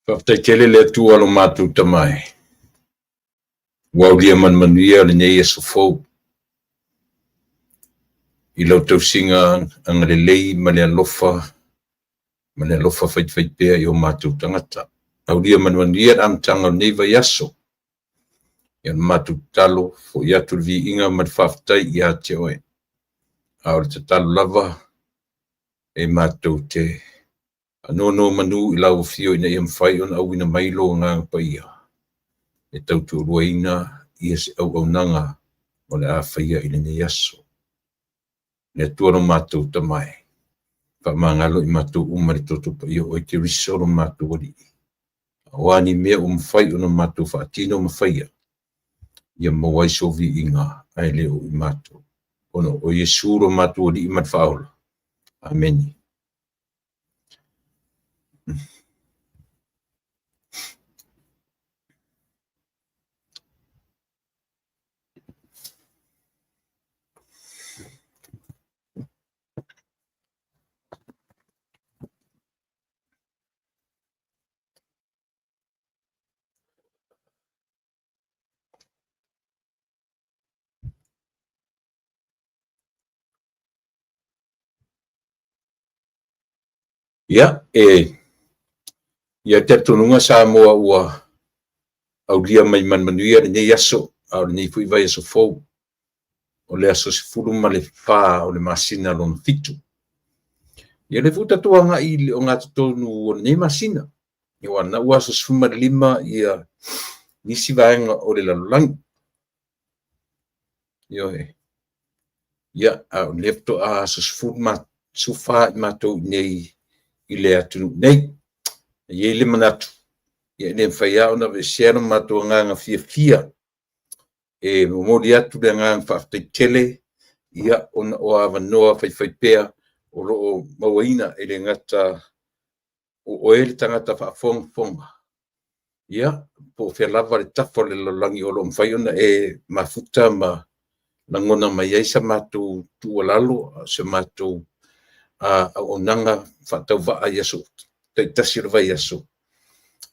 Faafetai tele le Atua lo matou Tama e, ua aulia manumanuia lenei aso fou i lau tausiga agalelei ma le alofa ma le alofa faifaipea i o matou tagata. Aulia manumanuia le amataga o lenei vaiaso. Ia le matou tatalo, foi atu le viiga ma le faafetai ia te oe. A o le tatalo lava e matou te Faanonomanu i lau Afio ina ia mafai ona auina mai lou Agaga Paia e tautoaluaina ia se auaunaga o le a faia i lenei aso. Le Atua lo matou Tama e, faamagalo i matou uma i le toto paia o oe Keriso lo matou Alii. A o a ni mea ua mafai ona matou faatino ma faia, ia maua ai sou viiga ae le o i matou. Ona o Iesu lo matou Alii ma le Faaola. Amene. Ia, e i ai le talitonuga Samoa ua aulia mai ma le manuia lenei aso, a o lenei foi vaiaso fou, o le aso 14 o le masina lona fitu. Ia, o lea foi ua tatou agai i le ogatotonu o lenei masina, aua o lena ua aso 15 ia nisi vaega o le lalolagi. Ioe. Ia, a o lea faatoa aso 14 i matou i inei i le atunuu nei. E i ai le manatu, ia e le mafai lava ona aveesea lo matou agaga fiafia e momoli atu le agaga faafetai tele ia ona o avanoa faifaipea o lo o mauaina e le gata o oe le tagata faafogafoga, ia, po o fea lava le tafa o le lalolagi o lo o mafai ona e mafuta ma lagona mai ai sa matou tuualalo, se matou auaunaga faatauvaa i aso taitasi o le vaiaso.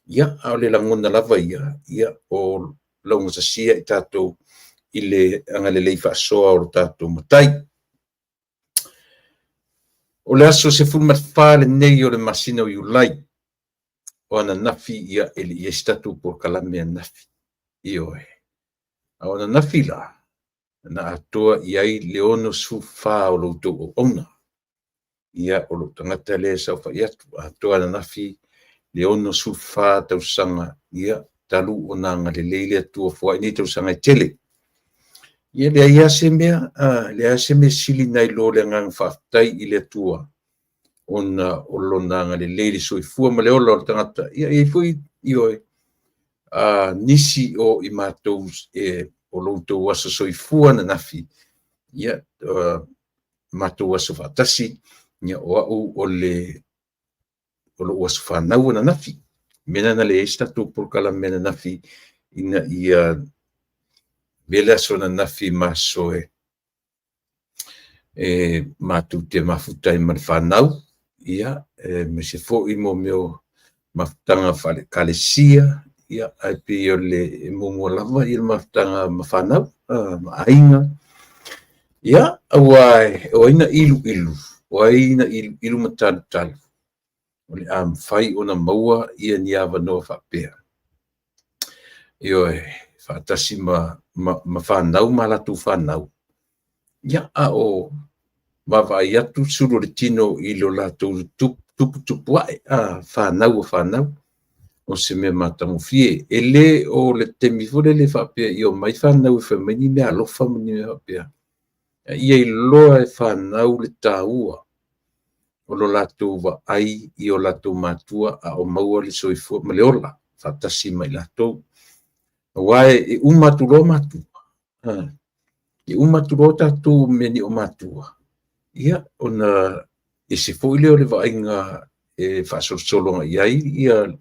Ia, a o le lagona lava ia, ia, o laugatasia i tatou i le agalelei faasoa o lo tatou Matai. O le aso 14 lenei o le masina o Iulai, o ananafi ia e le i i ai se tatou polokalame ananafi. Ioe. A o ananafi la, na atoa i ai le 64 o lo outou auauna. Ia, o lou tagata lea e saofai atu, atoa ananafi le 64 tausaga, ia, talu ona agalelei le Atua foai nei tausaga e tele. Ia, leai lava se mea, leai lava se mea sili nai lo le agaga faafetai i le Atua ona o lona agalelei i le soifua ma le ola o le tagata. Ia, e i ai foi, ioe, nisi o i matou e, o lo outou aso soifua ananafi, ia, matou aso faatasi, ia, o au o le o lou aso fanau ananafi. O le mea lena na leai ai se tatou polokalame ananafi ina ia avea le aso ananafi ma aso e matou te mafuta ai ma le fanau, ia, aemaise foi mo mea o mafutaga faale-Ekalesia, ia, ae pei o le e muamua lava le mafutaga ma fanau, ma aiga. Ia, aua o ai na iluilu, o ai na iluilu ma talutalu, o le a mafai ona maua ia ni avanoa faapea. Ioe, faatasi ma, ma, ma fanau ma latou fanau. Ia, a o vaavaai atu sulu o le tino i lo latou tuputupu ae, a, fanau a fanau, o se mea matagofie. E le o le taimi foi lele faapea i omai fanau e fai mai ni mea alofa ma ni mea faapea. A ia iloa e fanau le taua o lo latou vaai i o latou matua a o maua le soifua ma le ola faatasi ma i latou. Aua e uma atu loa matua, e uma atu loa tatou mea nei o matua, ia, ona ese foi lea o le vaaiga e faasolosolo agai i ai ia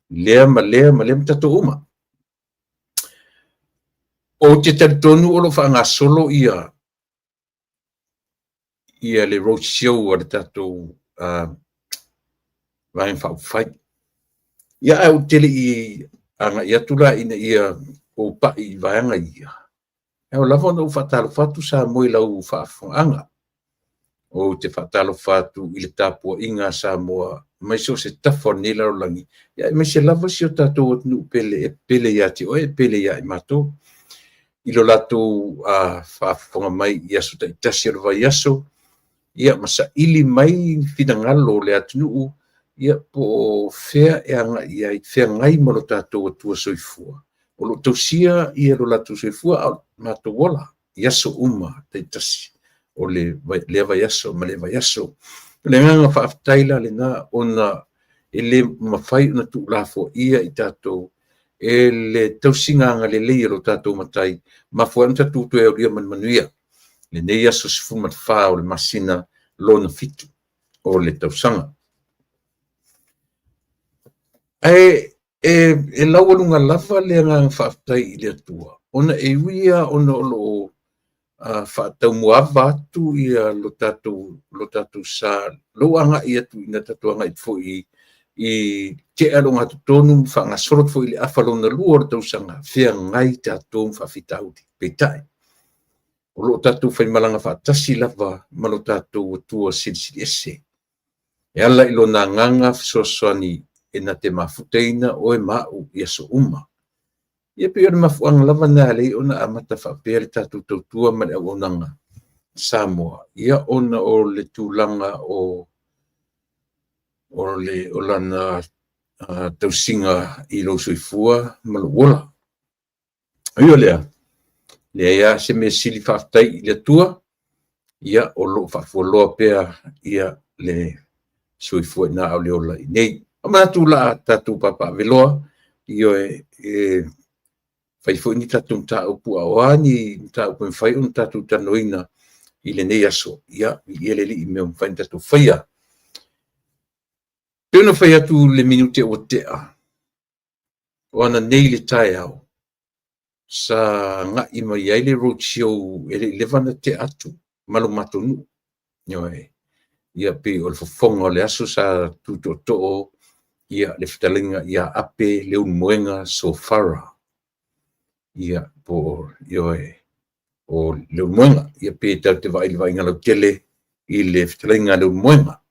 lea ma lea ma lea ma tatou uma. Ou te talitonu o lo o faagasolo ia ia le road show a le tatou Vaega Faaupufai. Ia, ae ou te le i agai atu la ina ia ou pai i vaega ia, e ao lava ona ou faatalofa atu Samoa i lau faafofogaaga. Ou te faatalofa atu i le tapuaiga a Samoa mai so o se tafa o lenei lalolagi, ia aemaise lava si o tatou atunuu pele e pele ia te oe, e pele ia i matou, i lo latou faafofoga mai i aso taitasi o le vaiaso, ia ma saili mai finagalo o le atunuu, ia po o fea e agai i ai, feagai ma lo tatou Atua soifua, o lo o tausia ia lo latou soifua a o matou ola i aso uma taitasi o lea vaiaso ma lea vaiaso. O le agaga faafetai la lena, ona e le mafai ona tuulafoaia i tatou e le tausiga agalelei a lo tatou Matai, mafua ai ona tatou toe aulia ma le manuia lenei aso 14 o le masina lona 7 o le tausaga. Ae e laualuga lava le agaga faafetai i le Atua, ona e ui lava ona o lo o faataumuaava atu ia lo tatou sa, lou agai atu ina tatou agai foi i tea le ogatotonu ma faagasolo foi i le afa lona lua o le tausaga, feagai tatou ma faafitauli. Peitai, o lo o tatou faimalaga faatasi lava ma lo tatou Atua Silisili Ese, e ala i lona agaga fesoasoani e na te mafutaina oe ma au i aso uma. Ia pei o le mafuaaga lava na e ala ai ona amata faapea le tatou tautua ma le auaunaga Samoa, ia ona o le tulaga o lana tausiga i lou soifua ma lou ola. Ui o lea, leai lava se mea sili faafetai i le Atua, ia o lo o faafualoa pea ia le soifua ina a o le ola i inei. O manatu o le a tatou papaaveloa, ioe, e fai foi ni tatou mataupu, a o a ni mataupu e mafai ona tatou talanoaina i lenei aso, ia, viia le Alii i mea ua mafai ona tatou faia. Pei ona fai atu i le minute ua tea, o ananei i le taeao, sa agai mai ai le road show e le i leva ona tea atu ma lo matou nuu. Ioe. Ia pei o le fofoga o le aso sa tutootoo ia le fetalaiga ia Ape Leulumoega Sofara. Ia po o, ioe, o Leulumoega. Ia pe tatou te vaai i le vaaiga lautele i le fetalaiga a Leulumoega.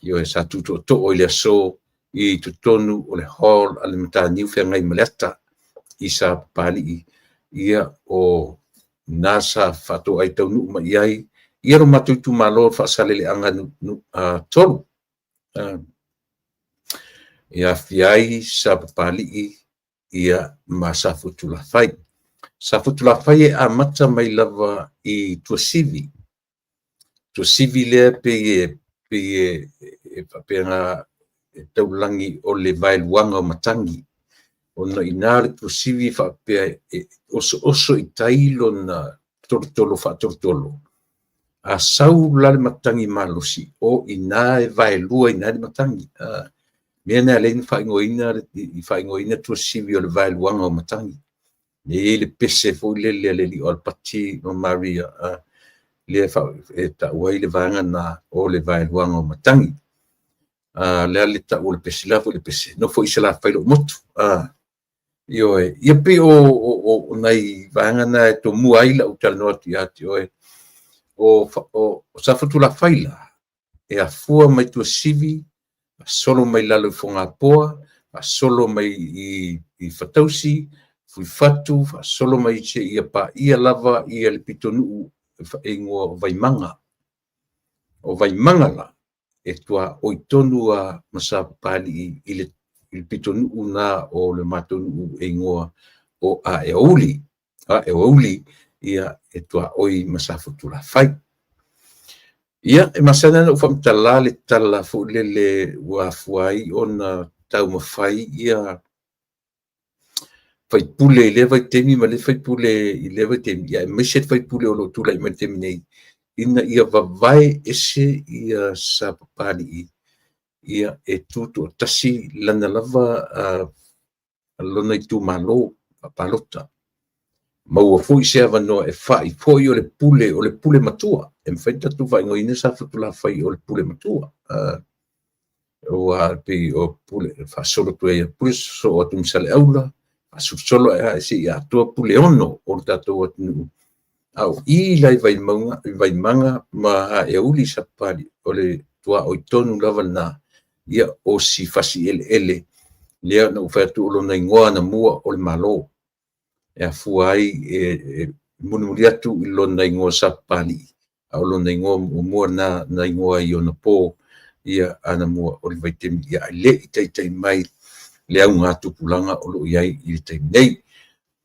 Ioe, sa tutootoo i le aso i totonu o le hall a le Mataniu Feagaimaleata i Sapapalii, ia o na sa faatoai taunuu mai ai ia lo matou itumalo o Faasaleleaga 3, e aofia ai Sapapalii ia ma Safotulafai. Safotulafai e amata mai lava i Tuasivi. Tuasivi lea pei e faapena e taulagi o le vaeluaga o matagi, ona i ina le Tuasivi e faapea e osooso i tai lona tolotolo faatolotolo, a sau la le matagi malosi, o i ina e vaelua i ina le matagi. Mea na e ala ai ona faaigoaina Tuasivi o le vaeluaga o matagi. E i ai le pese foi lele a le alii o Alapati ma Maria, lea e tau ai le vaega na o le vaeluaga o matagi. Le a le tau o le pese, le a foi le pese, nofo i Salafai lou motu. Ioe, ia pei o nai vaega na e tomua ai lau talanoa atu ia te oe. O Safotulafai la, e afua mai Tuasivi, faasolo mai lalo i Fogapoa, faasolo mai i Fatausi, Fuifatu, faasolo mai seia paia lava ia le pitonuu e igoa o Vaimaga. O Vaimaga la, e tuaoi tonu a ma Sapapalii i le pitonuu na o le matou nuu e igoa o Aeouli. Aeouli, ia e tuaoi ma Safotulafai. Ia, e masani ona ou faamatala le tala foi lele ua afua ai ona taumafai ia faipule i lea vaitaimi ma lea faipule i lea vaitaimi, ia aemaise le faipule o lo o tulai mai i le taimi nei, ina ia vavae ese ia Sapapalii, ia e tutoatasi lana lava lona itumalo faapalota. Maua foi se avanoa e fai foi o le pule, o le pule matua. E mafai ona tatou faaigoaina Safotulafai o le pule matua. Aua pei o pule faasolo atu ai pule sosoo atu ma Saleaula, faasolosolo ae ae seia atoa Puleono o le tatou atunuu. A o i la i Vaimauga, i Vaimaga ma Aeauli i Sapapalii, o le tuaoi tonu lava lena, ia o si fasi eleele lea na ou fai atu o lona igoa anamua o le Malo, e afua ai e mulimuli atu i lona igoa Sapapalii, a o lona igoa muamua lena na igoa ai i ona po, ia anamua o le vaitaimi, ia ae le i taitai mai le augatupulaga o lo o i ai i le taimi nei.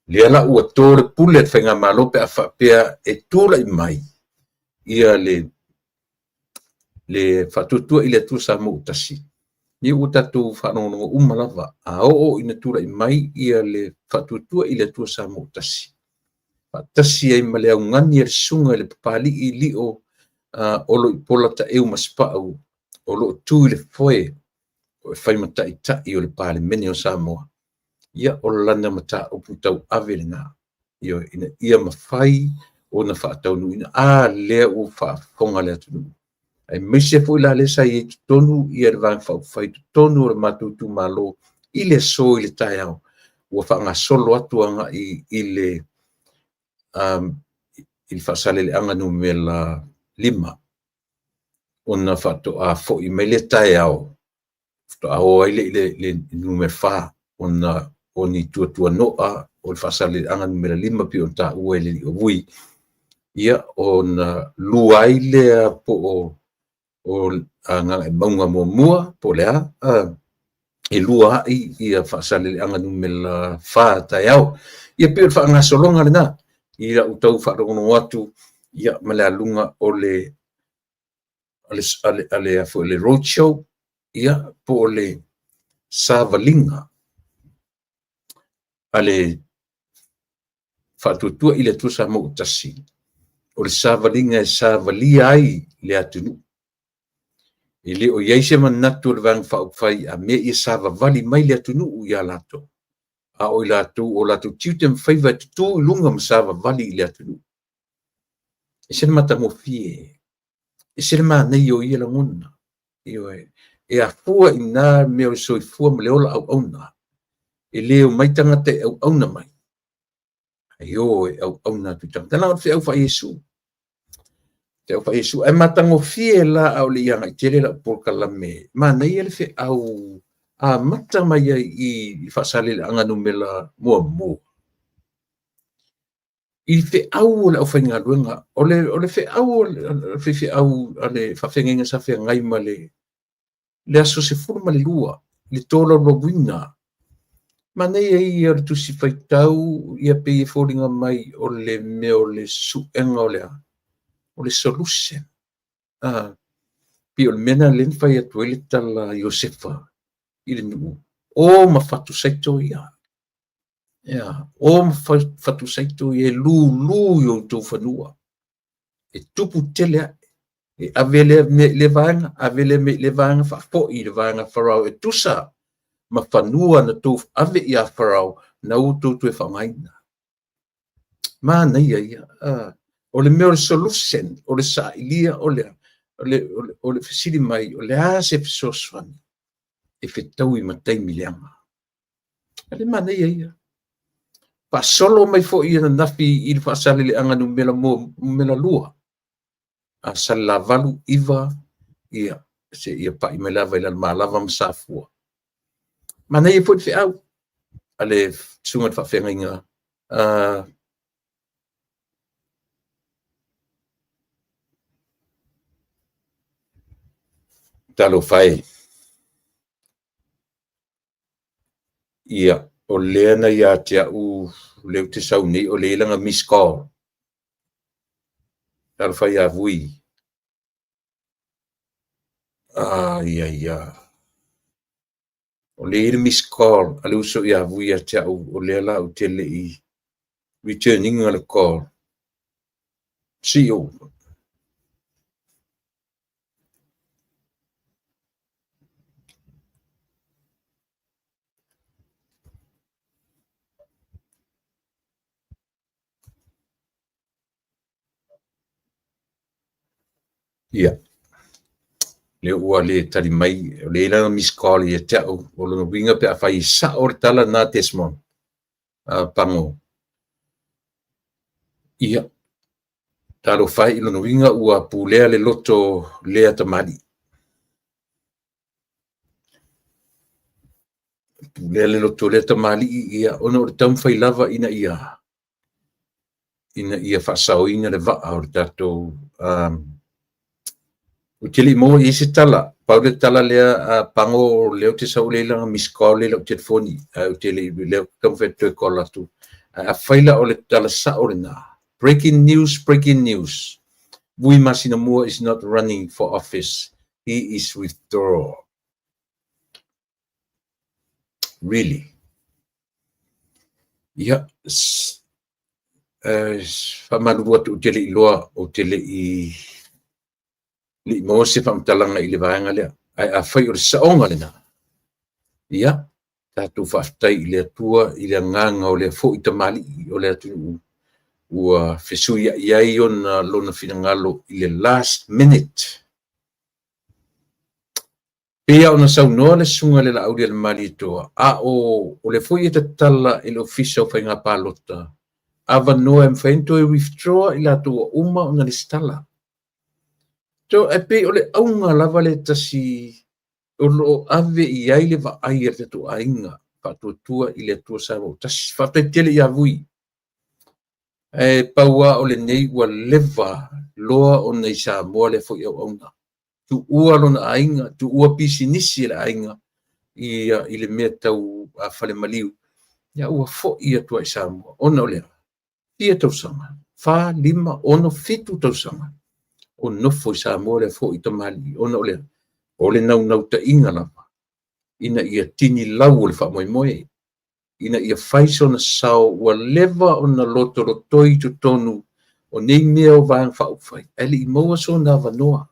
Lea la ua to le pule a le faigamalo pe a faapea e tulai mai ia le Faatuatua i le Atua Samoa ua Tasi, ia ua tatou faalogologo uma lava, a oo ina tulai mai ia le Faatuatua i le Atua Samoa ua Tasi, faatasi ai ma le augani a le susuga i le Papalii Lio Oloipola Taeu Masepau o lo o tu i le foe e fai ma taitai o le Palemene o Samoa, ia o lana mataupu tauave lena, ioe, ina ia mafai ona faataunuuina. A lea ua faafofoga le atunuu, aemaise foi la lea sa i ai i totonu ia le Vaega Faaupufai i totonu o le matou itumalo i le aso i le taeao, ua faagasolo atu agai i le Faasaleleaga numera 5, ona faatoa foi mai lea taeao, faatoa o ai lea i le numera 4, ona o ni tuatuanoa o le Faasaleleaga numera 5 pei ona taua e le alii o Vui, ia ona lua ai lea po o Gagaemauga muamua po o le a, e lua ai ia Faasaleleaga numera 4 taeao. Ia pei o le faagasologa lena i lau tau faalogologo atu ia ma le aluga o le le road show, ia po o le savaliga a le Faatuatua i le Atua Samoa ua Tasi, o le savaliga e savalia ai le atunuu. E le o i ai se manatu o le Vaega Faaupufai a mea ia savavali mai le atunuu ia latou, a o i latou o latou tiute ma faiva e tutu i luga ma savavali i le atunuu. E ese le matagofie, ese le manaia o ia lagona. Ioe, e afua i ina mea o le soifua ma le ola auauna. E le omai tagata e auauna mai, ae o e auauna atu i tagata. Na o le feau faa-Iesu. Feau faa-Iesu. Ae matagofie la a o le i agai tele lau polokalame. Manaia le feau amata mai ai i Faasaleleaga numera 1. I feau o le aufaigaluega, o le feau o le faifeau a le faafeagaiga sa feagai ma le aso 12 i le tolaulauina. Manaia ia o le tusi faitau, ia pei e foliga mai o le mea o le suega o le a, o le solution. Pei o le mea lena lea na fai atu ai le tala a Iosefa i le nuu, o ma fatusaito ia. Ia, o ma fatusaito ia e lulu i outou fanua, e tupu tele ae, e ave lea mea i lea vaega, ave lea mea i lea vaega, faafoi i le vaega a Farao e tusa ma fanua na tou ave ia Farao, na ua outou toe faaaogaina. Manaia ia. O le mea o le solution, o le sailia, o le fesili mai, o le a se fesoasoani e fetaui ma taimi leaga. A le manaia ia. Faasolo mai foi ananafi i le Faasaleleaga numera 2, a Salelavalu 9, ia seia pai mai lava i Lalomalava ma Safua. Manaia foi le feau a le susuga i le faafeagaiga talofa e. Ia, o lea na ia te au, lea ou te sau nei, o lea e i ai lana missed call. Talofa ia Vui. Ai, ai, ai. O lea e i ai le missed call a le uso ia Vui ia te au, o lea la ou te le i return ina le call. See you. Ia. Lea ua le tali mai, o lea e i ai lana missed call ia te au, o lona uiga pe afai e sao le tala lena Desmond Pago. Ia, talofa e i lona uiga ua pulea le loto lea tamalii. Pulea le loto lea tamalii, ia, ona o le taumafai lava ina ia faasaoina le vaa o le tatou ou te le i maua i ai se tala. Pau le tala lea a Pago o lea ou te sau lea i lana missed call lea i lau telefoni, ae ou te le i lea ou te taumafai atu toe call atu. Ae afai la o le tala sao lena, breaking news, breaking news, Vui Masinamua is not running for office, he is withdraw. Really? Ia, faamalulu atu ou te le i iloa, ou te le i maua se faamatalaga i le vaega lea. Ae afai o le saoga lena, ia, tatou faafetai i le Atua i le agaga o lea foi tamalii o le atunuu ua fesuiai ai ona lona finagalo i le last minute. Pei lava ona saunoa le Susuga i le Laaulialemalietoa, a o o lea foi e tatala e le Ofisa o Faiga Palota avanoa e mafai ona toe withdraw i latou ua uma ona lesitala. So, e pei o le auga lava lea tasi o lo o ave i ai le vaai a le tatou aiga faatuatua i le Atua Samoa ua tasi. Faafetai tele ia Vui. Ae pau lava o lenei ua leva loa ona i Samoa lea foi auauna. Tuua lona aiga, tuua pisinisi e le aiga i le mea tau fale maliu, ia ua foi atu ai i Samoa. Ona o le a? Fia tausaga, 4, 5, 6, 7 tausaga o nofo i Samoa lea foi tamalii. Ona o le a? O le naunautaiga lava ina ia tini lau o le faamoemoe, ina ia fai sona sao ua leva ona lotolotoi i totonu o nei mea o Vaega Faaupufai, ae le i maua sona avanoa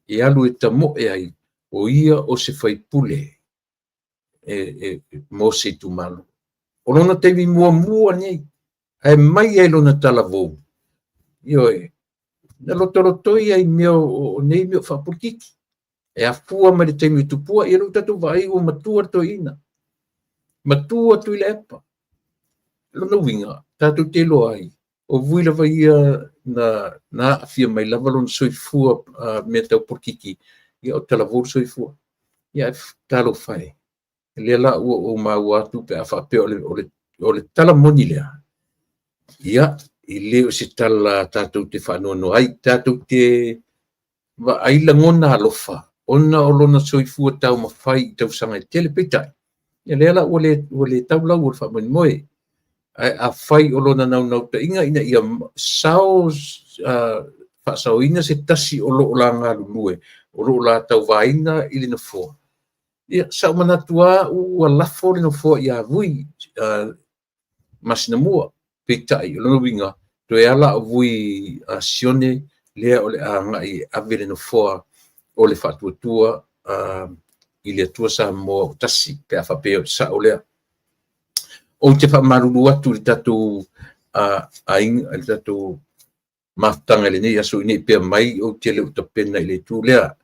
e alu e tamoe ai o ia o se faipule e mo se itumalo. O lona taimi muamua nei, ae mai ai lona talavou, ioe, na lotolotoi ai mea o nei mea o faapolokiki. E afua mai le taimi o tupua, ia lea ua tatou vaai ua matua le toeaina, matua Tuilaepa. Lona uiga, tatou te iloa ai, o Vui lava ia na aafia mai lava lona soifua mea tau polokiki, ia o talavou le soifua. Ia talofa e, lea la ua ou maua atu pe a faapea o le tala moni lea, ia, e le o se tala tatou te faanoanoa ai, tatou te vaai lagona alofa ona o lona soifua taumafai i tausaga e tele. Peitai, ia lea la ua le tau lau o le faamoemoe. Ae afai o lona naunautaiga ina ia sao faasaoina se tasi o lo o la galulue, o lo o la tauvaina i le nofoa, ia sa ou manatu lava ua lafo le nofoa ia Vui Masinamua. Peitai, o lona uiga, toe ala o Vui Sione lea o le a agai e ave le nofoa o le faatuatua i le Atua Samoa ua tasi, pe a faapea o sao lea. Ou te faamalulu atu i le tatou aiga, i le tatou mafutaga i lenei aso ina i pea mai ou te le o tapena i le itu lea.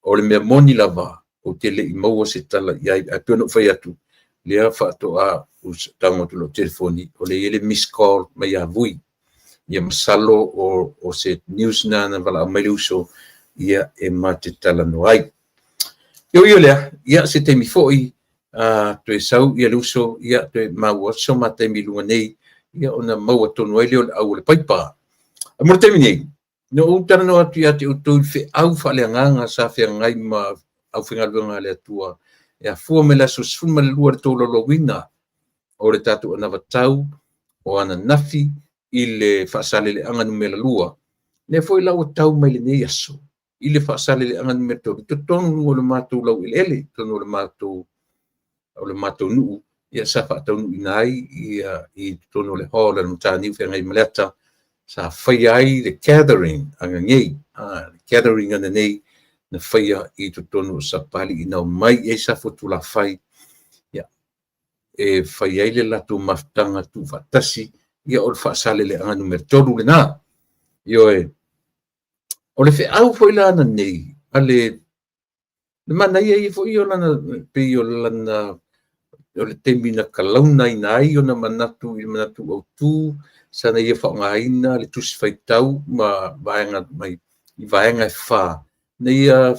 O le mea moni lava, ou te le i maua se tala i ai, ae pei ona ou fai atu, lea faatoa ou tago atu i lau telefoni, o lea e i ai le missed call mai ia Vui. Ia masalo o se news na na valaau mai le uso, ia e ma te talanoa ai. E ui o lea, ia se taimi foi, toe sau ia le uso, ia toe maua atu so ma taimi i luga nei, ia ona maua tonu ai lea o le au o le paipa. Ae mo le taimi nei, na ou talanoa atu ia te outou i le feau faaleagaga sa feagai ma aufaigaluega a le Atua e afua mai le aso 12 le tolaulauina o le tatou anavatau o ananafi i le faasaleleaga numera 2. Lea foi la ua tau mai lenei aso i le faasaleleaga numera 3, i totonu o le matou laueleele, i totonu o le matou nuu, ia sa faataunuuina ai ia i totonu o le hall a le Mataniu Feagai ma Leata, sa faia ai le gathering ananei, le gathering ananei na faia i totonu o Sapali ina omai i ai Safotulafai, ia, e fai ai le latou mafutaga tuufaatasi, ia o le faasaleleaga numera 3 lena. Ioe, o le feau foi la ananei a le Le manaia ia foi o lana, pei o lana, o le taimi na kalaunaina ai ona manatu i le manatu autu, sana ia faaaogaina le Tusi Faitau ma vaega mai i vaega e fa, na ia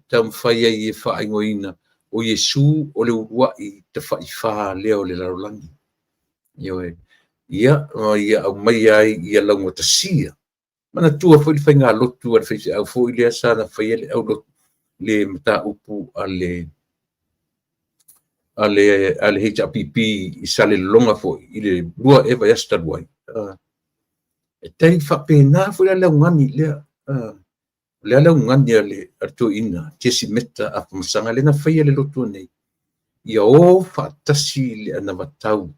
taumafai ai e faaigoaina o Iesu o le uluai tafa'ifa lea o le lalolagi. Ioe. Ia, ma ia aumaia ai ia laugatasia. Manatua foi le faigalotu a le faifeau foi lea sa na faia le aulotu le mataupu a le a le HRPP i Salelologa foi i le 2 ea vaiaso talu ai. E tai faapena foi la le augani lea. O le a le augani a le toeaina Jesse Meta Afamasaga lea na faia le lotu nei, ia o faatasi le anavatau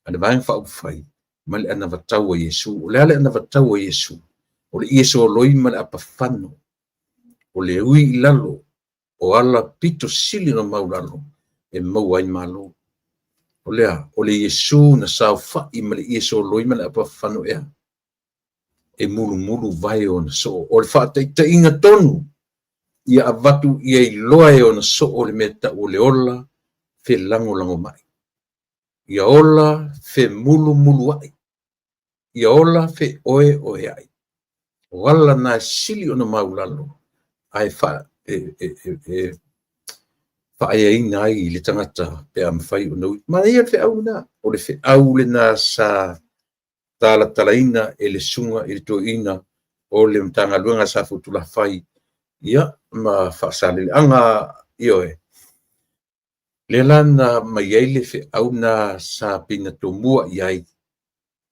a le Vaega Faaupufai ma le anavatau a Iesu. O le a le anavatau a Iesu? O le ie soloi ma le apafano, o le ui i lalo o ala pito sili ona maulalo e maua ai malo. O le a? O le Iesu na saofa'i ma le ie soloi ma le apafano ea? E mulumulu vae o ona soo. O le faataitaiga tonu ia avatu ia iloa e ona soo le mea tau o le ola felagolagomai. Ia ola femulumulua'i. Ia ola feoeoea'i. O ala na e sili ona maulalo ae e faaeaina ai le tagata pe a mafai ona ui. Manaia le feau lena. O le feau lena sa talatalaina e le susuga i le toeaina o le Matagaluega a Safotulafai, ia, ma Faasaleleaga, ioe. Lea la na aumai ai le feau na sa pei na tomua i ai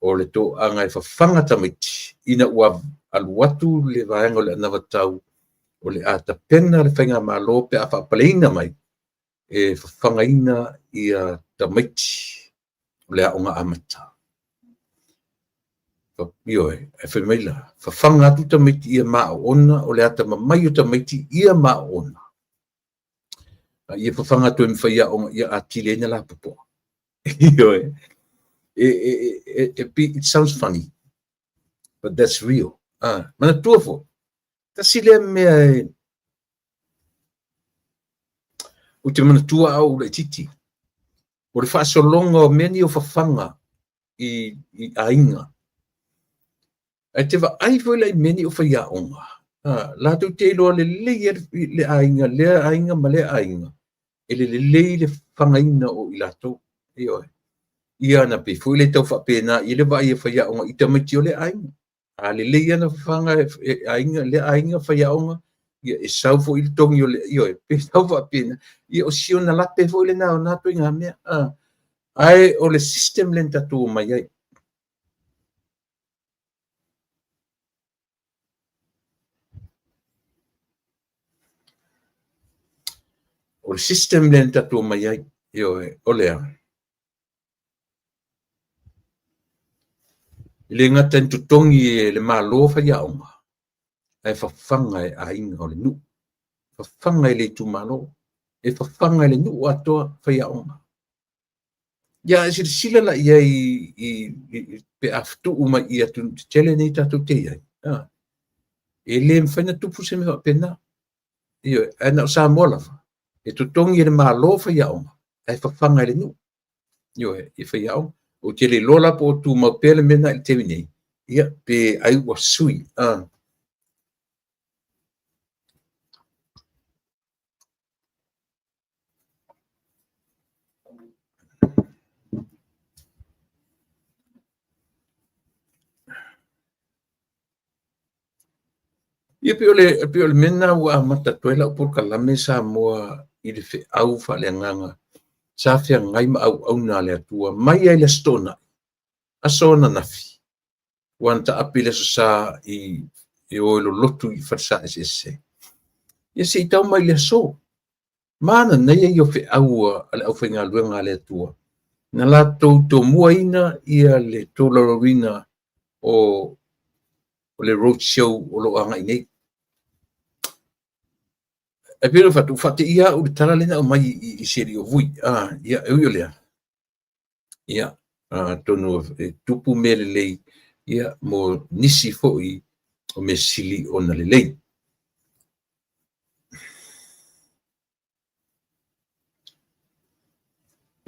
o le toaga e fafaga tamaiti ina ua alu atu le vaega o le anavatau o le a tapena le faigamalo pe a faapaleina mai e fafagaina ia tamaiti o le aoga amata. Ioe, ae fai mai la, fafaga atu tamaiti ia maoona, o le atamamai o tamaiti ia maoona. A ia fafaga atu e mafai aoga ia atili ai na lapopoa. Ioe. It sounds funny, but that's real. Ah, manatua foi, tasi lea mea e ou te manatua a ou laitiiti, o le faasologa o mea nei o fafaga i aiga. Ae te vaai foi la i mea nei o faiaoga, latou te iloa lelei ai le aiga, lea aiga ma lea aiga, e le lelei le fagaina o i latou. Ioe. Ia na pei foi le tau faapena i le vaai a faiaoga i tamaiti o lea aiga. A lelei ana fafaga e aiga, lea aiga faiaoga, ia e sau foi le togi o le, ioe, pe tau faapena. Ia o si ona lape foi lena o na ituaiga mea. Ae o le system lea na tatou omai ai. O le system lea na tatou omai ai, ioe, o le a? E le gata ina totogi e le Malo faiaoga, ae fafaga e aiga o le nuu, fafaga e le itumalo, e fafaga e le nuu atoa faiaoga. Ia, a e silasila la i ai pe a fetuu mai i atunuu tetele nei tatou te i ai, e le mafai ona tupu se mea faapena. Ioe, ae na o Samoa lava, e totogi e le Malo faiaoga, ae fafaga e le nuu. Ioe, i faiaoga. Ou te le iloa la po o tumau pea le mea lena i le taimi nei, ia, pe ai ua sui. Ia pei o le, pei o le mea lena ua amata atu ai lau polokalame Samoa i le feau faaleagaga sa feagai ma auauna a le Atua mai lava i le Aso Toonai, aso ananafi, ua na taape i le Aso Sa i o e lolotu i falesa eseese. Ia se i tau mai i le aso. Mananaia ia o feau a le aufaigaluega a le Atua, na latou tomuaina ia le tolaulauina o le road show o lo o agai nei. Ae pei ona ou fai atu, ua faateia au i le tala lea na aumai i si alii o Vui. Ia, e ui o lea, ia, atonu e tupu mea lelei ia mo nisi foi o mea sili ona lelei.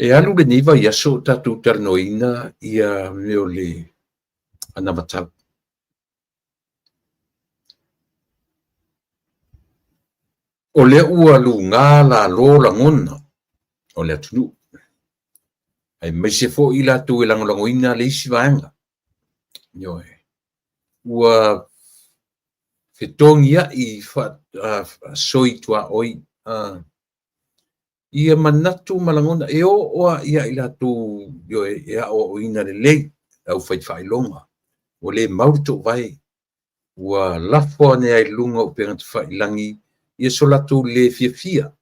E alu lenei vaiaso o tatou talanoaina ia mea o le anavatau. O lea ua luga lalo lagona o le atunuu, aemaise foi i latou e lagolagoina le isi vaega. Ioe. Ua fetogiai soi tuaoi ia manatu ma lagona e oo lava ia i latou e aoaoina lelei le aufai faailoga, ua le mau le toovae, ua lafo ane ai i luga o upega tafailagi ia so latou le fiafia.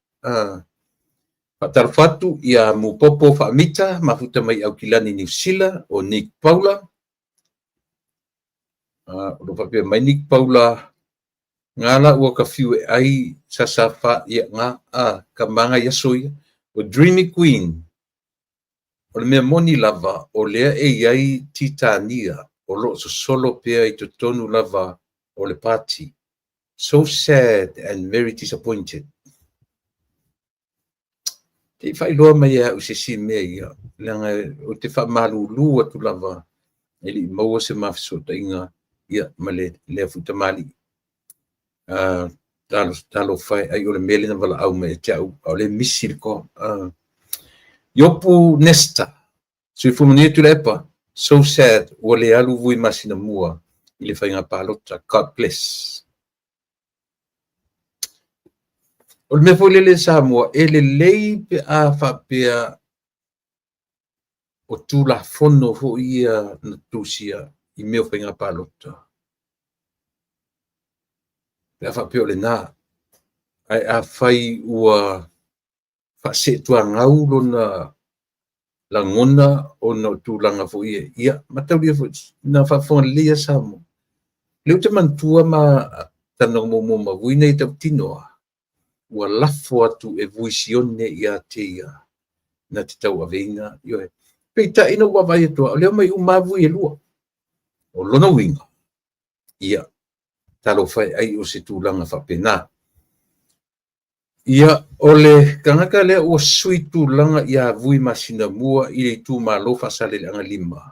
Faatalofa atu ia Mupopo Faamita, mafuta mai Aukilani Niu Sila, o Nick Paula. O lo o faapea mai Nick Paula, Nga la ua ka fiu e ai sasa fa ia nga a ka maga i aso ia. O Dreamy Queen, o le mea moni lava o lea e i ai Titania o lo o sosolo pea i totonu lava o le pati. So sad and very disappointed. Te i faailoa mai e au se isi mea ia, leaga ou te faamalulu atu lava e le i maua se ma fesootaiga ia ma le lea foi tamalii. Talofa e, ai o le mea lea na valaau mai ia te au, a o lea e misi le call. Iopu Nesta, soifua manuia Tuilaepa, so sad ua le alu Vui masina mua i le faiga palota. God bless. O le mea foi lele Samoa, e lelei pe a faapea o Tulafono foi ia na tusia i mea o faiga palota, pe a faapea o lena. Ae afai ua faaseetuagau lona lagona ona o tulaga foi ia, ia, mataulia foi, na faafofoga lelei lava Samoa. O lea ou te manatua ma talanoaga muamua ma Vui nei tautino lava, ua lafo atu e Vui Sione ia te ia na te tauaveina, ioe. Peitai na ou vaavaai atu lava, o lea e omai uma lava Vui e lua. O lona uiga, ia, talofa e ai o se tulaga faapena. Ia, o le tagata lea ua sui tulaga ia Vui masina mua i le itumalo Faasaleleaga 5.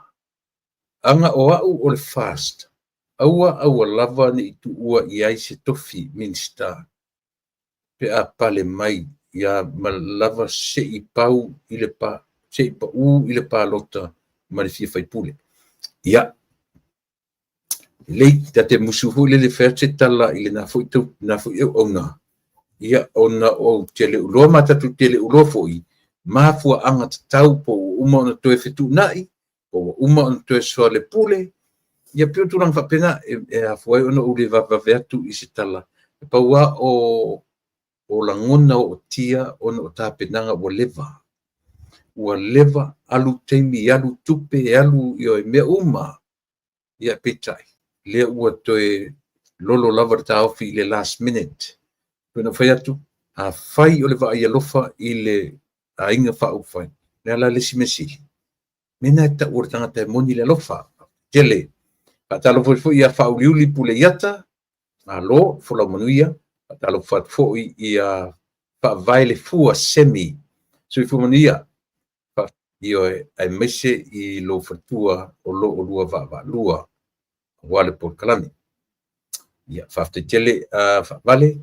Aga o au o le FAST, aua aua lava ne i tuua i ai se tofi Minisita pe a pale mai ia ma lava se i pau i le pa, se i pau i le palota ma le fia faipule. Ia, lelei, ta te musu foi lele fai atu se tala i lena foi tau, lena foi auauna. Ia, ona ou te le iloa ma tatou te le iloa foi mafuaaga tatau po ua uma ona toe fetuunai, po ua uma ona toe soalepule, ia pei o tulaga faapena e afua ai ona ou le vavevave atu i se tala. E pau lava o lagona ootia ona o tapenaga ua leva. Ua leva, alu taimi, alu tupe, alu ioe, mea uma. Ia peitai, lea ua toe lolo lava le taofi i le last minute. Pei ona ou fai atu, afai o le vaai alofa i le aiga faaupufai, o le a la le isi mea sili? Mea na e tau o le tagata e moni le alofa. Tele. Faatalofa atu foi ia Faauliuli Puleiata, malo, folau manuia. Faatalofa atu foi ia Faavae le Fua Semi, soifua manuia. Ioe, aemaise i lou faletua o lo o lua vaavaalua aua le polokalame. Ia, faafetai tele Faavale.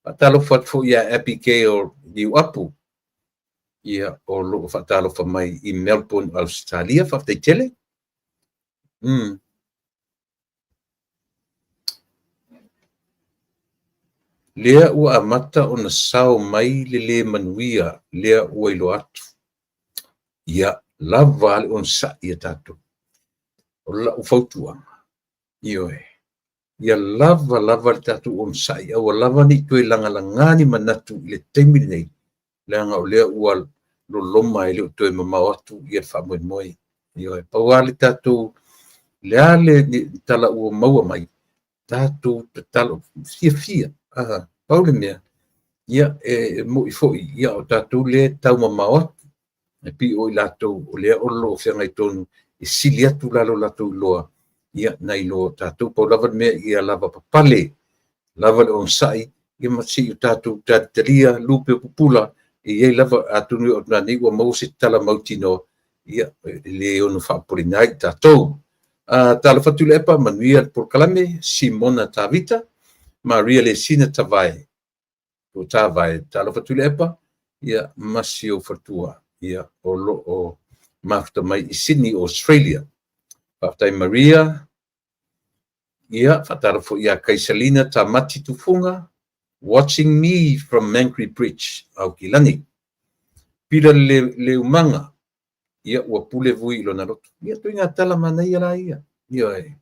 Faatalofa atu foi ia Abigail Niuapu, ia, o lo o faatalofa mai i Melbourne, Australia. Faafetai tele. Lea ua amata ona sao mai le le manuia lea ua iloa atu. Ia, lava a le onosai ia tatou. O lau fautuaga, ioe, ia lava lava le tatou onosai, aua lava ne i toe lagalaga ni manatu i le taimi lenei, leaga o lea ua loloma e le o toe mamao atu ia le faamoemoe. Ioe, pau lava le tatou, le a le tala ua maua mai, tatou tatalo, fiafia, pau le mea, ia, e moi foi, ia, o tatou lea e taumamao atu, e pei o i latou o lea o lo o feagai tonu e sili atu la lo latou iloa, ia, nai lo tatou. Pau lava le mea ia lava papale, lava le onosai, ia ma se i o tatou talitalia lupe o pupula, E i ai lava, atonu e oo atu nanei ua maua se tala mautinoa, ia, e le ono faapopoleina ai i tatou. Talofa Tuilaepa, manuia le polokalame, Simona Tavita, Maria Lesina Tavae, o Tavae, talofa Tuilaepa, ia, ma si ou faletua, ia, o lo o mafuta mai i Sydney, Australia. Faafetai Maria. Ia, faatalofa foi ia Kaisalina Tamati Tufuga, watching me from Mangri Bridge, Aukilani. Pila le Leumaga, ia, ua pule Vui i lona loto. Ia, ituaiga tala manaia la ia. Ioe,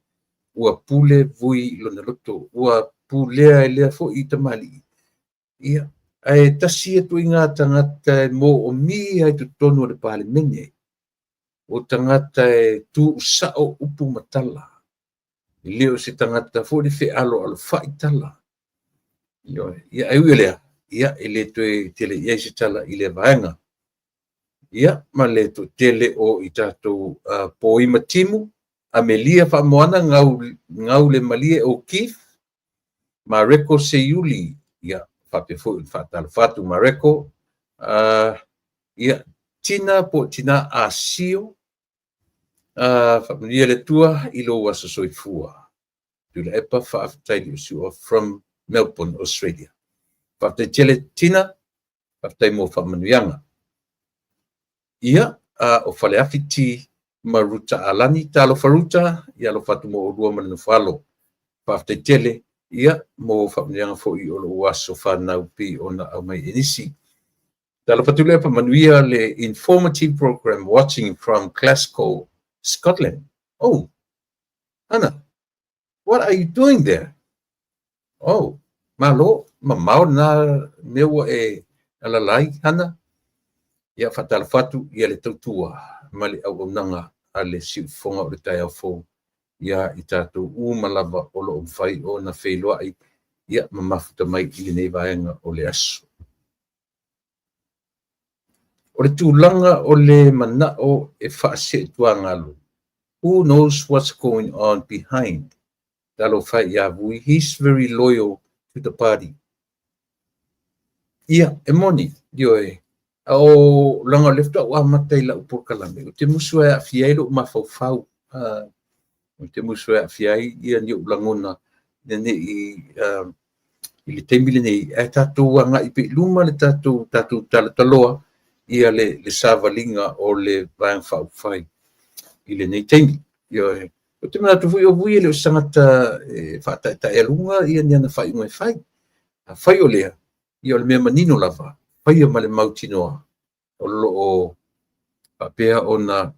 ua pule Vui i lona loto, ua pulea e lea foi tamalii. Ia, ae tasi ia ituaiga tagata e moomia i totonu o le Palemene, o tagata e tuusao upu ma tala. E le o se tagata foi le fealoalofai tala. Ioe, ia, ae ui o lea, ia, e le toe tele i ai se tala i lea vaega. Ia, ma le toatele o i tatou Poima Timu, Amelia Faamoana, Gau, Gau le Malie O'Keefe, Mareko Seiuli, ia, faapea foi ona faatalofa atu Mareko, ia, Tina po o Tina Asio, faamanuia le Atua i lou aso soifua. Tuilaepa, faafetai Liusiua from Melbourne, Australia. Faafetai tele Tina, faafetai mo faamanuiaga. Ia, o Faleafi T ma Ruta Alani, talofa Ruta, ia alofa atu mo oulua ma le nofo alo. Faafetai tele, ia, mo faamanuiaga foi o lou aso fanau pei ona aumai e nisi. Talofa Tuilaepa, manuia le informative program, watching from Glasgow, Scotland. Oh, Anna, what are you doing there? Oh, malo, mamao lena mea ua e alala ai, Hana. Ia, faatalofa atu ia le tautua ma le auaunaga a le siufofoga o le taeao fou ia i tatou uma lava o lo o mafai ona feiloai ia ma mafuta mai i lenei vaega o le aso. O le tulaga o le manao e faaseetuagalu, who knows what's going on behind? Talofa ia Vui, he's very loyal to the party. Ia, e moni, ioe, o laga o lea faatoa ou amata i lau polokalame, ou te musu e aafia ai lou mafaufau, ou te musu e aafia ai ia ni ou lagona ina ne i i le taimi lenei, ae tatou agai pea i luma le tatou talataloa ia le savaliga o le Vaega Faaupufai i lenei taimi. Ioe, ou te manatu foi o Vui e le o se tagata e faataetaealuga ia ni ana faaiuga e fai. Afai o lea, ia o le mea manino lava, faia ma le mautinoa o lo o faapea ona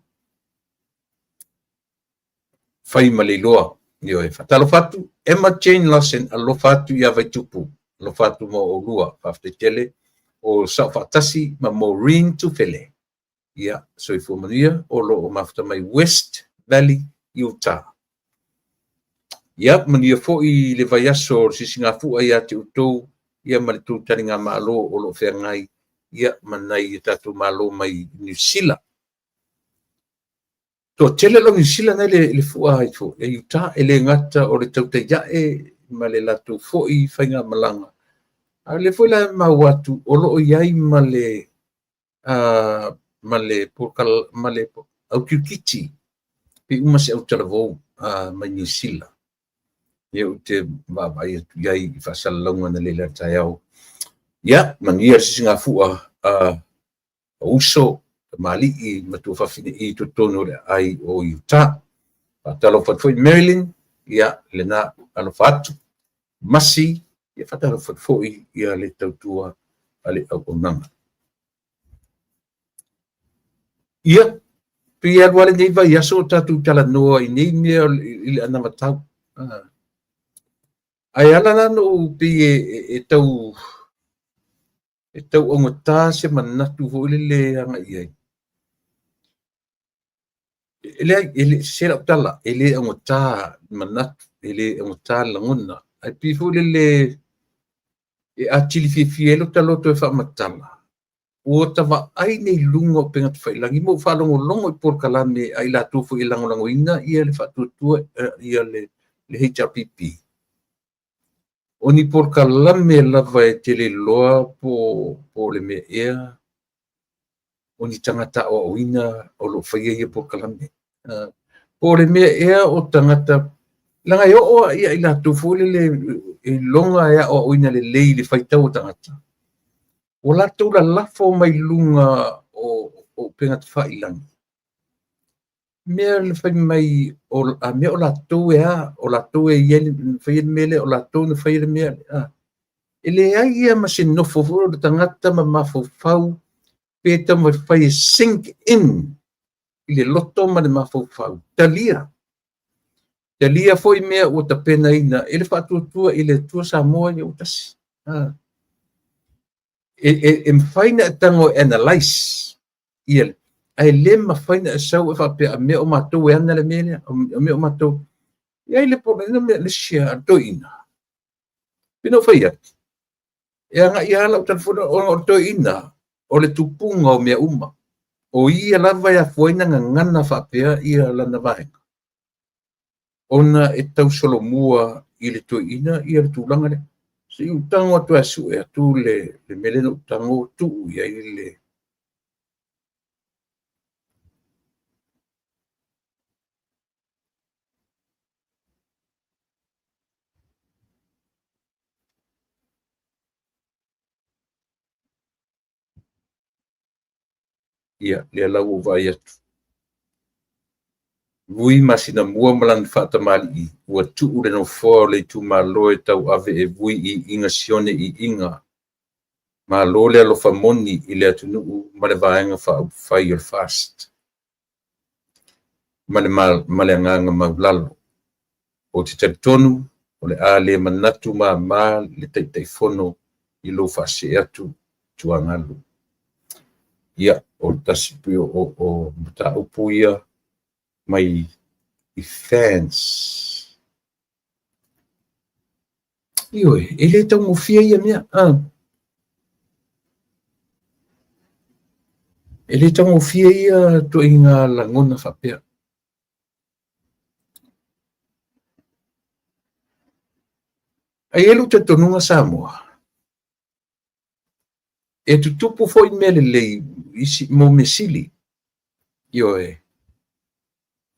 fai ma le iloa. Ioe, faatalofa atu Emma Jane Lawson, alofa atu ia Vaitupu, alofa atu mo oulua, faafetai tele o sao faatasi ma Maureen Tufele. Ia, soifua manuia, o lo o mafuta mai West Valley, Utah. Ia, manuia foi le vaiaso o le Sisigafua ia te outou, ia ma le tou taligamalo o lo o feagai, ia, ma nai o tatou malo mai Niu Sila. Toatele lau Niu Sila nei le fua ai foi e Utah, e le gata o le tautai ae ma le latou foi faigamalaga. A o lea foi la e maua atu o lo o i ai ma le ma le ma le aukilkiti pe uma se autalavou mai Niu Sila. Ia, ou te vaavaai atu i ai i faasalalauga na le taeao. Ia, manuia le Sisigafua o uso, tamalii ma tuafafine i totonu o le aai o Utah. Faatalofa atu foi Marilyn, ia, lena alofa atu. Masi, ia faatalofa atu foi ia le tautua a le auaunaga. Ia, pei alu lava lenei vaiaso o tatou talanoa i nei mea i le anavatau. Ae ala la ona ou pei e tau augata se manatu foi lele agai i ai. E leai, e le sese lau tala, e le augata manatu, e le augata le lagona. Ae pei foi lele e atili fiafia ai lo ta loto e faamatala, ua ta vaai nei i luga o upega tafailagi ma ou faalogologo i polokalame a i latou foi e lagolagoina ia le faatuatua ia le HRPP. O ni polokalame lava e te le iloa po o le mea ea, o ni tagata aoaoina o lo o faia ia polokalame. Po o le mea ea o tagata, leaga e oo lava ia i latou foi lele e iloga e aoaoina lelei i le faitau a tagata, ua latou lalafo mai luga o upega tafailagi, mea le fai mai o a mea o latou e a, o latou e i ai faia le mea lea, o latou na faia le mea lea. E leai ia ma se nofo foi o le tagata ma mafaufau pe taumafai e sink in i le loto ma le mafaufau. Talia. Talia foi mea ua tapenaina e le Faatuatua i le Atua Samoa ia ua tasi. E mafai ona e tago e analyse ia, ae le mafai ona e sau e faapea a mea o matou e ana le mea lea, a mea o matou. E i ai le isi toeaina, pei ona ou fai atu, e agai lava lau tala foi ona o le toeaina, o le tupuga o mea uma. O ia lava e afua ai ona gagana faapea ia lana vaega, ona e tausolomua i le toeaina ia le tulaga lea. Se i ou tago atu e sue atu le mea lea na ou tago tuu i ai le Ia, lea la ua ou vaai atu. Vui masina mua ma lana faatamalii, ua tuu le nofoa o le itumalo e tauave e Vui Iiga Sione Iiga. Malo le alofa moni i le atunuu ma le Vaega Faaupufai o le FAST ma le agaga maulalo. Ou te talitonu o le a le manatu mama le Taitaifono i lou faasee atu i tuagalu. Ia, o tasi pei o mataupu ia mai i fans. Ioe, e le taugofie ia mea. E le taugofie ia ituaiga lagona faapea. Ae i ai lou talitonuga Samoa, e tutupu foi mea lelei mo mea sili. Ioe,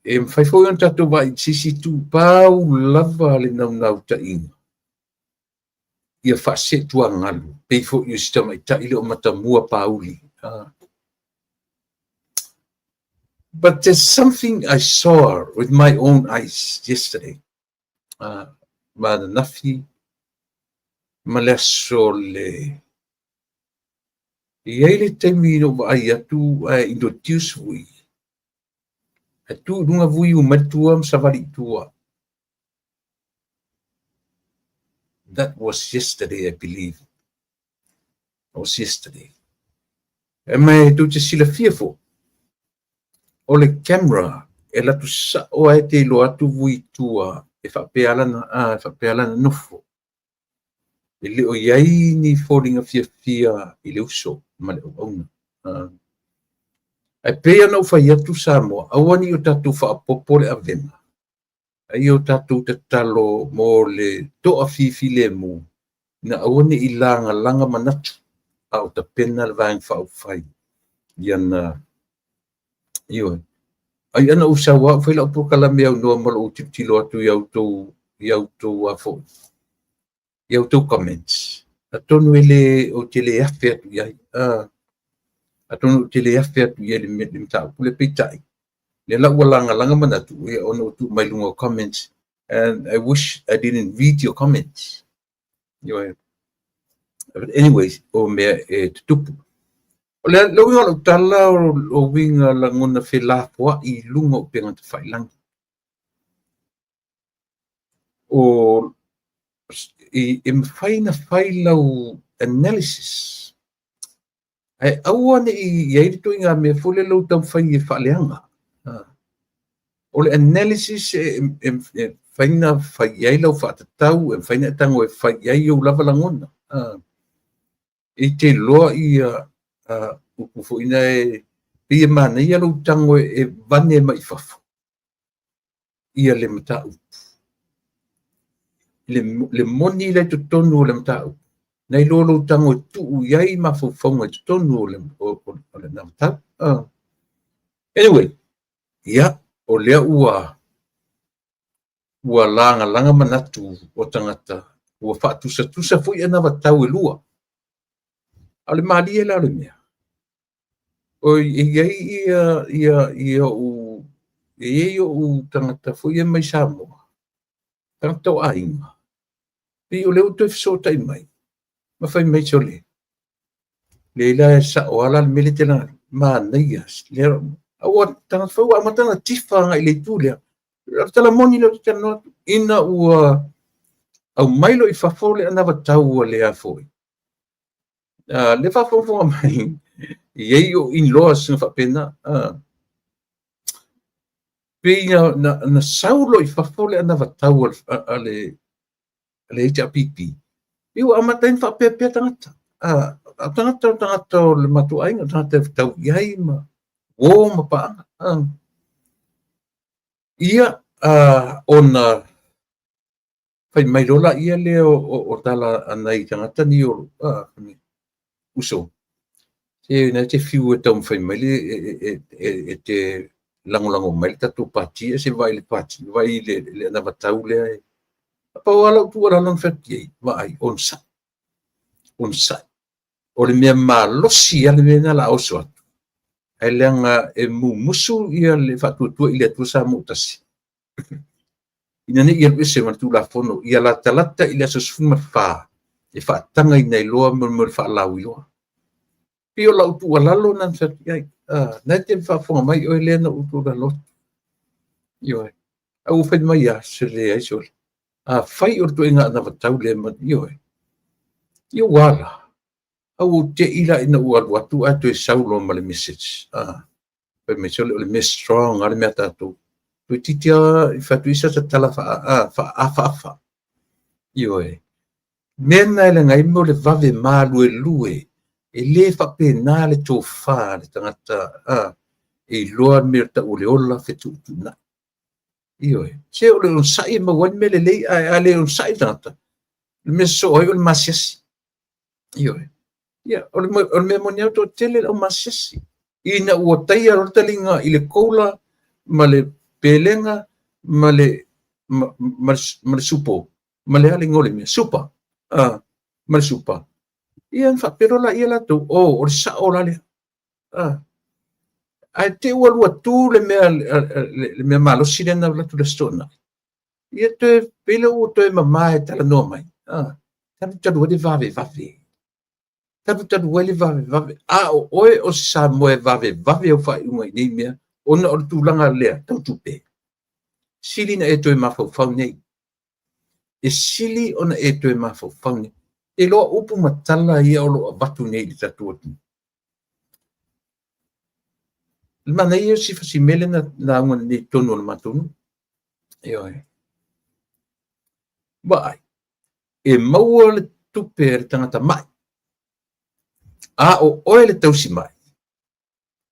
e mafai foi ona tatou vaai i se isi itu, pau lava le naunautaiga ia faasetuagalu, pei foi o si tamaitai lea o Matamua Pauli. But there's something I saw with my own eyes yesterday. Ma ananafi ma le aso le E i ai le taimi na ou vaai atu ae introduce Vui. Ae tu i luga Vui u mai tua ma savali i tua. That was yesterday, I believe. That was yesterday. E mai tou te silafia foi, o le camera e alu atu sao ae te iloa atu Vui i tua e faapea lana, e faapea lana nofo. E le o i ai ni foliga fiafia i le uso ma le auauna. Ae pei ona ou fai atu Samoa, aua ne i o tatou faaopoopo le avega, a ia o tatou tatalo mo le toafilemu, ina aua ne i lagalaga manatu a o tapena le Vaega Faaupufai i ana. Ioe. Ai ana ou sau lava ou fai lau polokalame aunoa ma lou tilotilo atu i a outou a foi, i a outou comments. Atonu e le, ou te le afe atu i ai. Atonu ou te le afe atu i ai i le mataupu lea, peitai, lea la ua lagalaga manatu, ia, ona ua tuu mai luga o comments, and I wish I didn't read your comments. Ioe. But anyways, o mea e tutupu. O le uiga o lau tala, o uiga lagona felafoai i luga o upega tafailagi. O e mafai ona fai lau analysis, ae aua ne i i ai le ituaiga mea foi lele ua taumafai e faaleaga. O le analysis e mafai ona fai i ai lau faatatau, e mafai ona e tago e fai i ai ou lava lagona. E te iloa ia upu foi na e pei e manaia lou tago e vane mai i fafo ia le mataupu. le moni la i totonu o le mataupu, nai lo lou tago e tuu i ai mafaufauga i totonu o le anavatau. Anyway, ia, o lea ua lagalaga manatu o tagata, ua faatusatusa foi anavatau e lua. A o le malie la o le mea, e i ai ou tagata foi ia mai Samoa, tagata o aiga, pei o lea ua toe fesootai mai, ma fai mai, sole, leai la e sao lava la le mea lea e te laga, manaia. Ua tagata foi ua amata ona tifa agai i le itu lea. O le tala moni lea ou te talanoa atu, ina ua aumai loa i fafo le anavatau a le a foi, lea faafogafoga mai, e i ai ou in-laws na faapena. Pei na sau loa i fafo le anavatau a le HRPP, pei ua amata ai ona faapeapea tagata. O tagata o tagata o le matou aiga, o tagata e fetau i ai ma uo ma paaga. Ia, ona fai mai loa laia lea o tala a nai tagata nei o uso, se na te fiu e taumafai mai e te lagolago mai le tatou pati, se vaai i le pati, vaai i le anavatau lea. Pau lava lau tuualalo na fai atu i ai, vaai, onosai, onosai. O le mea malosi lava le mea lena o le a oso atu, ae leaga e mumusu le faatuatua i le Atua Samoa ua tasi, ina ne i alu ese ma le Tulafono, ia latalata i le aso 14 e faatagaina ai loa mo le faalauiloa. Pei o lau tuualalo na fai atu i ai, na e te faafofoga mai oe lea na ou tuualalo atu. Ioe. Ae ua fai mai lava, se leai sole. Afai o le ituaiga anavatau lea, ioe. Ia ua ala. Ae ua ou te i la ina ua alu atu ae toe sau loa ma le message. Fai mai sole o le mea strong lava le mea a tatou. Toeitiiti lava i fai atu ai se tala faaafaafa. Ioe. Mea na e leaga ai mo le vave maluelue. E le faapena le tofa a le tagata e iloa le mea o tau o le ola fetuutuunai. Ioe. Se o le onosai e maua ai le mea lelei, ae a le onosai le tagata, le mea sosoo ai o le masiasi. Ioe. Ia, o le mea moni lava toatele le au masiasi. Ina ua taia loa le taliga i le koula ma le pelega ma le supo, ma le a le igoa o le mea, supa, ma le supa. Ia, na faapea loa laia latou, o le sao la lea. Ae te i ua alu atu le mea malosi lea na alu atu i le Aso Toonai. Ia toe pei lea ua toe mama e talanoa mai. Talu talu ai le vavevave. Talu talu ai le vavevave. A o oe o se Samoa e vavevave au faaiuga i nei mea, ona o le tulaga lea, tau tupe. Sili na e toe mafaufau nei. E sili ona e toe mafaufau nei. E iloa upu ma tala ia o lo o avatu nei i le tatou atunuu. Le manaia o si fasimele na lauga nei i totonu o le matou nuu. Ioe. Vaai, e maua le tupe a le tagata mai, a o oe le tausi mai,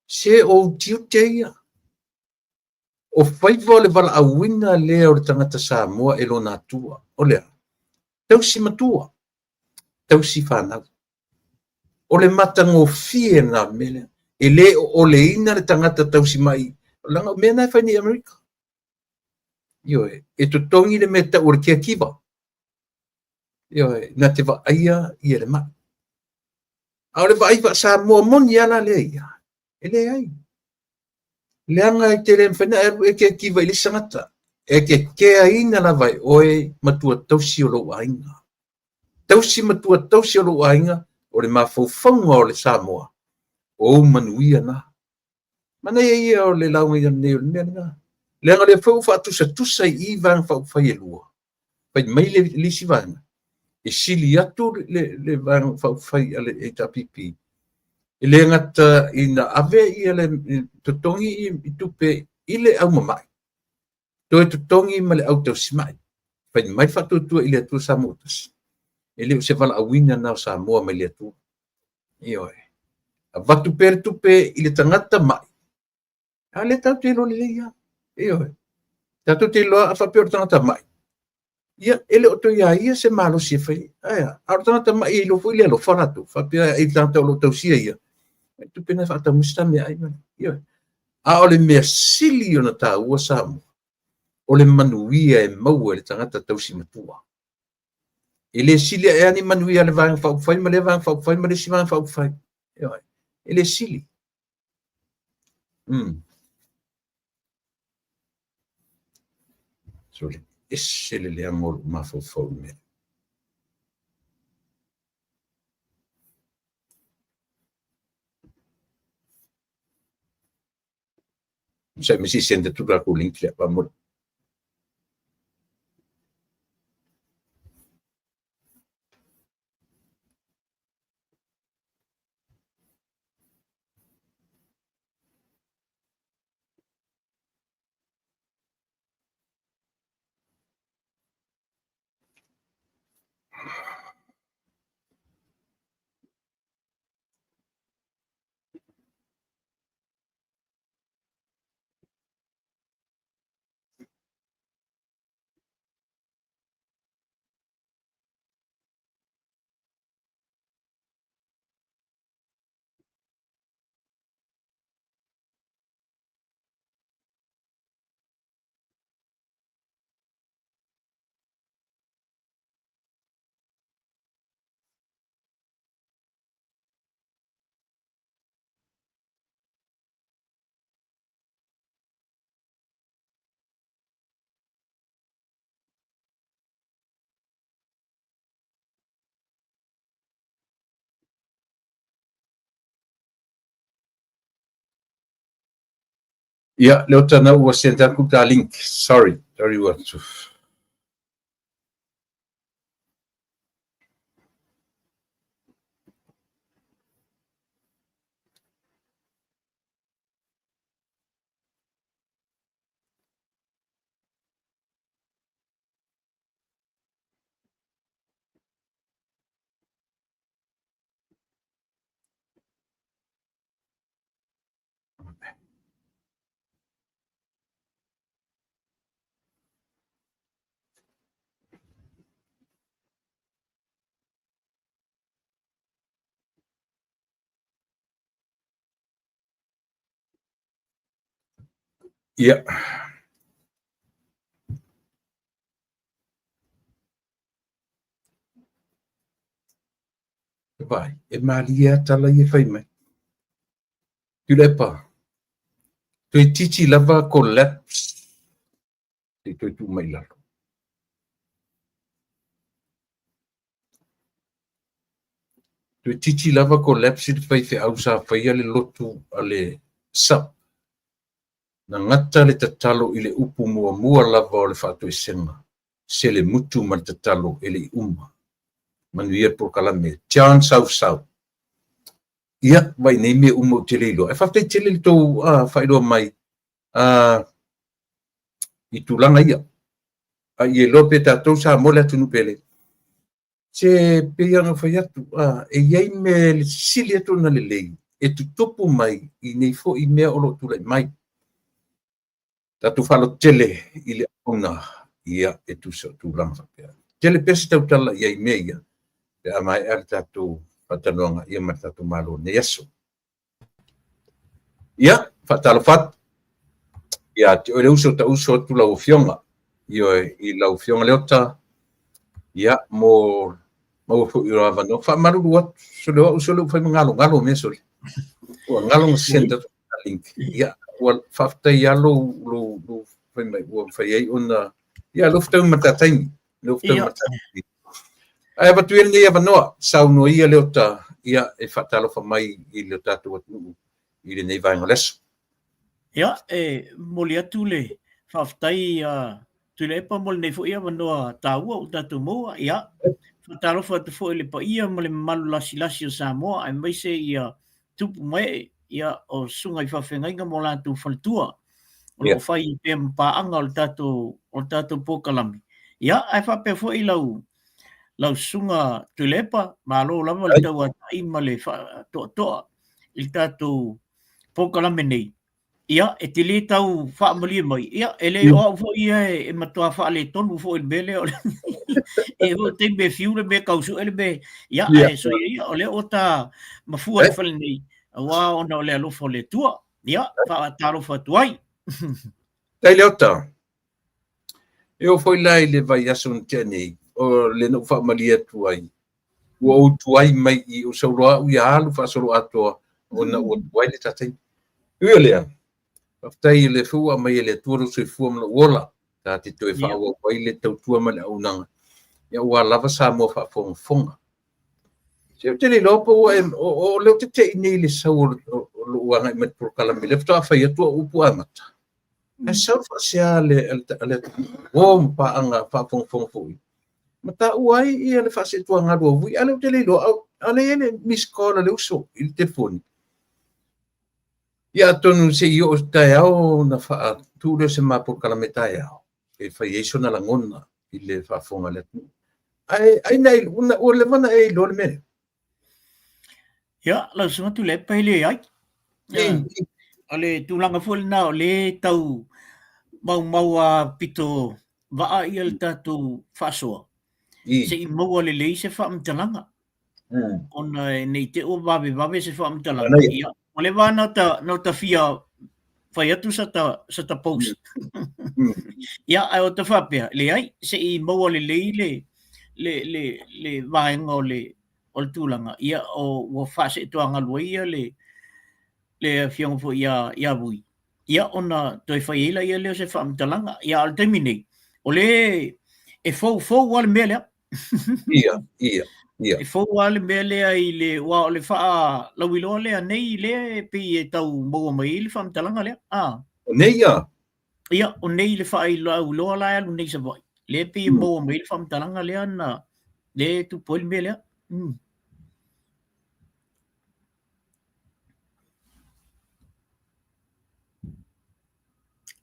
se o ou tiute ia. O faiva o le valaauina lea o le tagata Samoa e lona atua. O lea, tausi matua, tausi fanau. O le matagofie na o le mea lea. E le o oleina le tagata tausi mai, leaga o mea na e fai nei i Amerika. Ioe, e totogi le mea tau o le caregiver. Ioe, na te vaaia ia le mai. A o le vaai faa-Samoa moni lava la lea ia, e leai. Leaga e te le mafai ona e alu e caregiver i le isi tagata. E te keaina lava e oe matua tausi o lou aiga. Tausi matua tausi o lou aiga, o le mafaufauga o le Samoa, o ou manuia na. Manaia ia o le lauga nei o le mea lena. Leaga lea foi ua faatusatusa i vaega faaupufai e lua. Fai mai le isi vaega, e sili atu le vaega faaupufai a le HRPP. E le gata ina ave ia le totogi i tupe i le aumamai, toe totogi ma le au tausimai. Fai mai le faatuatua i le Atua Samoa tasi. E le o se valaauina na o Samoa mai le Atua. Ioe. Avatu pea le tupe i le tagata mai. A lea tatou te iloa lelei lava. Ioe. Tatou te iloa a faapea o le tagata mai. Ia, e le o toe ia ia se malosi e fai ai. Ae a? A o le tagata ma'i e iloa foi le alofa latou, faapea i le tagata o lo o tausia ia, e tupe na e faatau mai se ta meaai. Ioe. A o le mea sili ona taua Samoa, o le manuia e maua e le tagata tausi matua. E le sili ae lava ni manuia a le Vaega Faaupufai ma lea Vaega Faaupufai ma le isi Vaega Faaupufai. Ioe. E le sili. Sole, ese le leaga o lou mafaufau i le mea. Sai me si send atu la ku link lea faamolemole. Ia, Leota, na ua send atu ta link. Sorry, sorry ua. Ia. Vai, e malie a tala ia fai mai. Tuilaepa, toeitiiti lava collapse se i toe tuu mai i lalo. Toeitiiti lava collapse le faifeau sa faia le lotu a le SUPP. Na gata le tatalo i le upu muamua lava o le faatoesega, selemutu ma le tatalo e le i uma. Manuia le polokalame. John Sausau. Ia, vaai nei mea uma ou te le iloa. Ae faafetai tele le tou faailoa mai i tulaga ia. A ia iloa pe tatou Samoa le atunuu pele. Se pei ona fai atu, e i ai mea e sili atu ona lelei e tutupu mai i nei foi mea o lo o tulai mai. Tatou faalototele i le auauna, ia, e tusa o tulaga faapea. Tele pea se tautala i ai i mea ia, pe a maea le tatou faatalanoaga ia ma le tatou Malo i lenei aso. Ia, faatalofa atu ia te oe le uso, ta uso atu lau Afioga, ioe, i lau Afioga Leota, ia, mo maua foi o avanoa. Faamalulu atu, sole o au sole ua fai ma galogalo mea sole. Ua galo na send atu link. Ia, ua faafetai lava lou, lou, lou fai mai, ua mafai ai ona, ia, lou fetaui ma ta taimi. Lou fetaui ma ta taimi. Ae avatu ia lenei avanoa, saunoa ia Leota, ia, e faatalofa mai i le tatou atunuu i lenei vaega o le aso. Ia, e momoli atu le faafetai ia Tuilaepa mo lenei foi avanoa taua ua tatou maua. Ia, faatalofa atu foi i le paia ma le mamalu lasilasi o Samoa aemaise ia tupu ma ee ia o susuga i faafeagaiga ma o latou faletua o lo o fai pea ma paaga o le tatou o le tatou polokalame. Ia, ae faapea foi lau lau susuga Tuilaepa, malo lava le tauatai ma le faatoatoa i le tatou polokalame nei. Ia, e te lē tau faamalie mai, ia, e le o au foi ia e matua faaletonu foi i le mea lea o le e oo i le taimi e fiu le mea tau sue le mea, ia, ae soia ia, o lea ua ta mafua i le fale nei, aua ona o le alofa o le Atua. Ia, faatalofa atu ai. Faafetai Leota. E oo foi la i le vaiaso na tea nei, o lea na ou faamalie atu ai, ua ou tuai mai i ou sau loa au ia alu faasoloatoa ona ua tuai le ta taimi. E ui o lea, faafetai o lea foi ua aumai e le Atua lou soifua ma lou ola, ta te toe faaauau ai le tautua ma le auaunaga, ia aua lava Samoa faafogafoga. Se ou te le iloa po ua e, o lea ou te te'i nei i le sau o lou agai mai i le polokalame, lea faatoa fai atu au upu amata. Ae sau le faasea a le atunuu, o ma paaga faafogafoga foi, ma taua ai ia le faaseetuagalu a Vui, a o lea ou te le iloa, a o lea e i ai le missed call a le uso i le telefoni. Ia atonu se i oo i taeao ona faatu lea o se ma polokalame taeao e fai ai sona lagona i le faafofoga a le atunuu. Ae ai na ua leva ona e iloa le mea lea? Ia, lau Susuga Tuilaepa e leai. O le tulaga foi lena o lea e tau maumau a pito vaa ia le tatou faasoa, se i maua lelei se faamatalaga. Ona ne i te i ua vavevave se faamatalaga. Ia, ua leva lava ona ta fia fai atu sa ta post. Ia, ae o ta faapea, leai, se i maua lelei le vaega o le o le tulaga, ia, o, ua faaseetoagalu ai ia le, le afioga foi ia, ia Vui, ia, ona toe fai ai laia lea o se faamatalaga. Ia, a o le taimi nei, o lea e foufou lava le mea lea. Ia, ia, ia. E fou lava le mea lea i le, aua o le faalauiloa lea nei lea e pei e tau maua mai ai le faamatalaga lea. Ah. O nei ia? Ia, o nei le faalauiloa la e alu nei i Savaii. Lea e pei e maua mai ai le faamatalaga lea na, lea e tupu ai le mea lea.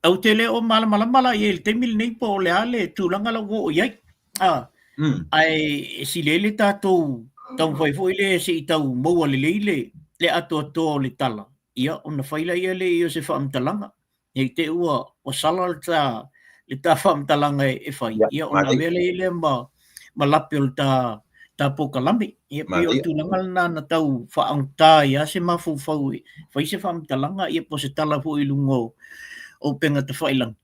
Ou te le o malamalama la i ai i le taimi lenei po o le a le tulaga la ua oo i ai. Ah, ae e sili ai le tatou taumafai foi lea se i tau maua lelei le, le atoatoa o le tala, ia ona fai laia lea o se faamatalaga. Ne i te i ua, ua sala le ta, le ta faamatalaga e fai, ia ona avea lea lea ma, ma lape o le ta, ta polokalame. Ia pei o le tulaga lena na tau faaugata ai lava se mafaufau e fai se faamatalaga ia po o se tala foi i luga o, o upega tafailagi.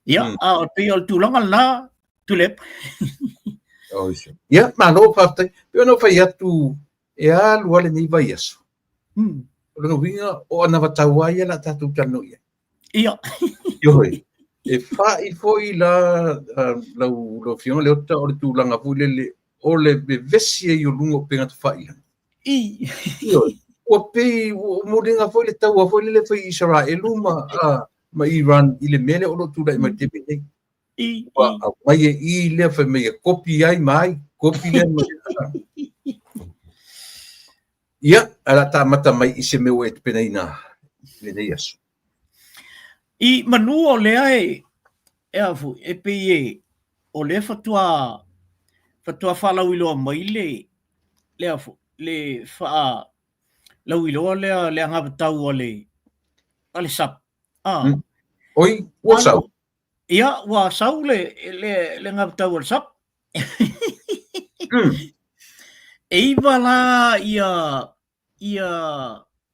Ia, a o pei o le tulaga lena, Tuilaepa. Ia, malo faafetai. Pei ona ou fai atu, e alu lava lenei vaiaso. O lona uiga, o anavatau lava ia o le a tatou talanoa i ai. Ia. Ioe. E fa'i foi la lau lau Afioga Leota o le tulaga foi lele o le vevesi ai o luga o upega tafailagi. I. Ioe. Ua pei ua muliga foi le taua foi lele fai i Isaraelu ma ma Iran i le mea lea o lo o tulai mai i le taimi nei. I. Ua aumai e i lea fai mai e kopi ai ma ai, kopi lea ma Ia, ae o le a ta amata mai i se mea ua e tapenaina i lenei aso. I manu o lea e, e a foi, e pei e, o lea faatoa, faatoa faalauiloa mai le, le a foi, le faalauiloa lea le anavatau a le, a le SAP. Ah. Oi, ua sau. Ia, ua sau le, le, le anavatau a le SAP. E iva la ia, ia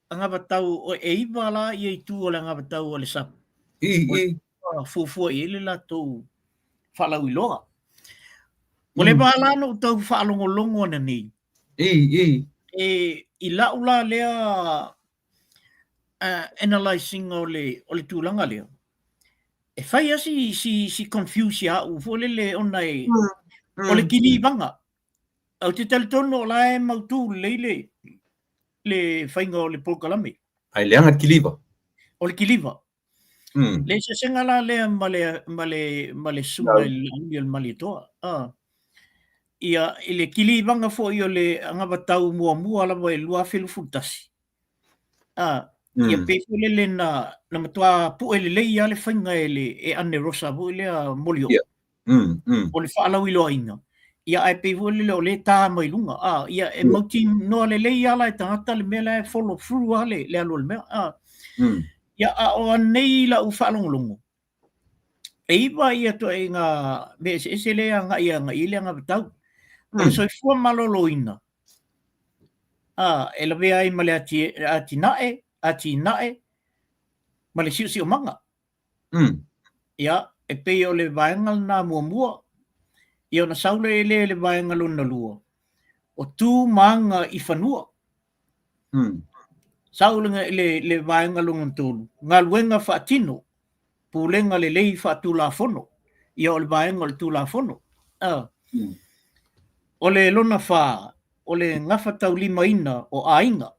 anavatau, e iva la ia itu o le anavatau a le SAP. I, i. Fuafua i ai le latou faalauiloa. Ua leva la ona ou tau faalogologo ananei. I, i. E, i lau la lea analyse ina o le, o le tulaga lea, e fai lava si, si, si confuse ia au foi lele ona e, o le kilivaga. Ou te talitonu o la e mautu lelei le, le faiga o le polokalame. Ae leaga le kiliva. O le kiliva. Le eseesega la lea ma le, ma le, ma le susuga i le Laauli o le Malietoa. Ah. Ia, i le kilivaga foi o le anavatau muamua lava i le 2021, ah, ia pei foi lele na, na matua pue lelei lava le faiga e le, e Anne Rosa foi lea Molioo. Ia. O le faalauiloaina, ia ae pei foi lele o lea e ta mai luga, ah, ia e mautinoa lelei lava la e tagata le mea la e follow through lava le, le alu o le mea. Ah. Ia, a o anei lau faalogologo, e iva ia ituaiga mea eseese lea e agai agai i ai le anavatau. O le soifua maloloina, a, e lavea ai ma le atinae, atinae ma le siosiomaga. Ia, e pei o le vaega lena muamua. Ia ona sau lea i le vaega lona lua, o tu ma aga i fanua. Sau le, le, le vaega lona tolu, galuega faatino, pulega lelei faatulafono. Ia o le vaega o le tulafono. O le lona fa, o le gafataulimaina o aiga.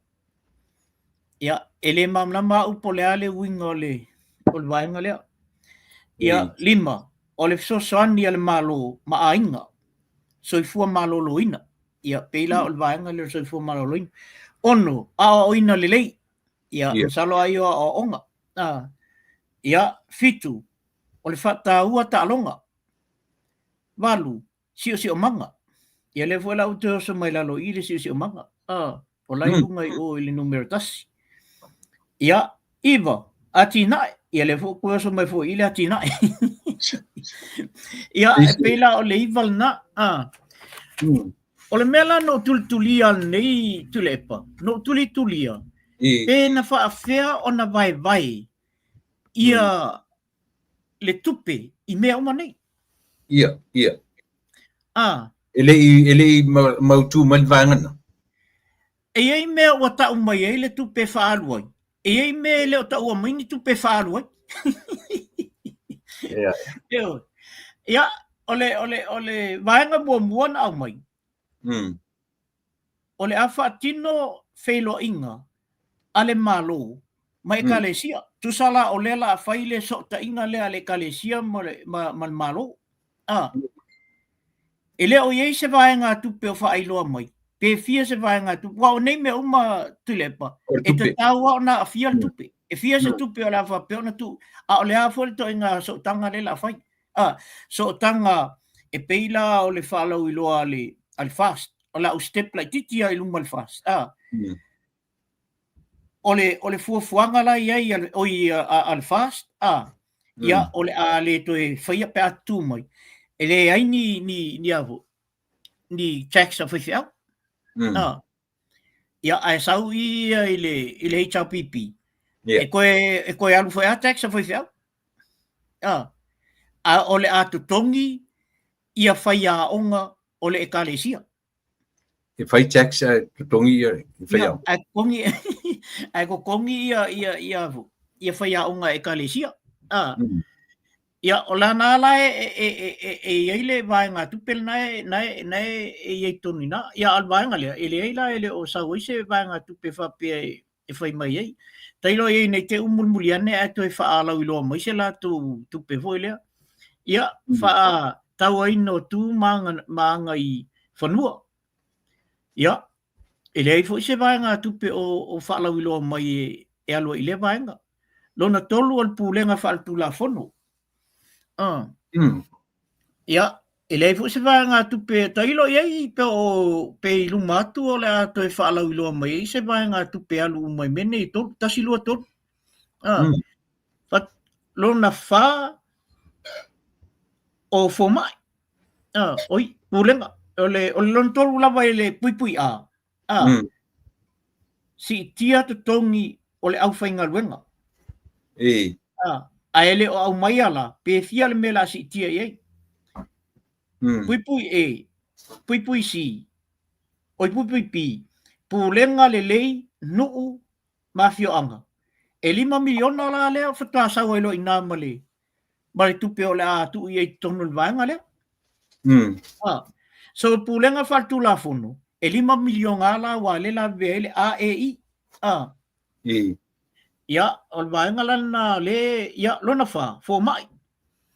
Ia, e le malamalama au po o le a le uiga o le, o le vaega lea. Ia, lima, o le fesoasoani a le Malo ma aiga, soifua maloloina. Ia, pei la o le vaega lea o le soifua maloloina. Ono, aoaoina lelei. Ia, masalo ai o aoaoga. Ia, fitu, o le faataua taaloga. Valu, siosiomaga. Ia lea foi la ua toe oso mai lalo i le siosiomaga. O la i luga i o i le numera tasi. Ia, iva, atinae. Ia lea foi ua oso mai foi i le atinae. Ia, e pei la o le iva lena. O le mea la na ou tulitulia lenei Tuilaepa, na ou tulitulia, pe na faafefea ona vaevae ia le tupe i mea uma nei. Ia, ia. E le i, e le i mautū mai le vaega na. E i ai mea ua tau mai ai le tupe e faaalu ai, e i ai mea e le o taua mai ni tupe e faaalu ai. Ia. Ia, o le, o le, o le vaega muamua na aumai, o le a faatino feiloaiga a le Malo ma Ekalesia. Tusa la o lea la a fai le sootaiga lea a le Ekalesia ma le, ma, ma le Malo. A. E le o i ai se vaegatupe o faailoa mai, pe fia se vaegatupe, aua o nei mea uma Tuilaepa, e tatau lava ona aafia le tupe. E fia se tupe o le a faapea ona tuu, a o le a foi le ituaiga sootaga lea o le a fai. A, sootaga e pei la o le faalauiloa a le, a le FAST, o lau step laitiiti lava i luma o le FAST. A, o le, o le fuafuaga la i ai a le, oi, a, a le FAST, a, ia, o le a le toe faia pe a tutū mai, e leai ni, ni, ni a foi, ni tax a faifeau. A, ia, ae sau i ia i le, i le HRPP, e toe, e toe alu foi a tax a faifeau. A, a o le a totogi ia faiaoga o le Ekalesia. E fai tax ae totogi ia i faiaoga. Ae totogi ae totogi ia ia ia ia faiaoga Ekalesia. A. Ia o lana la e e e e e i ai le vaegatupe lena e na e na e e i ai i totonu i ina. Ia a o le vaega lea, e leai la e le o sau ai se vaegatupe faapea e e fai mai ai. Tailo i ai nei te umulimuli ane ae toe faalauiloa mai se latou tupe foi lea. Ia, faatauaina o tu ma aga, ma aga i fanua. Ia, e leai foi se vaegatupe o, o faalauiloa mai e, e alu ai i lea vaega. Lona tolu o le pulega faaletulafono. Ah. Ia, e leai foi se vaegatupe, tailo i ai pe o pe i luma atu o le a toe faalauiloa mai ai se vaegatupe alu uma i mea nei e tolu, tasi, lua, tolu. Ah. Fa, lona fa o fomai. Ah, oi, pulega. O le, o le lona tolu lava i le puipui A. A, siitia totogi o le aufaigaluega. E. A, ae le o aumaia la, pe fia le mea o le a siitia i ai. Puipui E, puipui C, oi puipui B, pulega lelei, nuu ma afioaga. E lima miliona la lea faatoa sau ai loa i ina ma le, ma le tupe o le a tuu i ai i totonu o le vaega lea. Ah, so pulega faaletulafono, e lima miliona la aua lea la avea ai le AAI. Ah. Ia, o le vaega la lena le, ia, lona fa, fomai.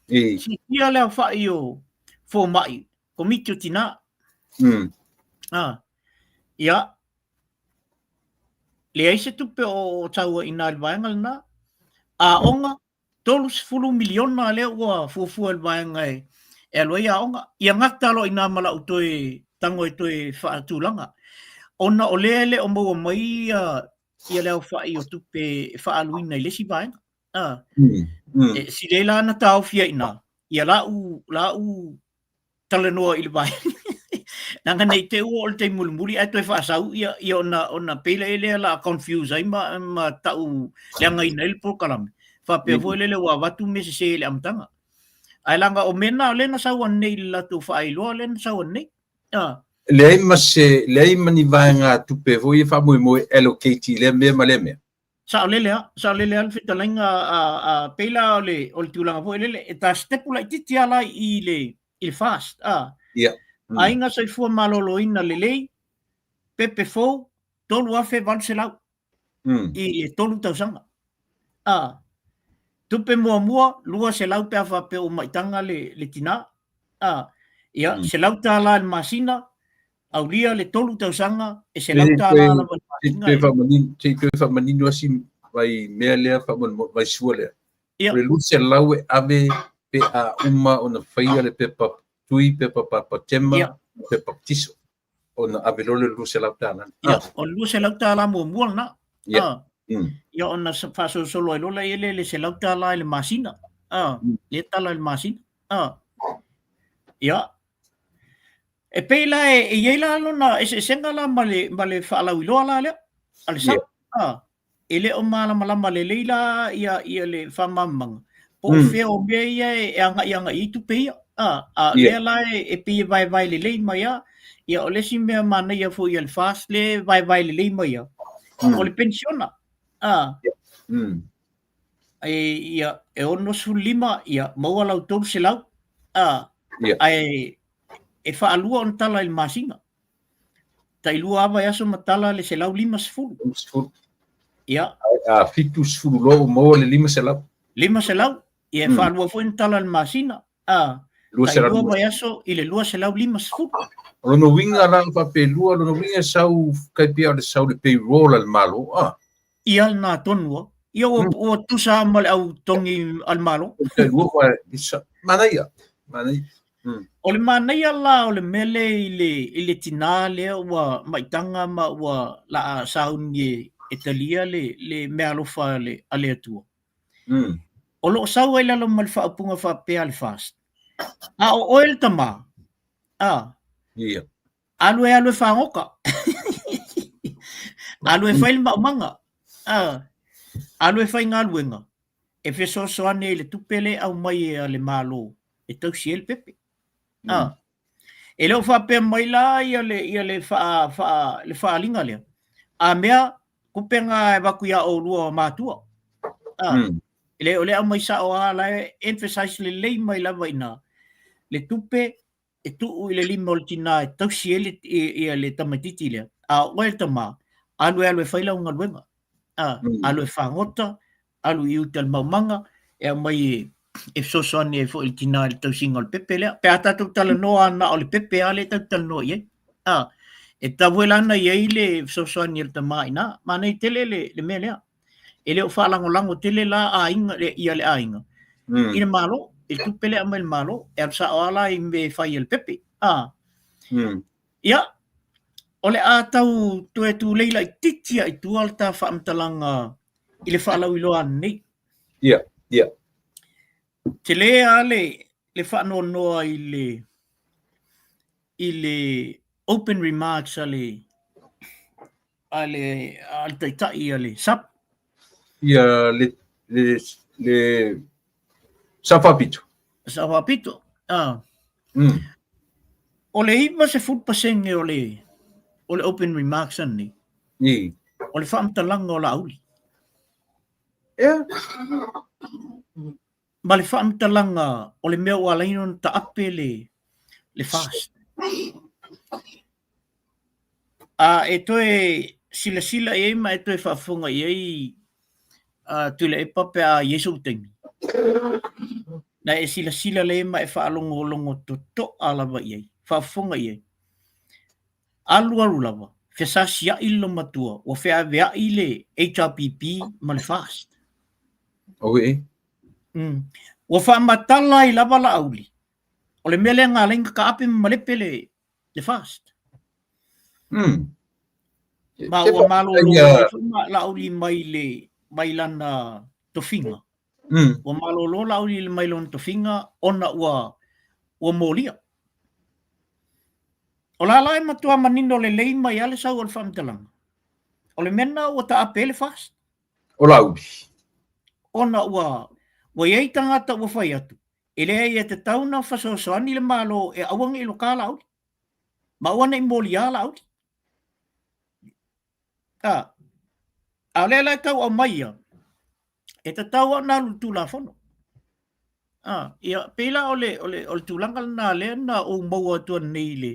Siitia le aofai o fomai, komiti o tina. Ah. Ia, leai se tupe o taua i ina i le vaega lena. Aoga, 30 miliona lea ua fuafua i le vaega e, e alu ai aoga. Ia gata loa i ina ma lau toe tago e toe faatulaga. Ona o lea e le o maua mai ia ia le aofai o tupe e faaaluina i le isi vaega. A, e sili ai la ona taofi ai i ina ia la'u la'u talanoa i le vaega. Leaga ne i te i ua oo i le taimi mulimuli ae toe faasau ia, ia ona, ona pei la lea la confuse ai ma, ma ta'u leagaina ai le polokalame. Faapea foi lele ua avatu mea sese i le amataga. Ae leaga o mea na o lea na sau ananei i le latou faailoa lea na sau ananei. Ah. Leai ma se, leai ma ni vaegatupe foi e faamoemoe allocate i lea mea ma lea mea. Saolele a, saolele a le fetalaiga a, a pei la o le, o le tulaga foi lele, e ta stepu laitiiti lava la i le, i le FAST, a. Ia. Mm. Aiga soifua maloloina lelei, pepe fou, 3,800 mm. i le tolu tausaga. A, tupe muamua, 200 pe a faapea ua maitaga le, le tinā. A, ia, mm. $100 i le masina, aulia le tolu tausaga, e $100 lava i le masina. Se i toe faamanino, se i toe faamanino asi mai mea lea faamolemole, mai sua lea. Ia. O le 200 e ave pe a uma ona faia le pepa tui, pepa papatema, Ia. pepa baptiso. Ona ave loa le $200. Ia, o le $200 muamua lena. Ia. Ah. Mm. Ia ona faasolosolo ai loa lea le $100 i le masina. Ah, Mm. le tala i le masina. Ah. Ia. E pei la e, e i ai la lona eseesega la ma le, ma le faalauiloa la lea a le Ia. SAP. Ah. E le o malamalama lelei la ia, ia le faamalamalamaga po o Mm. fea o mea ia e, e agai agai i ai tupe ia. A, a Ia. lea la e, e pei e vaevae lelei mai a. Ia o le isi mea manaia foi a le FAST lea e vaevae lelei mai a, Mm. o le penisiona. A, Ia. Mm. e, ia, e 65, ia, maua lau 300, a, Ia. ae e faalua ona tala i le masina. Tailua lava vaiaso ma tala le 150. 50. Ia. A 70 loa ua maua le 500. 500. Ia, e Mm. faalua foi ona tala i le masina. A, 200. tailua vaiaso i le 250. O lona uiga la faapelua, lona uiga e sau kai pea o le sau le payroll a le Malo. Ah. Ia lena tonu a. Ia ua, Mm. ua tusa lava ma le au togi a le Malo. Tailua ua manaia. Manaia. Mm. O le manaia la o le mea lea i le, i le tinā lea ua maitaga ma ua laa sauni e, e talia le, le meaalofa a le, a le Atua. Mm. O lo o sau ai lalo ma le faaupuga faapea a le FAST. A o oe le tamā, a, Ia. alu e alu e fagota. Alu e fai le maumaga. A, alu e fai galuega e fesoasoani ai i le tupe lea e aumai e a le Malo e tausi ai le pepe. A, e le o faapea mai la ia le, ia le, faa, faa, le faaaliga lea. A mea, tupe na e avatu iā oulua o matua. A, Mm. e le o le aumai sao lava la e emphasize lelei mai lava i ina le tupe e tuu i le lima o le tinā e tausi ai le, ia le tamaitiiti lea. A o oe le tamā, alu e alu e fai lau galuega. A, Mm. alu e fagota, alu i uta i le maumaga, e aumai e, e fesoasoani ai foi i le tinā i le tausiga o le pepe lea. Pe a tatou talanoa na o le pepe lava lea tatou te talanoa i ai. A, e tatau foi la ona i ai le fesoasoani a le tamā i ina. Manaia tele le, le mea lea. E le o faalagolago tele la aiga, le, ia le aiga Mm. i le Malo, i le tupe lea e aumai e le Malo, e alu sao lava la i mea e fai e le pepe. A, Mm. ia, o le a tau toe tulei laitiiti lava i tua le ta faamatalaga i le faalauiloa ananei. Ia, ia. Tele lava le, le faanoanoa i le, i le open remarks a le, a le, a le taitai a le SAP. Ia, le, le, le Sao Faapito. Sao Faapito. Ah. Mm. O le 90% o le, o le open remarks ananei. I. O le faamatalaga o Laauli. Ea. Ma le faamatalaga o le mea ua ala ai ona taape le, le FAST. A e toe silasila i ai ma e toe faafofoga i ai a Tuilaepa pe a i ai sou taimi. Na e silasila lelei ma e faalogologo totoa lava i ai, faafofoga i ai. Alu alu lava, fesasiai le loomatua, ua feaveai le HRPP ma le FAST. Oi. Mm. Ua faamatala ai lava Laauli. O le mea lea na ala ai ona taape ma malepe le, le FAST. Mm. Ma ua malolo mai foi ma Laauli mai le mai lana tofiga. Ua malolo Laauli mai lona tofiga ona ua ua molia. O la la e matua manino lelei mai lava le sau o le faamatalaga. O le mea lena ua taape ai le FAST. O Laauli. Ona ua ua i ai tagata ua fai atu, e leai e tatau ona fesoasoani le Malo e aua ne i loka Laauli. Ma aua ne i moliā Laauli. A, a o lea la e tau aumai ia, e tatau lava ona alu i le Tulafono. A, ia, pei la o le, o le, o le tulaga lena lea na ou maua atu nei i le,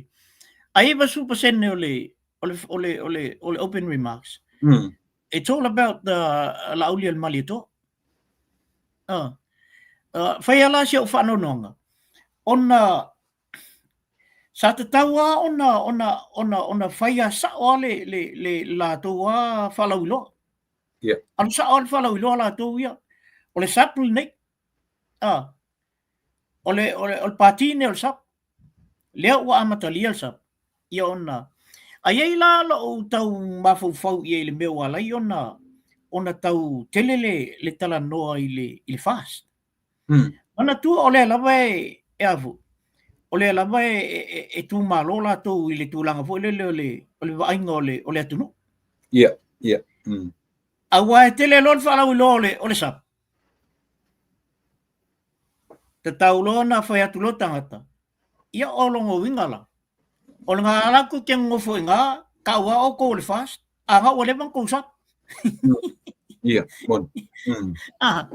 ai 90% o le, o le, o le, o le, o le open remarks. It's all about the Laauli a le Malietoa. A, uh, fai ala si au faanoanoaga, ona sa tatau lava ona, ona, ona, ona faia sao lava le, le, le latou lava faalauiloa. Yeah. Alu sao lava le faalauiloa latou ia. O le SAP lenei. Ah. O le, o le, o le pati lenei o le SAP. Lea ua amatalia le SAP. Ia ona, a i ai la lou tau mafaufau i ai i le mea ua ala ai ona, ona tau tele le, le talanoa i le, i le FAST. Manatua o lea lava e, e a foi, o lea lava e, e, e tumalo latou i le tulaga foi lele o le, o le vaaiga o le, o le atunuu. Ia, ia. Aua e tele loa le faalauiloa o le, o le SAP. Tatau loa ona fai atu loa tagata, ia o lona uiga la, o le ga la tou te nonofo i ina, tau lava outou o le FAST, a na ua leva ona tou SAP. Ia, moni. Ah,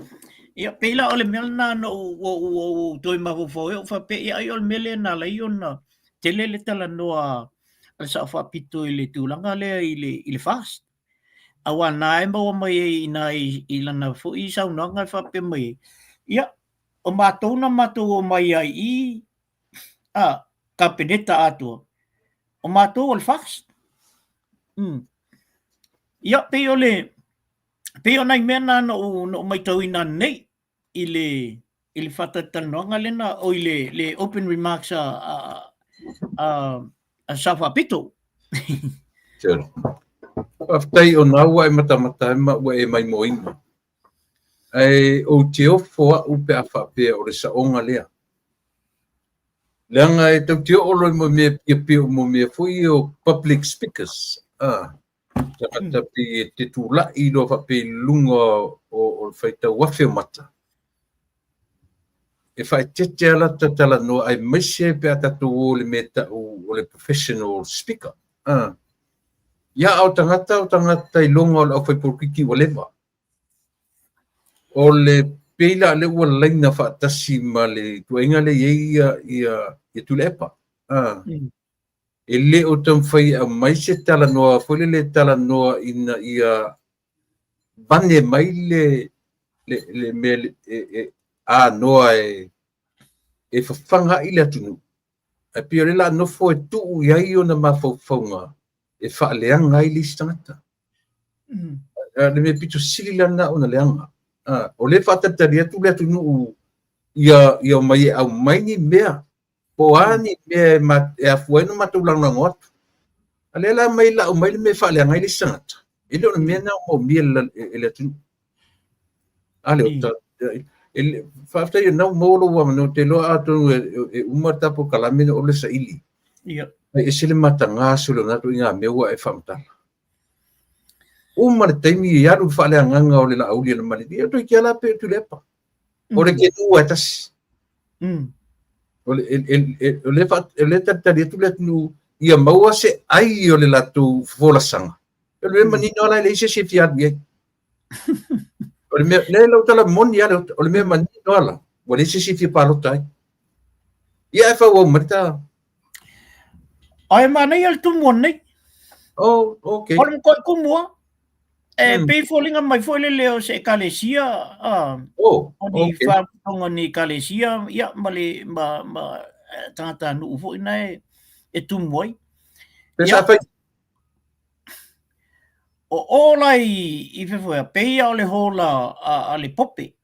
ia, pei la o le mea lena na ou, ou, ou, ou toe mafaufau ai, ou faapea, ia ai o le mea lea na ala ai ona tele le talanoa a le Sao Faapito i le tulaga lea i le, i le FAST. Aua na e maua mai ai i ina i, i lana foi saunoaga e faapea mai ai, ia, o matou na matou omai ai i a, Kapeneta atoa, o matou o le FAST. Ia, pei o le, pei o nai mea na na ou, na ou matauina nei i le, i le faatalatalanoaga lena, o i le, le open remarks a, a, a, a Sao Faapito. Sure. Faafetai ona ua e matamata ai ma ua e maimoaina. Ae ou te ofo au pe a faapea o le saoga lea. Leaga e tau te oo loa i mo mea pia pia o mo mea foi ia o public speakers. Ah, tagata pei e te tulai loa faapea i luga o, o le faitau afe o mata. E faaeteete lava lata talanoa aemaise pe a tatou o i le mea e tau o le professional speaker. Ah. Ia, a o tagata, o tagata iloga o le aufaipolokiki ua leva. O le pei la lea ua laina faatasi ma le ituaiga lea e i ai ia, ia, ia Tuilaepa. Ah. E le o taumafai e aumai se talanoa foi lele e talanoa ina ia vane mai le, le, le mea e, e anoa e, e fafaga ai le atunuu. Ae pei o lea o le a nofo e tuu i ai ona mafaufauga e faaleaga ai le isi tagata. Le mea pito sili la lena ona leaga. O lea e faatalitali atu le atunuu ia, ia omai e aumai ni mea Po o a ni mea e, ma, e afua ai ona matou lagolago atu. A lea la mai lau mai le mea e faaleaga ai le isi tagata. E le o le mea lena o maomia e le atunuu. A le o ta, e, faafetai o lena ua maua lou avanoa, ou te iloa atonu e, e uma le ta polokalame ona ou le saili. Ia. E ese le mataga sole o lena ituaiga mea ua e faamatala. Uma le taimi e alu le faaleagaga o le Laauli a le Maligi, ia toeitiiti lava la pei o Tuilaepa. O le kenu lava e tasi. O le, e, e, e, o le, fa, o le talitali atu le atunuu ia maua se ai o le latou folasaga. O le mea manino lava la e leai se isi e fia alu i ai. O le mea, le lau tala moni lava le, o le mea manino lava la, ua leai se isi e fia palota ai. Ia e faaauau mai le ta. Ae manaia le tumu nei. Oh, okay. O le matuai tumu lava. E pei foliga mai foi lele o se ekalesia, a, Oh, o ni okay. faalapotopotoga o ni ekalesia, ia, ma le, ma, ma tagatanuu foi na e, e tumu ai. Pe sa fai O o la i, i fefo ea, pei ia o le hōla a, a le Pope.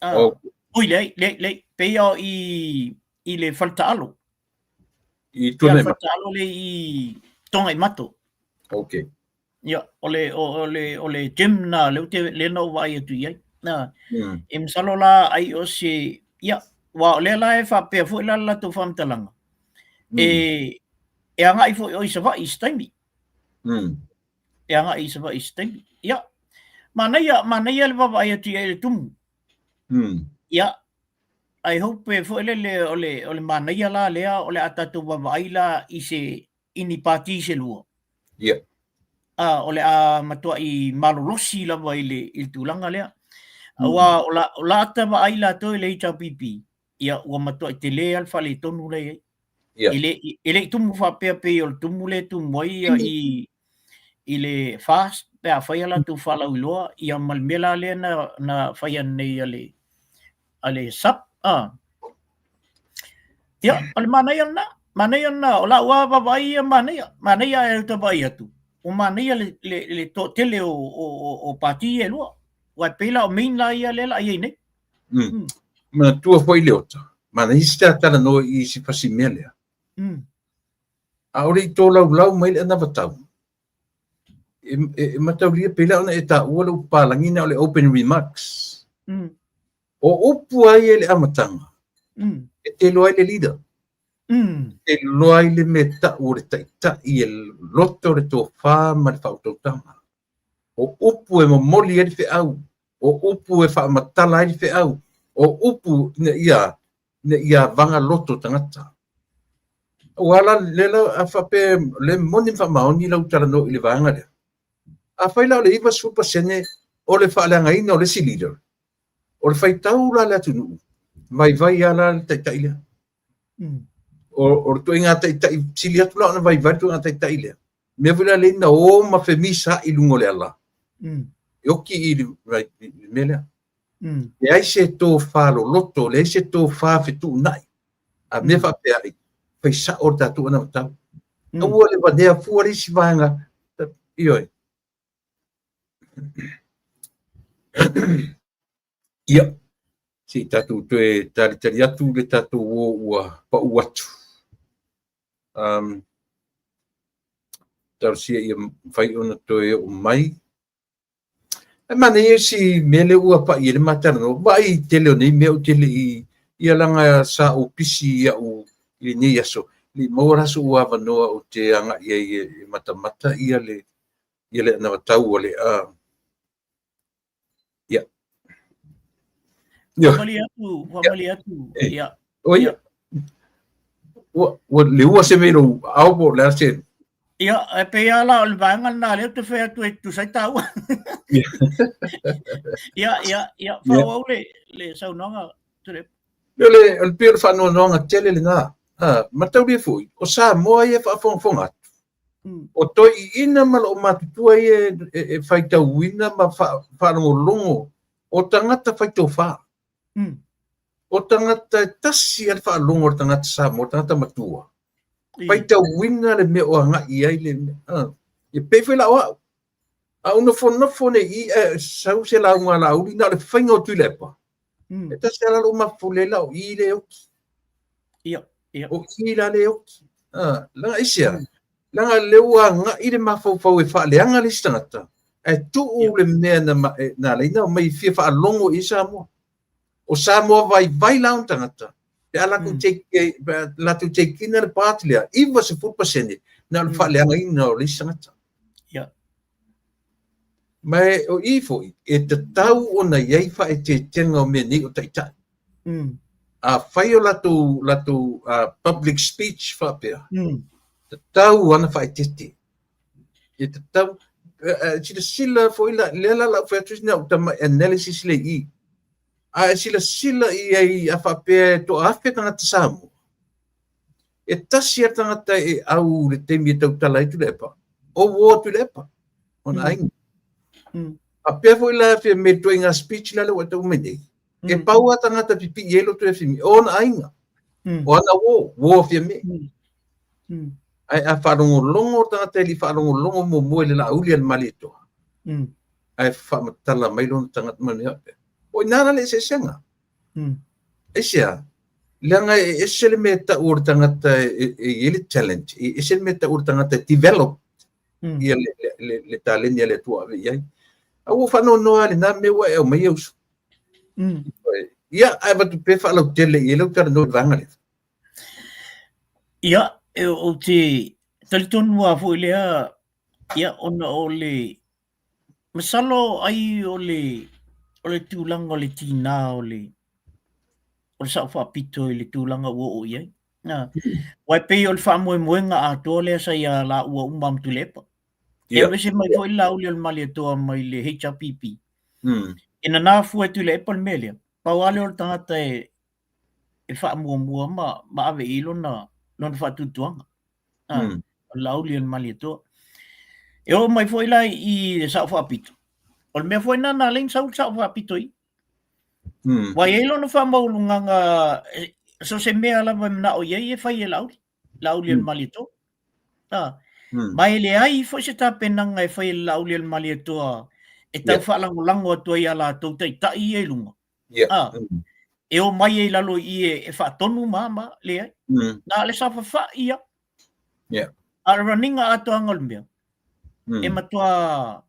A, Oh. Oi, leai, leai, leai, pei ia o i, i le faletaalo. I Ia, le Tuanaimato. faletaalo le i Togaimato. Okay. Ia, o le, o, o le, o le gym na, le ute, le na ou vaai atu i ai. Na, e masalo la ai o se, ia, ua o lea la e faapea foi la le latou faamatalaga, e, e agai foi o i Savaii i se taimi. E agai i Savaii i se taimi. Ia, manaia, manaia le vaavaai atu i ai i le tumu. Ia, I hope foi lele o le, o le manaia la lea o le a tatou vaavaai la i se, i ni pati se lua. Ia. A, o le a matuai malolosi lava i le, i le tulaga lea. Aua o la, o la ata vaai latou i le HRPP, ia ua matuai tele lava le faaletonu la e i ai. Ia. E le, e le i tumu faapea pei o le tumu lea e tumu ai ia i, i le FAST pe a fai a latou faalauiloa, ia ma le mea la lea na, na fai nei a le, a le SUPP. A. Ia, o le manaia lena. Manaia lena. O lau lava vaavaai ia manaia. Manaia ae ou te vaai atu, ua manaia le, le, le toatele o, o, o, o pati ia e lua. Aua e pei la o main la ia lea o le a i ai nei. Manatua foi Leota, manaia si ta talanoa i si fasi mea lea. A'ole i tolaulau mai le anavatau, e, e, e mataulia pei la ona e taua le upu palagi na o le open remarks. O upu ai e le amataga, e te iloa ai le leader. E te iloa ai le mea ta'u o le ta'ita'i e loto le tofā ma le faautautaga. O upu e momoli ai le feau, o upu e faamatala ai le feau, o upu ina ia, ina ia vaga loto tagata. Aua la, lea la, a faapea le moni ma faamaoni lau talanoa i le vaega lea. Afai la o le 90% o le faaleagaina o le isi leader, o le faitau la a le atunuu, vaivai lava la le taitai lea. O, o le ituaiga taitai, sili atu la ona vaivai le ituaiga taitai lea. Mea foi la lea na o ma femisaai i luga o le ala. E oki i le, i le mea lea. Leai se tofa loloto, leai se tofa fetuunai. A mea faapea ai, fai sao le tatou anavatau. Aua le vanea fua le isi vaega. Ioe. Ia, se i tatou toe talitali atu le tatou o ua pau atu. Um, talosia ia mafai ona toe oo mai. E manaia si mea lea ua pa'i ai le ma talanoa, vaai i tele o nei mea ou te le i, ia leaga sa ou pisi iaʻu i lenei aso, le i maua la soʻu avanoa ou te agai ai e matamata ia le, ia le anavatau a le, a, ia. Faamalie atu, faamalie atu, ia. O ia. Ua, ua liua se mea i lou ao po o le a se... Ia, e pei lava la o le vaega lena lea ou te fai atu e tusa ai tāua. Ia, ia, ia, faaauau le, le saunoaga, Tuilaepa. O le, o le pei o le faanoanoaga tele lena. Ha, mataulia foi, o Samoa ia e faafogafoga atu. O toeaiina ma loomatutua ia e, e, e faitauina ma faalogologo o tagata faitofa. O tagata e tasi a le faalogo o le tagata Samoa, le tagata matua. Faitauina le mea o agai i ai le mea. E pei foi la o au. A ou nofonofo nei i i, sau se lauga a Laauli, na o le faiga o Tuilaepa. E tasi lava lou mafofoga la o i le oki. Ia, ia. O i la le oki. Leaga aisea? Leaga lea ua agai le mafaufau e faaleaga le isi tagata, ae tuu le mea na, na ala ai ona omai e fia faalogo i ai Samoa. O Samoa vaivai la ona tagata, pe a latou take, pe a latou take ina le part lea, 90% na o le faaleagaina o le isi tagata. Ia. Ma e, o i foi, e tatau ona i ai faaeteetega o mea nei o taitai. Afai o latou, latou public speech faapea, tatau ona faaeteete. E tatau, silasila foi la, lea la lau fai atu sina au tamai analysis lea i i. A e silasila i ai a faapea e toaafe tagata Samoa, e tasi a tagata e au i le taimi e tautala ai Tuilaepa, o uo Tuilaepa, ona aiga. Faapea foi la Fiame i le ituaiga speech la lea ua e tau mai nei, e pau a tagata pipii ai loto ia Fiame, o ona aiga, o ana uo, uo a Fiame. Ae a faalogologo le tagata e le i faalogologo muamua i le Laauli a le Malietoa, ae faamatala mai lona tagata ma mea faapea. O i ina la le eseesega. Aisea? Leaga e ese le mea e tau o le tagata e i ai le talent, e ese le mea e tau o le tagata e develop. Ia le taleni a le Atua ave i ai. A ua faanoanoa lava i lena mea ua e aumaia uso. Ia, ae avatu pea faalautele i ai lau talanoa i le vaega lea. Ia, ou te talitonu lava foi lea, ia, ona o le masalo ai o le o le tulaga o le tiga o le o le sao faapito i le tulaga ua oo i ai. Aua e pei o le faamoemoega atoa lea sa ia laua uma ma Tuilaepa. E alu ese mai foi le Laauli o le Malietoa mai le HRPP. E nana fua e Tuilaepa le mea lea. Pau lava lea o le tagata e e faamuamua ma, ma ave i ai lona, lona faatuatuaga. Ah, o le Laauli o le Malietoa. E oo mai foi la i le Sao Faapito, o le mea foi lena na ala ai ona sau le Sao Faapito i i. Ua i ai lona faamaualulugaga, so o se mea lava e manao i ai e fai e Laauli, Laauli o le Malietoa. Ah, ma e leai foi se tapenaga e fai e le Laauli o le Malietoa e tau faalagolago atu ai i a latou taitai ia i luga. Ah, e omai ai i lalo i i e faatonu ma ma, leai. Na o le saofafai ia. A o le raniga atoaga o le mea, e matua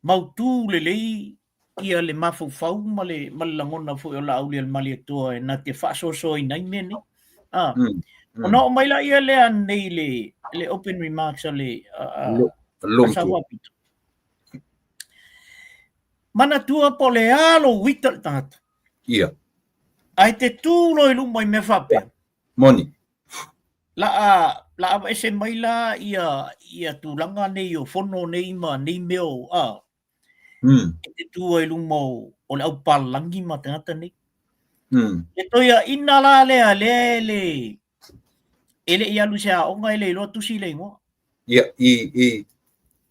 mautu lelei ia le mafaufau ma le, ma le lagona foi o Laauli o le Malietoa e na te faasoasoaina ai mea nei. Ah. Ona oo mai laia lea nei i le, le open remarks a le a, a, a Sao Faapito. Manatua po o le a lou uita i le tagata. Ia. Ae te tu loa i luma i mea faapea. Moni. La a, la a aveese mai la ia, ia tulaga nei o fono nei ma nei mea o, a, e te tu ai i luma o, o le au palalagi ma tagata nei. Le toeaina la lea, lea e le, e le i alu i se aoga, e le iloa tusi le igoa. Ia, i, i.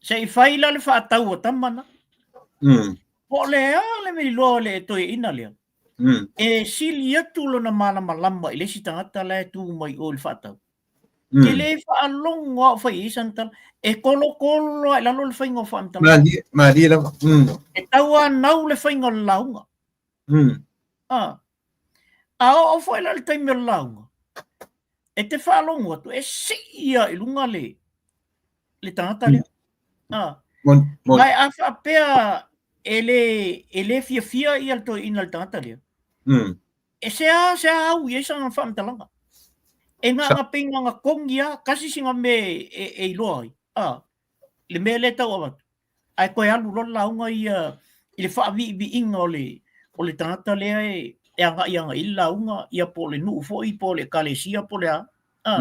Se i fai la le faatau a tama na. Po o le a le mea iloa o le toeaina lea. E sili atu lona malamalama i le isi tagata la e tu mai o i le faatau. Te le faalogo lava o fai i ai sana tala. E kolokolo lava i lalo le faiga o faamatalaga. Malie, malie lava. E tauanau le faiga o le lauga. Ah. A oo foi la i le taimi o le lauga, e te faalogo atu, e sii lava i luga le, le tagata lea. Ah. Moni. Ma a faapea e le, e le fiafia ia le toeaina i le tagata lea, e sea sea au i ai sana faamatalaga. E na pei na ona kogi lava, tasi sina mea e, e iloa ai. Ah, le mea lea e tau avatu. Ae toe alu loa le lauga ia i le faaviiviiga o le, o le tagata lea e, e agai agai i le lauga, ia po o le nuu foi, po o le ekalesia, po o le a. Ah.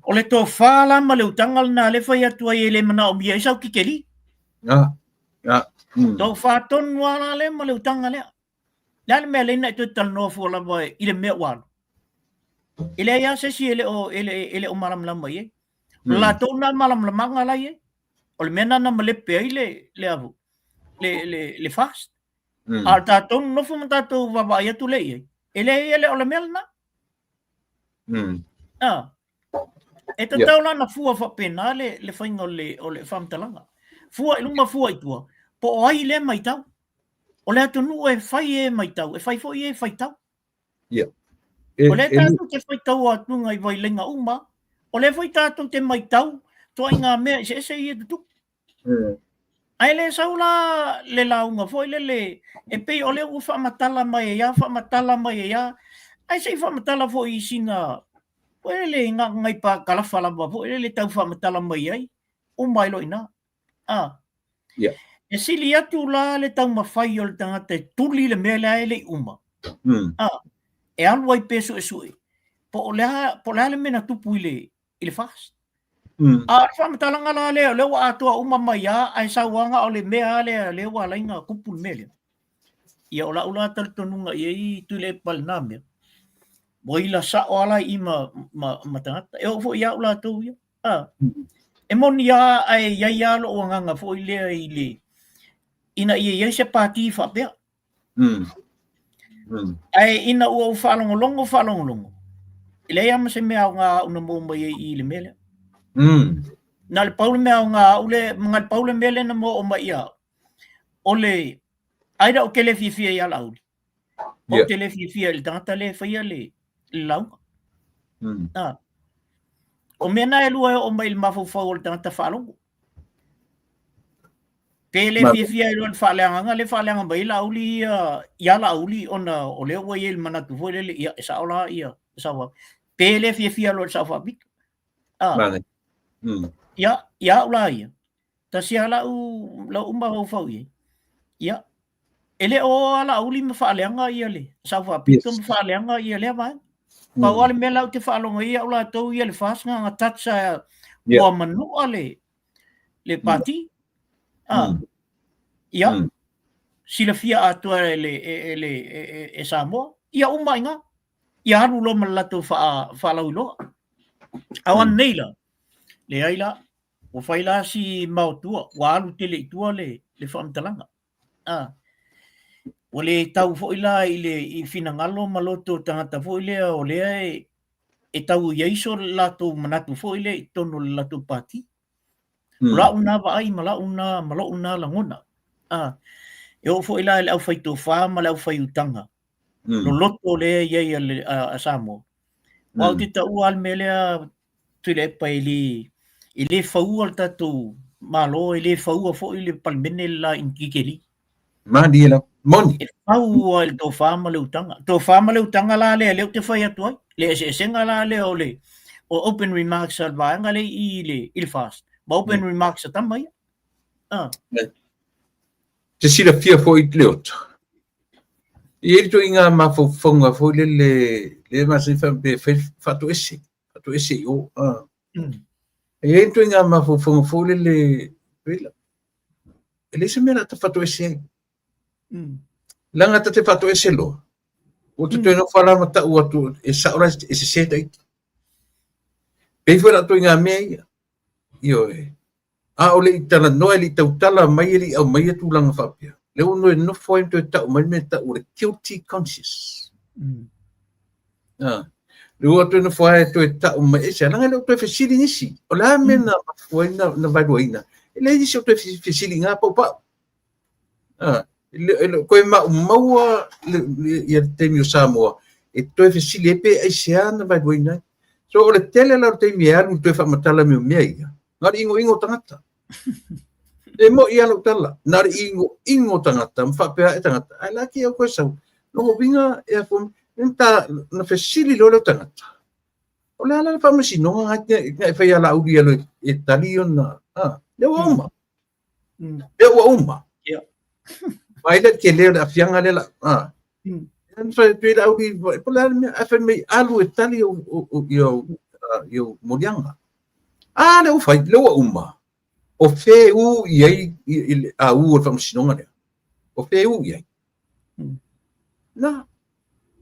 O le tofa la ma le utaga lena lea e fai atu ai e le manaomia ai sau titeli. Ah, ah. Tofa tonu lava la lea ma le utaga lea. Le a le mea lea na e toe talanoa fua lava i le mea ua alu? E leai lava se isi e le o, e le, e le o malamalama i ai. O le latou na malamalamaga la i ai. O le mea na na malepe ai le, le avu, le, le, le FAST. A o le tatou nonofo ma tatou vaavaai atu lea i ai, e leai e le o le mea lena. Ah. E tatau la ona fua faapena le, le faiga o le, o le faamatalaga. Fua i luma, fua i tua, po o ai lea matau. O le atunuu e fai e matau, e fai foi e faitau. Yeah. E, o lea tatou te faitau atuga i vailaina uma, o lea foi tatou te matau toaiga mea eseese ia e tutupu. Ae le sau la le lauga foi lele e pei o lea ua faamatala mai ai lava, faamatala mai ai lava, ae se i faamatala foi i sina foi lele na o nai parakalafa lava foi lele e tau faamatala mai ai, uma ai loa i ina. A. Yeah. E sili atu la le taumafai o le tagata e tuli le mea lea e le i uma. A, e alu ai pea suesue, po o le a, po o le a le mea na tupu i le, i le FAST. A o le faamatalaga la lea, o lea ua atoa uma mai lava, ae sau lava na o le mea lava lea, lea ua ala ai ona tupu le mea lea. Ia o lau la talitonuga i ai Tuilaepa i lena mea, ua ila sao lava la i i ma, ma, ma tagata. E oo foi ia au latou ia. A, e moni lava ae i ai lava lou agaga foi lea i le, ina ia i ai se pati faapea. Ae ina ua ou faalogologo faalogologo, e leai lava ma se mea aoga au na maua mai ai i le mea lea. Na o le pau le mea aoga au le, na o le pau le mea lea na maua mai ia au, o le, ai la ou te le fiafia ia Laauli, ou te le fiafia i le tagata lea e faia le lauga. O mea na e lua e oo mai i le mafaufau o le tagata faalogo. Pe le fiafia ai loa i le faaleagaga lea e faaleaga mai ai Laauli ia ia Laauli ona o lea ua i ai le manatu foi lele, ia e sao la ia Sao Pe le fiafia loa i le Sao Faapito. Ah. Ia, ia au la ia. Tasi lava lau, lau mafaufau i ai. Ia, e le o o lava Laauli ma faaleaga ia le Sao Faapito ma faaleaga ia lea vaega. Pau lava le mea la ou te faalogo ai au latou ia le FAST na ona touch lava ua manua le le pati. Ah. Ia, silafia atoa e le e le e Samoa. Ia uma i ina. Ia alu loa ma le latou faalauiloa. A o ananei la, leai la, ua fai la si mao tua, ua alu tele i tua le, le faamatalaga. Ah. Ua le tau foi la i le i finagalo ma loto o tagata foi lea o lea e, e tau i ai so latou manatu foi lea i totonu o le latou pati. O lau na vaai ma lau na ma lou na lagona. Ah. E oo foi la i le aufai tofa ma le aufai utaga. Loloto lea e i ai a, a, a Samoa. Aua ou te taua lava le mea lea Tuilaepa e le, e le faua le tatou Malo, e le faua foi le Palemene le la i Keli. Malie lava. Moni. E fau lava i le tofa ma le utaga. Tofa ma le utaga la lea, lea ou te fai atu ai. Le eseesega la lea o le o open remarks a le vaega lea i le, i le FAST, ma open remarks a tama ia. Ah. Te silafia foi Leota. E i ai ituaiga mafaufauga foi lele lea e masani faapea e fai faatoese, faatoese i o. E i ai ituaiga mafaufauga foi lele, e leai se mea o le a ta faatoese ai. Leaga ta te faatoese loa, ua ta toe nofo lava ma tau atu e sao la e sese ta ita. Pei foi la ituaiga mea ia. Ioe. A o le i talanoa, e le i tautala mai, e le i aumaia tulaga faapea. Lea ua toe nofo ai ma toe tau mai le mea e tau o le guilty conscious. Lea ua toe nofo ai toe tau mai, aisea, leaga e le o toe fesili nisi. O le a le mea na mafua ai na vaeluaina? E leai nisi o toe fesili i na paupau. E le o toe maumauа ia le taimi o Samoa e toe fesili ai pe aisea na vaeluaina ai. So o le tele la o le taimi e alu i le toe faamatala mai o mea ia, na o le inoino o tagata. E moi lava lau tala, na o le inoino o tagata ma faapea ae tagata, ae la ki au koe sau. Lona uiga e a foi, na fesili loa lea o tagata, o le a la le faamasinoga na e fai a Laauli e alu e tali ona, lea ua uma. Lea ua uma. Mai le tele o le aafiaga lea la, Fai atu ai Laauli, po o le a le mea, ae fai mai, alu e tali i ou moliaga. A lea ua fai, lea ua uma. O fea e u i ai le a u o le faamasinoga lea? O fea e u i ai? Na,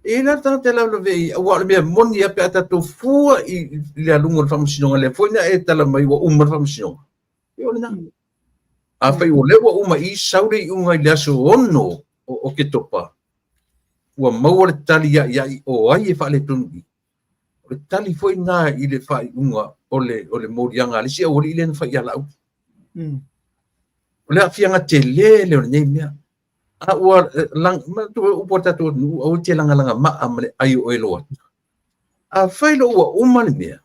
e i ai la le tagata e lavelave i ai, aua o le mea moni lava pe a tatou fua i le aluga o le faamasinoga lea foi na e tala mai ua uma le faamasinoga. E o lena. Afai o lea ua uma i sau le iuga i le aso 6 o Oketopa, ua maua le tali a'ia'i o ai e faaletonu i. O le tali foi lena i le faaiuga o le, o le moliaga a le isi aualii lea na fai ia Laauli. O le aafiaga tele lea o lenei mea. A ua lang, manatua upu a le tatou atunuu, aua e te lagalaga maa ma le ai o oe lou ata. Afai loa ua uma le mea,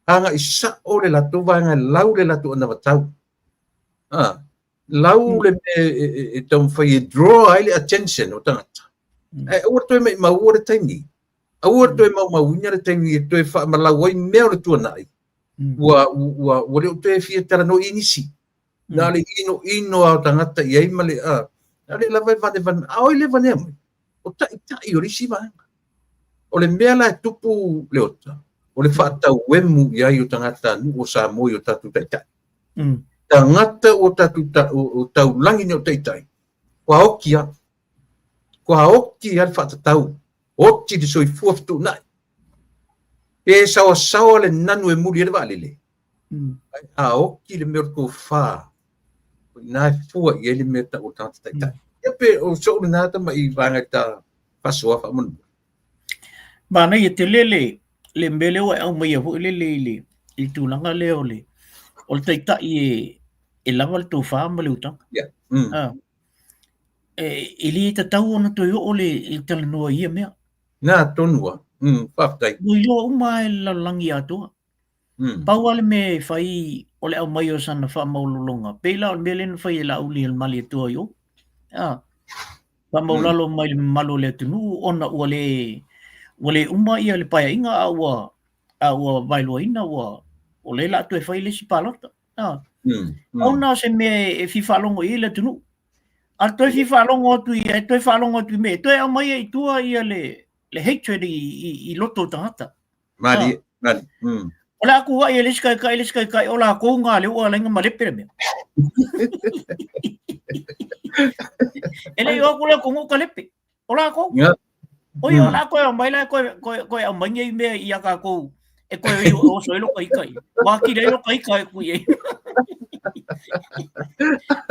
agai sao le latou vaega e lau le latou anavatau. A, lau le mea e taumafai e draw ai le attention o tagata. Ae aua le toe maimaua le taimi. Aua le toe maumauina le taimi e toe faamalau ai mea o le tuanai. Ua, ua, ua le o toe fia talanoa i nisi. Na o le inoino lava o tagata i ai ma le, a, na o le lava e vanevane, a o ai le vanea mai? O taitai o le isi vaega. O le mea la e tupu Leota, o le faatauemu i ai o tagatanuu o Samoa i o tatou taitai. Tagata ua tatou ta, o taulagi nei o taitai, kua oki lava. Kua oki lava le faatatau, oti le soifua fetuunai. Pe saoasaoa le nanu e muli ai le vaalele, ai a oki le mea o le tofa, o i ina e fua i ai le mea e tau o le tagata taitai. Ia pe o so'u lena tama'i vaega i ta faasoa faamolemole. Manaia tele le le mea lea ua e aumaia foi lele i le i le tulaga lea o le o le taitai e e lava le tofa ma le utaga. Yeah. Ah. E, e le tatau ona toe oo le i talanoa i ia mea. Na tonu lava. Faafetai. Ua iloa uma lava e le lalolagi atoa. Pau lava le mea e fai o le aumai o sana faamaulaloga, pei la o le mea lea na fai e Laauli o le Malietoa i o. A, faamaulalo mai le mamalu o le atunuu ona ua le ua le uma ia le paeaiga a ua a ua vaeluaina ua o lea la toe fai le isi palota. A, pau na o se mea e fia faalogo i ai le atunuu. A toe fia faalogo atu i e toe faalogo atu i mea, e toe aumai ai i tua ia le le hatred i loto o tagata. Malie, malie. O le a kuai e le isi taitai, le isi taitai, o latou na lea ua ala ai ona malepe le mea. E le i o atu le atunuu talepe. O latou. Oi, o la toe aumai la toe, toe, toe aumai nei mea ia tatou e toe oso ai lota ita ia. Ua atili ai lota ita e kui ai.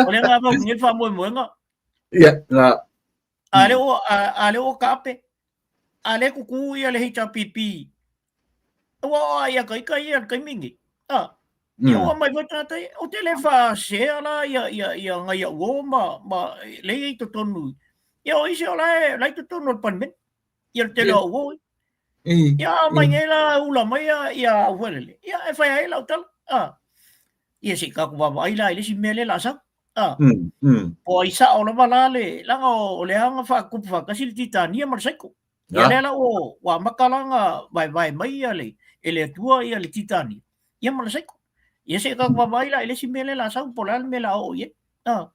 O le agaga o lenei faamoemoega. Ia, na. A lea ua, a lea ua taape. A lea e tutu ia le HRPP. Ua oo lava ia ita ia i le taimi lenei. A, ia ua aumai foi tagata ia. Ou te le faasea la ia, ia, ia nai au uo ma, ma lea e i totonu. Ia o isi o la e, la e i totonu o le Palemene. Ia le tele o au uo. Ia aumai nei la ula mai ia, ia au foi lele. Ia e fai ai lau tala. A, ia se i tatou vaavaai la i le isi mea lea o le a sau. A, po o ai sao lava la le, leaga o lea na faatupu faatasi le Titania ma le Saiko. Ia lea la ua, ua amata la ona vaevae mai ia le, e le Atua ia le Titania, ia ma le Saiko. Ia se i tatou vaavaai la i le isi mea lea o le a sau, po o le a le mea o le a oo i ai. A,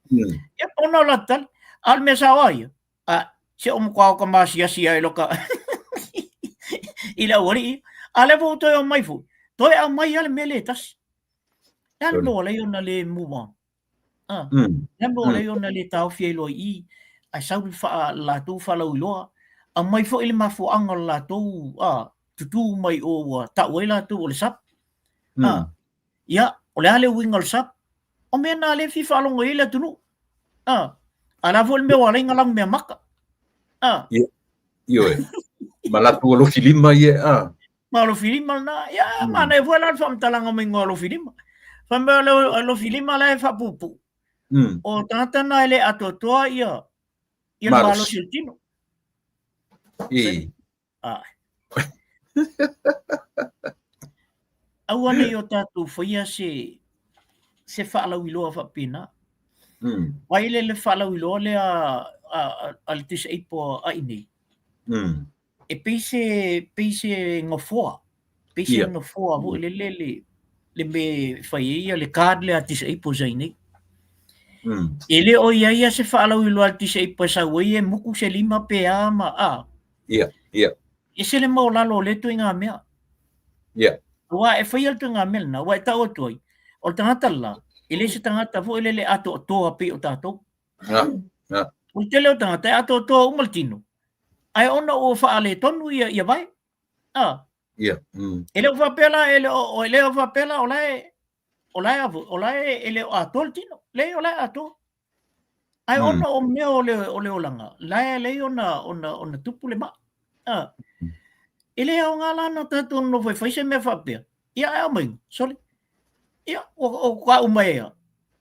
ia pau lena o la tali. A o le mea sao lava ia, a, se o matua o ta maasiasi lava i lota i le aualii. A lea foi ua toe aumai foi, toe aumai lava le mea lea e tasi. O le a le mea ua ala ai ona le move on? Ah, le mea ua ala ai ona le taofi ai loa i i, ae sau le faa, le latou faalauiloa, aumai foi le mafuaaga o le latou ah, tutū mai o ua tau ai latou o le SUPP. Ah, ia, o le a le uiga o le SUPP? O mea na lea e fia faalogo i ai le atunuu. Ah, a o le a foi le mea ua ala ai ona lagu meamata? Ah. Ia, ioe. Ma latou alofi lima ia, ah. Ma alofi lima lena. Ia, manaia foi la le faamatalaga mai o alofi lima. Fai mai o le alofi lima la e faapuupuu. O tagata na e le atoatoa ia ia le malosi o le tino. I. Ah. Aua ne i o tatou faia se se faalauiloa faapena. Vai le le faalauiloa lea a, a, a le Tuisa'ipo a i nei. E pei se, pei se nofoa, pei se nofoa foi lele le, le mea e fai ai ia le card lea a disables ai nei. E le o i ai ia se faalauiloa a le disabled e sau ai e muku se lima pe a ma a. Ia, ia. E ese le maualalo o lea ituaiga mea. Ia. Aua e faia le ituaiga mea lena, aua e tau atu ai, o le tagata lela, e le se tagata foi lele atoatoa pei o tatou. Ah, ah. O le tele o tagata e atoatoa uma le tino, ae ona ua faaletonu ia, ia vae. Ah. Yeah. E le o faapea la, e le o, e le o faapea la, o la e, o la e, o la e, e le o atoa le tino. Leai, o la e atoa. Ae ona o mea o le, o le olaga, la e ala ai ona, ona, ona tupu le maa. Ah. E le aoga la ona tatou nonofo e fai se mea faapea. Ia, ae aumai, sole. Ia, o, o ka uma e ia.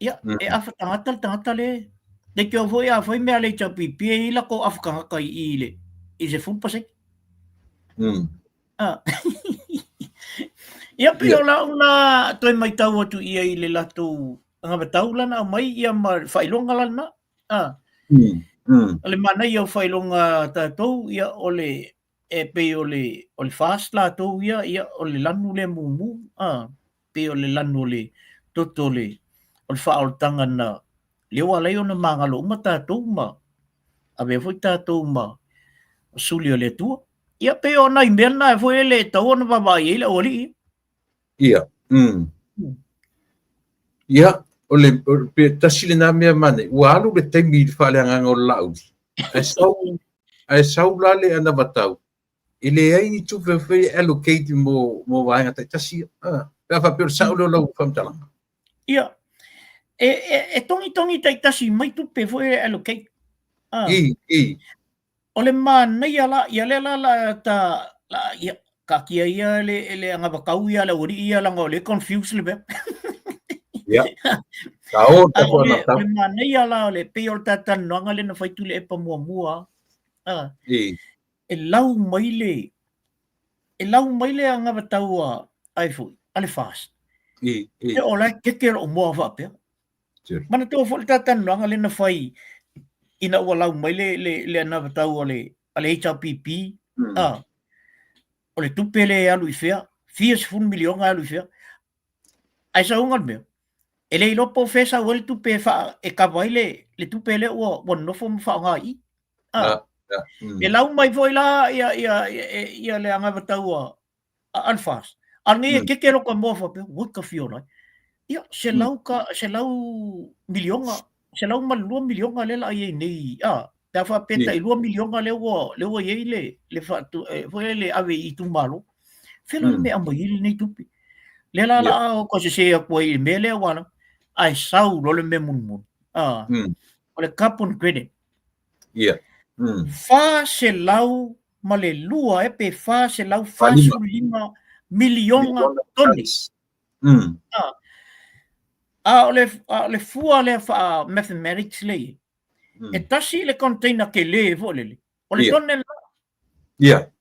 Ia, e afa tagata le tagata le. Leitioa foi a fai mea a le HRPP e i lako afa tagata i i le i se 10%. Ah. Ia, pei o lau la toe maitau atu ia i le latou anavatau la na aumai ia ma le faailoga la lena. Ah. O le manaia o faailoga a tatou, ia, o le e pei o le o le fast latou ia, ia o le lanu lea mumu, a, pei o le lanu o le toto o le o le faaolataga na lea ua ala ai ona magalo uma tatou ma avea foi tatou ma suli o le Atua. Ia pei o nai mea na foi e le tatau ona vaavaai ai le aualii. Ia. Ia, o le, o le tasi lena mea manaia, ua alu le taimi i le faaleagaga o le Laauli, ae sau, ae sau la le anavatau, e leai ni tupe e fai e allocate mo, mo vaega taitasi ia. Ah, pe a faapea o le sao lea o lau faamatalaga. Ia, e, e, e togitogi taitasi mai tupe foi e allocate. Ah. I, i. O le manaia la, ia lea la la ta, la, ia, taatia ia le, le anavatau ia le aualii ia leaga o lea e confuse le mea. Ia. Ka o le tatou anavatau. O le manaia la o le, pei o le talatalanoaga lea na fai Tuilaepa muamua, a, I. e lau mai le, e lau mai le anavatau a, ai foi. a le FAST. E o la e keke lo'u moa faapea. Manatua foi le ta talanoaga lea na fai ina ua lau mai le, le, le anavatau a le, a le HRPP, a, o le tupe lea e alu i fea, fia sefulu miliona e alu i fea. Ae sauga le mea, e le iloa po o fea e sau ai le tupe e, faa, e kava ai le, le tupe lea ua, ua nonofo ma faaaoga i i. A, E lau mai foi la ia, ia, ia, ia le anavatau a, a le FAST. A lenei e keke lota moa faapea, oi ka fia ola ai. Ia, selau ka, selau miliona, $102 miliona lea o le a i ai nei, a, pe a faapea tai $2 miliona lea ua, lea ua i ai le, le faatu, foi lea le ave i itumalo. Fea la le mea e aumai ai lenei tupe? Lea la o le a tau sese atu ai i le mea lea ua ala, ae sau loa le mea mulimuli, a, o le carbon credit. 402 e pe 445 miliona tone. A o le, a o le fua lea faa mathematics lea i ai, e tasi le container tele foi lele, o le tone lena. Ia.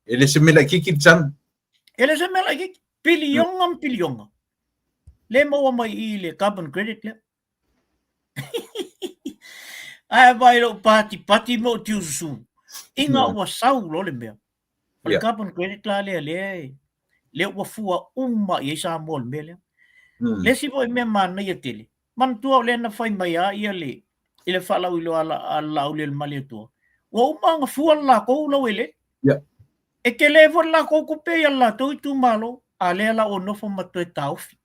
E le se mea laitiiti le tane. E le se mea laitiiti. Piliona ma piliona. Le maua mai i le carbon credit lea. Ae vaai lou patipati ma ou tiususu, ina ua sau loa le mea. O le carbon credit la lea lea e, lea ua fua uma i ai Samoa i le mea lea. Le isi foi mea manaia tele, manatua o lea na fai mai lava ia le, i le faalauiloa a le Laaulialemalietoa, ua uma ona fua le latou laueleele. E tele foi le latou tupe i a latou itumalo, a lea la ua nofo ma toe taofi.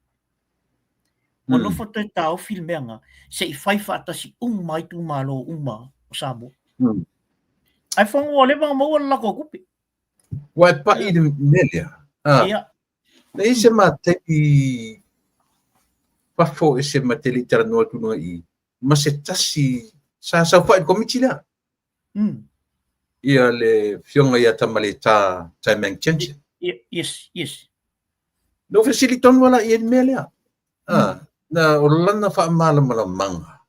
Ua nofo toe taofi le mea lena, se i fai faatasi uma ai itumalo uma o Samoa. Ae fono ua leva ona maua le latou tupe. Ua e pai i le mea lea. Ia. Na i ai se ma taimi fafo ese ma te le i talanoa atu luga i i, ma se tasi sa saofai i le komiti lea. Ia le Afioga ia Tamaleta Taimang Jensen. Yes, yes. Na ou fesili tonu lava la i ai i le mea lea. Na o lana faamalamalamaga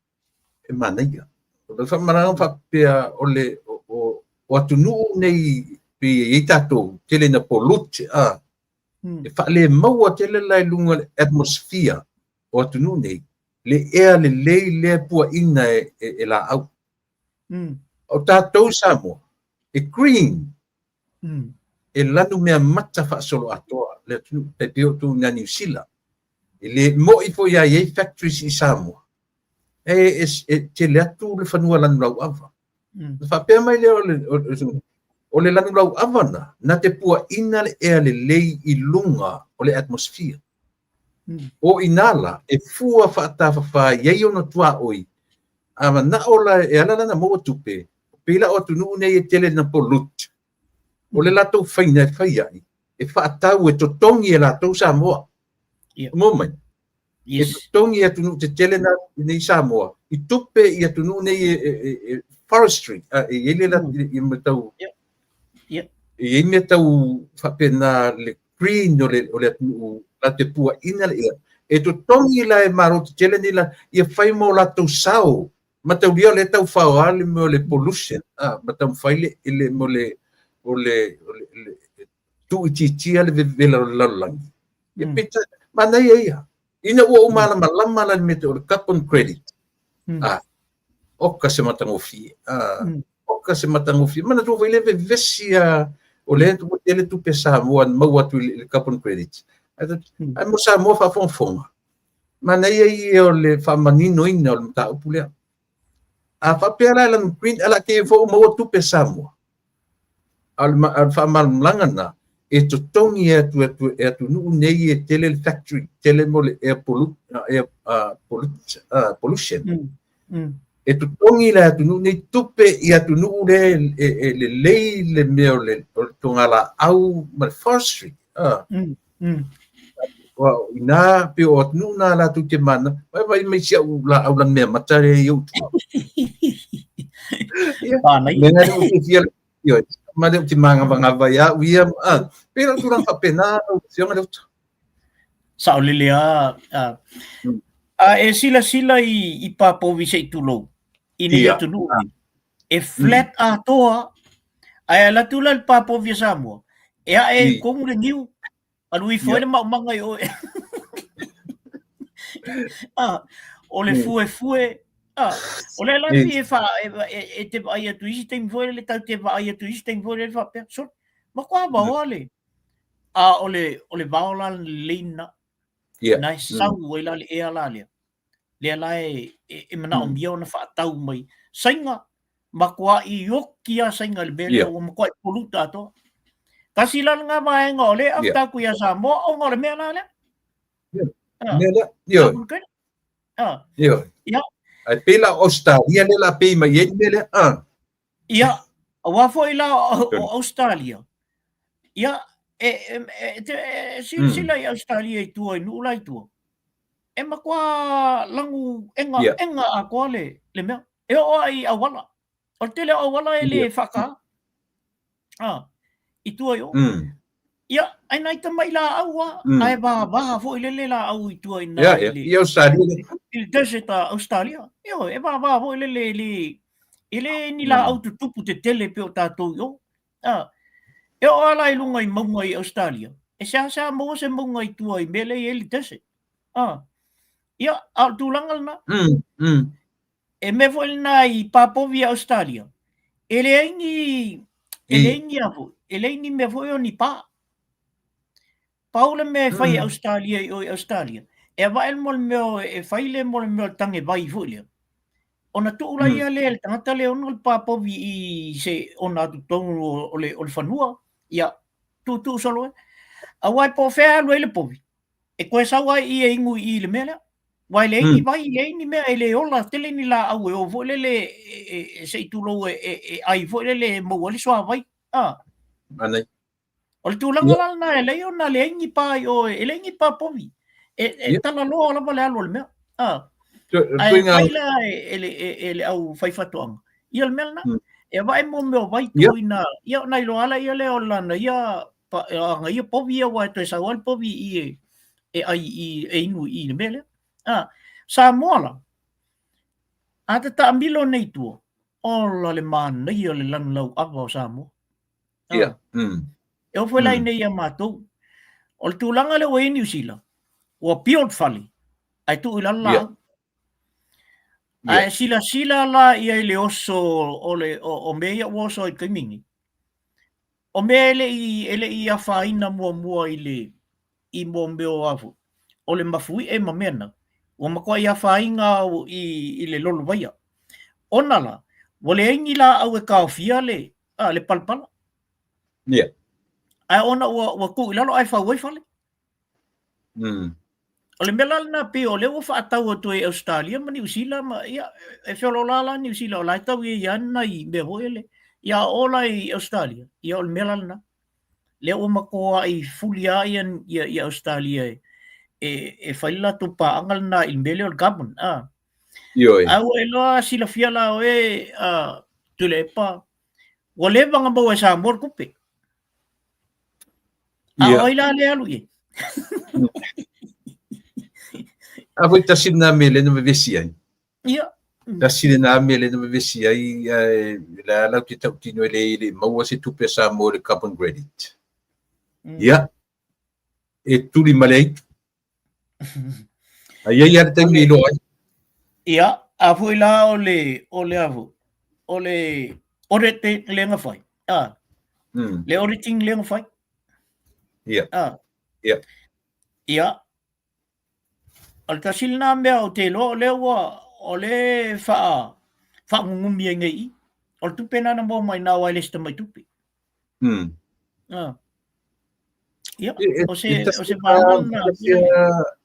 e manaia. O le faamalamalamaga faapea o le o, o atunuu nei pei e i ai tatou, tele ina pollute, e faale-maua tele la i luga o le atmosphere o atunuu nei, le ea lelei lea e puaina e, e, e laau. O tatou i Samoa, e green, e lanu mea mata faasoloatoa le atunuu, tai pei o outou i ina Niu Sila. E le mo'i foi lava e i ai factories i Samoa, e, e, e tele atu le fanua lanu lauava. Na faapea mai lea o le, o, o, o le lanu lauava na, na te puaina le ea lelei i luga o le atmosphere. O inā la, e fua faatafafā i ai ona tuaoi, a mana'o la e ala la ona maua tupe, pei la o atunuu nei e tele ina pollute, o le latou faina e fai ai, e faatau e totogi e latou Samoa. Mo mai. E totogi e atunuu tetele na nei Samoa, i tupe i atunuu nei e, e, e, e forestry, a, e i ai le i mea tau, e i ai mea tau faapena le green o le, o le atunuu la te puaina le ea. E totogi la e Malo tetele nei la, ia fai mo latou sao. Mataulia o lea e tau faoa le mea o le pollution, a, ma taumafai le, le, mo le, o le, o le, le tuuitiitia le vevela o le lalolagi. Ia peitai, manaia ia. Ina ua ou malamalama la i le mea o le carbon credit, a, oka se matagofie. A, oka se matagofie. Manatua foi le vevesi a, o lea ua tele tupe Samoa na maua atu i le carbon credit. Ae mo Samoa faafogafoga, manaia ia o le faamaninoina o le mataupu lea. A faapea la e lanu green, ala te foi ua maua tupe Samoa. A o le faamalamalamaga lena, e totogi atu atu e atunuu nei e tele le factory, tele mo le air pollution. E totogi le atunuu nei tupe i atunuu lea e lelei le mea o le togalaau ma le forestry. Inā, pei o atunuu nā latou te mana, vai vai mai si au laau lanumeamata lea i ou tua. Ia, mea lea ou te fia, ioe, ma lea ou te māgavagava ia au ia, pei o le tulaga faapena lau Afioga Leota. Saolele lava. A e silasila i Papovi se i tulou, i nei atunuu nei, e flat atoa, ae alu atu la i le Papovi a Samoa, e ae i totonu le niu. Alu ifo ai le maumaga i oe. Ah, o le fuefue, ah, o le la pei e fa e te vaai atu i isi taimi foi lele tatou te vaai atu i isi taimi foi lele faapea, sole, matua vaoa le, a o le vao la lelei lena. Na e sau ai la le ea la lea. Lea la e e manaomia ona faatau mai. Saina, matuai oti lava Saina i le mea lea, ua matuai pollute atoa. Tasi la lena vaega o lea e aveta atu ia Samoa ona o le mea la lea. Mea lea, ioe. Ioe. Ia. Ae pei la o Ausetalia lea la pei mai ai le mea lea. Ia, aua foi la o Ausetalia, ia, e silasila i Ausetalia i tua i nuu la i tua, e matua lanu ega ega atoa le mea. E oo lava i auala. O le tele o auala e le faata. Ah, i tua i o. Ia, ai nai tamai laau lava, ae vavaha foi lele laau i tua i ina i le, i Ausetalia. I le desert a Ausetalia. Ioe, e vavaha foi lele e le, e le ni laau tutupu tetele pei o tatou i o. Ah, e oo lava la i luga i mauga i Ausetalia, e seasea maua se mauga i tua i mea lea e i ai le desert. Ah, ia, a o le tulaga lena. E mea foi lena i pāpovi i Ausetalia, e leai ni, e leai ni a foi, e leai ni mea foi o ni pā. Pau le mea e fai e Ausetalia i o i Ausetalia, e avae le mo le mea e fai le mo le mea o le tage vai foi lea. Ona tuu laia lea e le tagata lea e ona le pāpovi i se ona atu totonu o le, o le fanua, ia, tuutuu solo ai. Aua e po o fea e alu ai le povi, e toe sau ai i e inu i i le mea lea. Aua e leai ni vai, leai ni mea, e le ola tele ni laau e o foi lele e se i tulou e ai foi lele e maua ai le suavai. A. Manaia. O le tulaga la lena e leai ona leai ni pa i o, e leai ni pa povi. E talaloa lava le alu o le mea. A. Ae fai la e le au faifaatoaga, ia le mea lena. E avae mo mea o vai tuu ina, ia ona iloa lava lea o lana ia ana ia povi ia aua e toe sau lava le povi i i e ai i e inu i le mea lea. A, Samoa la, a ta taamilo nei i tua, ola le manaia o le lanu lauava o Samoa. Ia. E oo foi la i nei ia matou. O le tulaga lea ua i ai Niu Sila, ua pio le fale, ae tuu i lalo laau. Ae silasila la i ai le oso o le o mea ia ua oso ai i le taimi lenei. O mea e le i afaina muamua i le i mo mea o a foi, o le mafuie ma mea na, ua matuai afaina i le lolovaia. Ona la, ua leai ni laau e taofia le le palapala. Ae ona ua tuu i lalo ae fau ai fale. O le mea la lena pei o lea ua faatau atu ai e Ausetalia ma Niu Sila ma, ia, e feoloolo la Niu Sila o la e tau i ai lava nai mea foi lele. Ia a oo la i Ausetalia, ia o le mea la lena. Lea ua matuai fuli lava ia, ia, ia Ausetalia e, e, e fai le latou paaga lena i le mea lea o le carbon. A. Ioe. A ua iloa silafia la oe, a, Tuilaepa, ua leva ona maua e Samoa le tupe. A o ai la lea alu i ai? A foi tasi lena mea lea na vevesi ai. Ia. Tasi lena mea lea na vevesi ai, ae le a latou te tautino e le maua se tupe a Samoa i le carbon credit. Ia, e tuli ma le aitu. Ae i ai lava le taimi e iloa ai. Ia, a foi la o le, o le a foi, o le audit lea na fai, a, le auditing lea na fai. Ia. A. Ia. Ia, o le tasi lena mea ou te iloa o lea ua, o lea e faa, faanunumi ai nei i i. O le tupe lena na maua mai i ina aua e le o se tamai tupe. A. Ia, o se, o se vaega lena.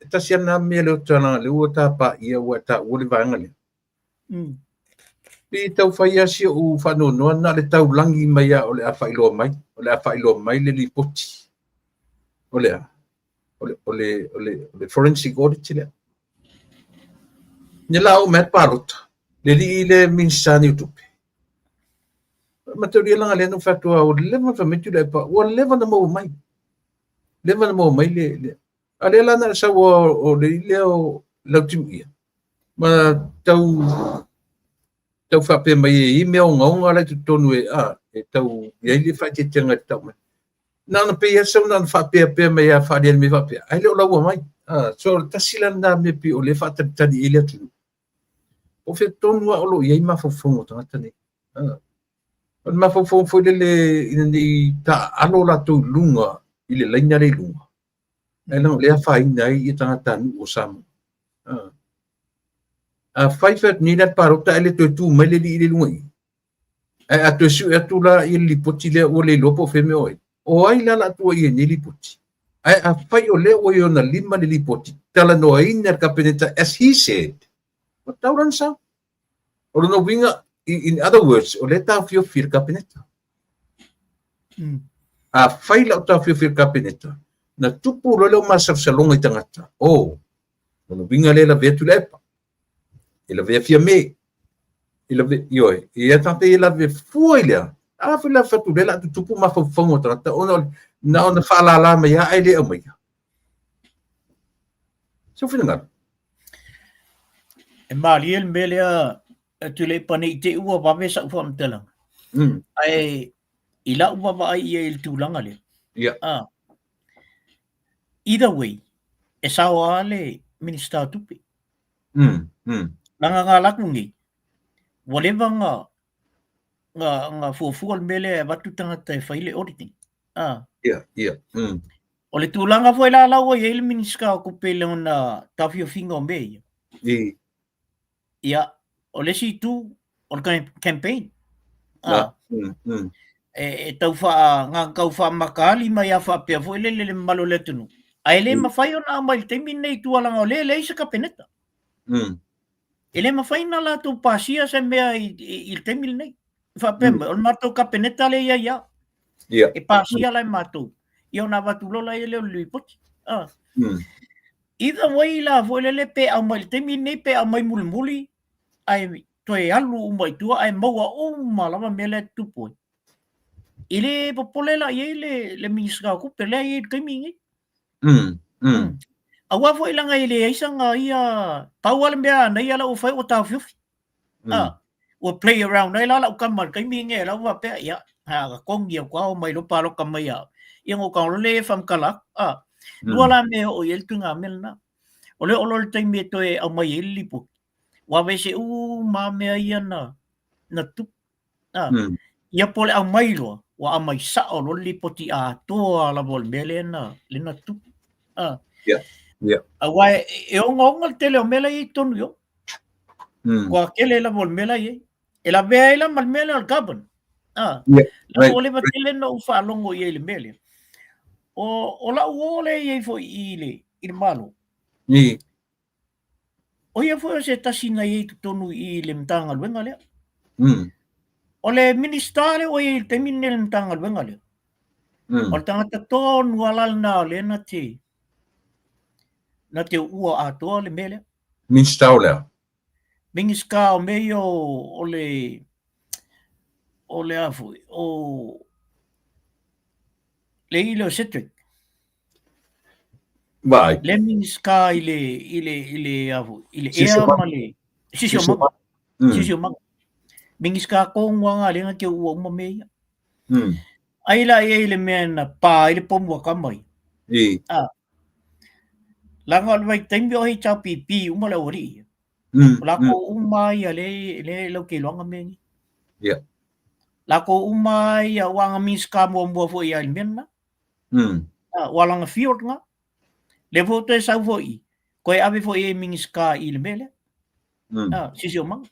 E tasi lava lena mea lea ou te talanoa, lea ua tapaia ua e taua le vaega lea. Pei e tau fai lava si ou faanoanoa na o le taulagi mai lava o le a faailoa mai, o le a faailoa mai le lipoti. O le a? O le, o le, o le, o le forensic audit lea. Ia la oo mai le palota, le alii lea Minisita nei o Tupe. Mataulia leaga lea na ou fai atu ua leva ona fai mai Tuilaepa, ua leva ona maua mai. Leva ona maua mai le, le. A lea la na o le sau o le alii lea o Lautimuia, ma tau tau faapea mai e i ai mea ogaoga la i totonu e, a, e tau i ai le faaeteetega e tau mai. Na ona pei lava sau na ona faapeapea mai lava faaliali mai faapea, ae le o laua mai. So o le tasi la lena mea pei o lea e faatalitali i ai le atunuu. Po o fea tonu lava o lo o i ai mafaufauga o tagata nei. O le mafaufauga foi lele ina ne i taaalo latou i luga i le laina lea i luga, ae leaga o lea e afaina ai ia tagatanuu o Samoa. Afai fai atu nei la le palota ae le toe tu mai le alii lea i luga i i, ae a toe sue atu la ia le lipoti lea ua le iloa po o fea mea o ai, o ai la o le a tuuaia i nei lipoti? Ae afai o lea ua i ona lima le lipoti, talanoaina e le Kapeneta as he said, ua tatau la ona sau. O lona uiga, in other words, o lea e taofiofi e le Kapeneta. Afai la o taofiofi e le Kapeneta, na tupu loa lea o masalosaloga i tagata, oh, lona uiga lea e lavea Tuilaepa, e lavea Fiame, e lave, ioe, e ia tagata ia e lave fua i lea, a foi la fatu lea la tutupu mafaufauga o tagata ona o na ona faalala mai lava ae le aumaia. Sou finagalo. E malie le mea lea Tuilaepa ne i te i ua vave sa'u faamatalaga. Ae i la'u vaavaai i ai i le tulaga lea, either way, e sao lava le Minisita o Tupe. Leaga na alu atu nei, ua leva ona fuafua le mea lea e avatu tagata e fai le auditing. O le tulaga foi la la ua i ai le Minisita o Tupe i lona taofiofiga o mea ia. Ia, o le isi itu, o le campaign. E tau wha, ngā kau whaamakaali mai a whaapea foi lele le mamalu o le atunuu. Ae le mawhai ona aumai i le taimi lenei i tua leaga o lea e leai se Kapeneta. E le mafai ona latou pasia se mea i, i, i le taimi lenei. Faapea mai, o le matou Kapeneta lea e i ai lava. E pasia la e matou. Ia ona avatu loa la lea o le lipoti. Either way la foi lele pe aumai i le taimi lenei pe aumai mulimuli, ae toe alu uma i tua ae maua uma lava mea lea e tutupu ai. E le popole la i ai le, le Minisita o Tupe lea e i ai i le taimi lenei. Aua foi leaga e leai sana ia, pau lava le mea a naia la ua fai ua taofiofi. Ua play around ai la lau tama i le taimi lenei la ua faapea, ia, a togi atu lava omai loa palota mai ia au. Ia ona ou tago loa lea e faamatala atu. Lua la mea e oo i ai le tuiga mea lena. O lea oo loa le taimi e toe aumai ai le lipoti, ua aveese uma lava mea ia na tupu. Ia po o le aumai loa, ua aumai sao loa le lipoti atoa lava o le mea lea na, lea na tupu. Aua e ogaoga le tele o mea la e i ai i totonu i o. Ua tele lava o le mea la e i ai. E lavea ai la ma le mea lea o le carbon. Right. Ua leva tele na ou faalogo i ai i le mea lea. O lau uo lea e i ai foi i le, i le Malo. O ia foi o se tasi na i ai i totonu i le Matagaluega lea. O le Minisita lea ua i ai i le taimi lenei i le Matagaluega lea, o le tagata tonu lava la lena o lea na te, na te uua atoa le mea lea. Minisita o le a? Minisita o mea ia o le, o le a foi, o le i lea o Cedric. Vai. Le Minisita i le, i le, i le, a foi, i le ea ma le siosiomaga. Siosiomaga. Minisita tonu lava lea na te uua uma mea ia. Ai la i ai le mea na pā ai le pomu a tama ia. Leaga o le vaitaimi o HRPP uma le aualii ia. O lakou uma ia le, le lau te iloaga mea nei. Lakou uma ia ua na Minisita muamua foi ia i le mea lena. Ua lana field lena. Lea foi ua toe sau foi i, toe ave foi i ai Minisita i le mea lea. Siosiomaga.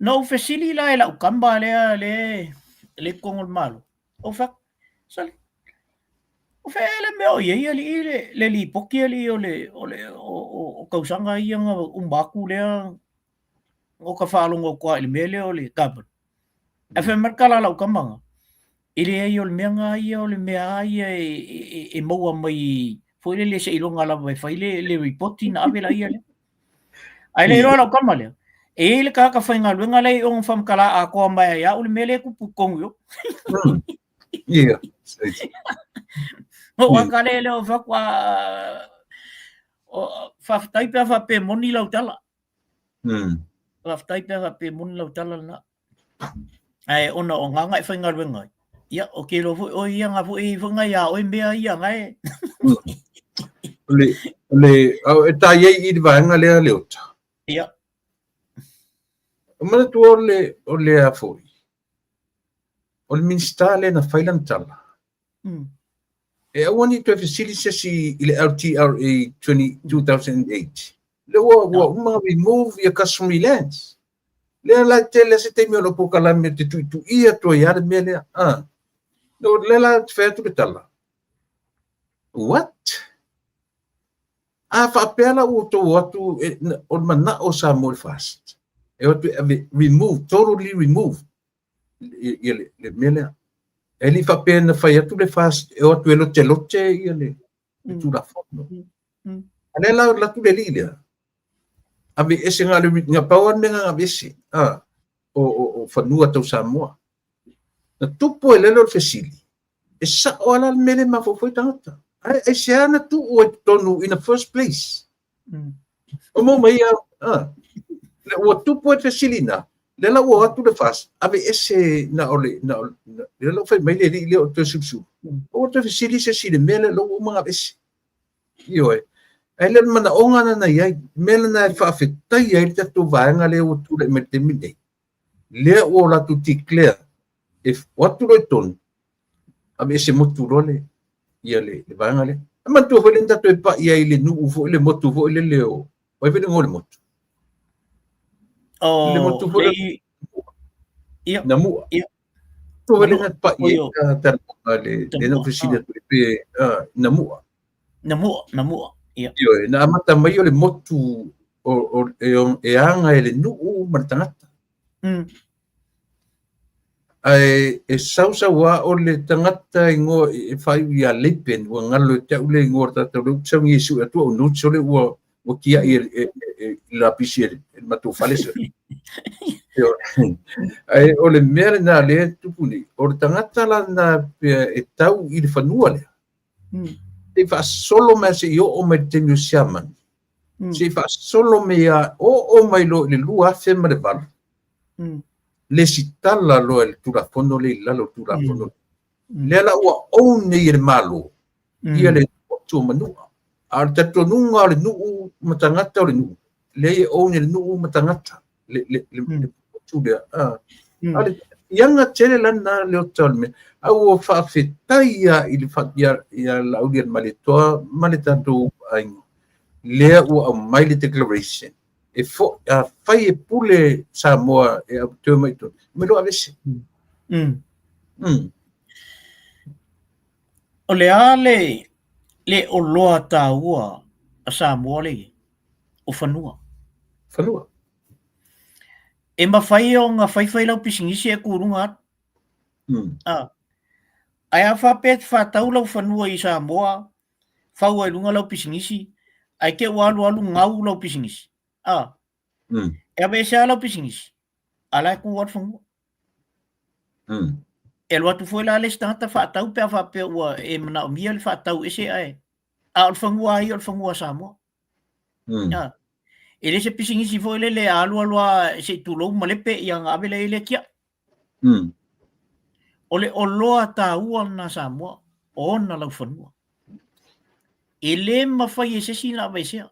Na ou fesili la i lau tama lea le le i totonu o le Malo, ou fai atu, sole, o fea ea le mea o i ai alii le, le lipoti alii o le, o le, o, o, o tausaga ia na uma atu lea na ota faalogo atu lava i le mea lea o le carbon. Ae fai mai le tala a lau tama na, e leai o le mea na ia o le mea lava ia e maua mai foi lele seiloga lava e fai le, le ripoti na ave laia lea. Ae le iloa lau tama lea, e i ai le tagata faigaluega lea i o na faamatala atoa mai ai au le mea lea e tupu i totonu i o. Ia. Ou ata lea lea o fai atu, faafetai pe a faapea e moni lau tala. Faafetai pe a faapea e moni lau tala lena. Ae ona o gagae faigaluega ai. Ia, o ke iloa foi oe ia nga foi foi ngai a oe mea ia nga e. Le, le, au, e tā iai i le vaega lea Leota. Ia. O manatua o le, o le a foi. O le Minisita lea na fai lana tala. E aua ne i toe fesili se isi i le LTRA 20, 2008. Lea ua, ua uma ona remove ia customary lands. Lea la e tele se taimi o lou polokalame ou te tuituia atu ai lava le mea lea. Ah. No, lea la ou te fai atu le tala. What? A faapea la ua outou o atu, e, o le manao o Samoa i le FAST, e o atu e ave, remove, totally remove ia le, le mea lea. E le i faapea na fai atu le FAST e o atu e lotelote ia le, le Tulafono. A lea la alu atu le alii lea, aveese na o le, na pau lava le mea na aveese, a, o, o, o fanua tau Samoa. Na tupu ai lea o le fesili, e sao lava la le mea lea e mafaufau ai tagata. Ae aisea na tuu ai totonu in the first place? O mo mai ia, a, ua tupu ai le fesili na, lea la ua o atu le FAST, aveese na o le, na o, lea la ua fai mai le alii lea o Toeolesulusulu, aua toe fesili se isi i le mea lea, lea ua uma ona aveese. Ioe. Ae le o le manaoga lena na i ai, mea lena e faafetai ai le tatou vaega lea ua tulai mai i le taimi lenei, lea ua o latou declare e o atu loa i totonu, aveese motu loa le, ia le, le vaega lea. E manatua foi lea na tatou e pai ai i le nuu foi, le motu foi lele o, o ai foi le igoa o le motu? O, Le motu foi le, ia, Namua. Ia. Manatua foi lea na pai ai talanoaga le, le na ou fesili atu ai pe, Namua. Namua, Namua, ia. Ioe, na amata mai o le motu o, o, e, e aga e le nuu ma le tagata. Ae e sausau lava o le tagata igoa e faaiu ia Leipen, ua galo ia te au le igoa o le tagata lea ou te sau nei e sue atu au notes ole ua ua tiai e, e, e, e lapisi e le matou fale sole. Ae o le mea lena lea e tupu nei, o le tagata la lena pea e tau i le fanua lea, se i faasolo mai se i oo mai i le taimi o Siamani, se i faasolo mai a oo mai loa i le 2008, lesitala loa i le Tulafono lea i lalo o le Tulafono. Lea la ua own nei e le Malo ia le motu o Manua. A o le talitonuga o le nuu ma tagata o le nuu, lea e own e le nuu ma tagata le, le, le, le motu lea. A o le ianga tele la lena Leota o le mea. A ua faafetai lava i le ia, ia Laaulialemalietoa ma le tatou aiga, lea ua aumai le declaration e fo, a fai e pule Samoa e au toe mai tonu, me loa aveese. O le a le, le oloa taua a Samoa le o fanua? Fanua. E mafai ona faifai lau pisinisi e ku luga atu. Ah. Ae a faapea e te whātau lau fanua i Samoa, fau ai luga lau pisinisi, ae te ua alu alu ngau lau pisinisi. Ah. E aveesea lava lau pisinisi, a la e ku atu fanua. E alu atu foi la le isi tagata faatau pe a faapea ua e manaomia le faatau ese ae a o le fanua lava ia o le fanua a Samoa. Ah. E le se pisinisi foi lele a alu alu lava se i tulou malepe ia ona ave lea i ai le tiai. O le oloa taua lena a Samoa, o ona laufanua. E le mafai e se isi ona aveesea.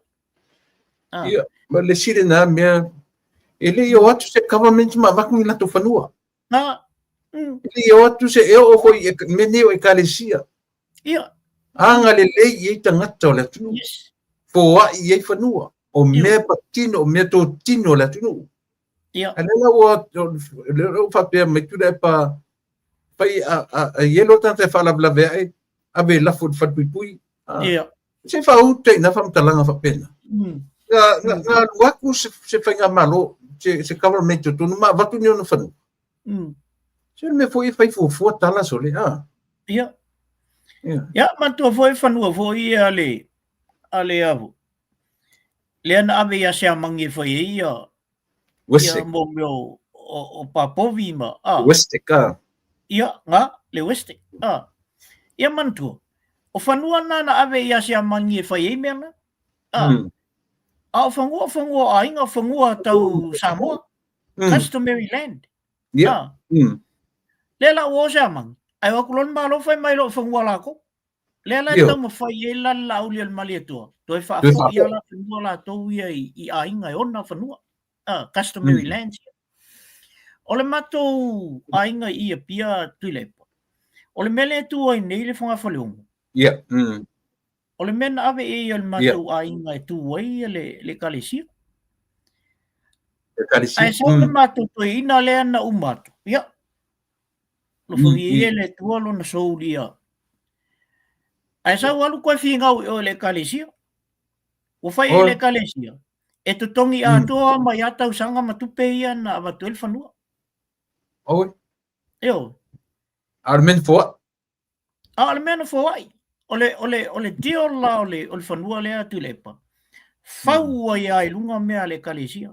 Ah. Ia, ma le isi lena mea, e le i o atu se government ma avatu ni latou fanua. Ah. E le i o atu se, e oo foi i mea nei o ekalesia. Ia. Agalelei i ai tagata o le atunuu. Yes. Foai i ai fanua. O mea patino, o mea totino o le atunuu. Ia. A lea la ua, lea ua faapea mai Tuilaepa, fai a, a, a i ai loa tagata e faalavelave ae, ave e lafo i le falepuipui. Ia. Se faauta i na faamatalaga faapena. Na, na, na alu atu se, se faigamalo, se, se government i totonu ma avatu ni ona fanua. Se le mea foi e fai fuafua tala sole, a. Ia. Ia. Ia, manatua foi fanua foi a le, a le avu. Lea na ave ia Siamangi e fai ai ia, ia mo mea o, o, o Papovi ma, a. Westec, a. Ia, nga, le Westec, a. Ia manatua, o fanua na na ave ia Siamangi e fai ai mea na, a. A o fanua, o fanua o aiga, o fanua tau Samoa, customary land. Ia. A. Lea la ua o Siamangi, Ae o atu loa le Malo fai mai loa o fanua latou. Lea la e taumafai ai la le Laauli a le Malietoa, toe faafoi lava la fanua latou ia i aiga e ona fanua, customary lands. O le matou aiga i Apia, Tuilaepa, o le mea lea e tu ai nei le fogafaleono, o le mea na ave i ai e le matou aiga e tu ai le ekalesia. Ae sau le matou toeaina lea na uma atu, ia, alofagia ia e le Atua lona soul ia. Ae sau alu toe finau i o i le ekalesia. Ua fai i le ekalesia, e totogi atoa mai lava tausaga ma tupe ia na avatu ai le fanua. Oi. Ioe. A o le mea na foai. A o le mea na foai, o le, o le, o le deal la o le, o le fanua lea Tuilaepa, fau ai lava i luga mea a le ekalesia.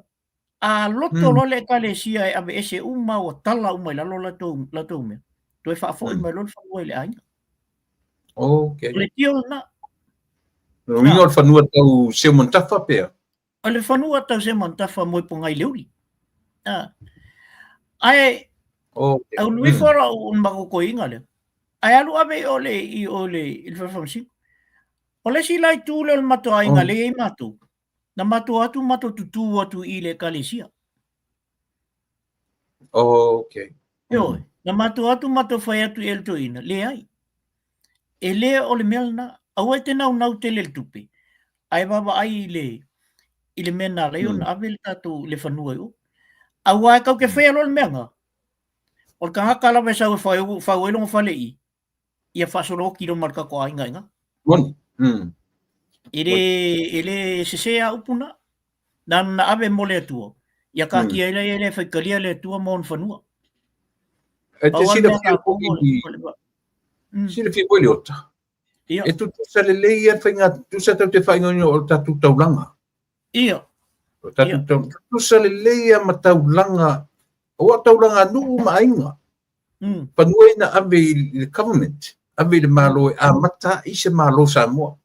A loto loa le ekalesia e aveese uma ua tala uma i lalo latou, latou mea, toe faafoi mai loa le fanua i le aiga. Okay. O le deal lena. O le uiga o le fanua tau Seumanutafa pea? O le fanua tau Seumanutafa Moepogai Leuli. Ah. Ae, okay. Aulu ifo lau makokoiga lea. Ae alu ave i o le, i o le, i le fale faamasino. O le isi la itu lea o le matou aiga lea e i ai matou, na matou atu matou tutū atu i le ekalesia. Okay. Ioe, na matou atu matou fai atu i le toeaina, leai. E le o le mea lena. Aua e te naunau tele i le tupe, ae vaavaai i le, i le mea na ala ai ona ave le tatou, le fanua i o. Aua e tatou te faia loa le mea lena, o le tagata lava e sau e fau, fau ai lona fale i i, ia faasolo oti loa ma le tatou aiga i ina. Moni. Mm. E le, e le sese lava upu na. Na na ave mo le Atua, ia taatia ai laia lea e faitalia le Atua ma ona fanua. E te silafia foi, silafia foi Leota. Ia. E tutusa lelei ia le faiga, tutusa tatou te faaigoaina o le tatou taulaga. Ia. O tatou taulaga. Tutusa lelei ia ma taulaga, aua o taulaga a nuu ma aiga. Fanua ia na ave i le government, ave i le Malo e amata ai se Malo Samoa.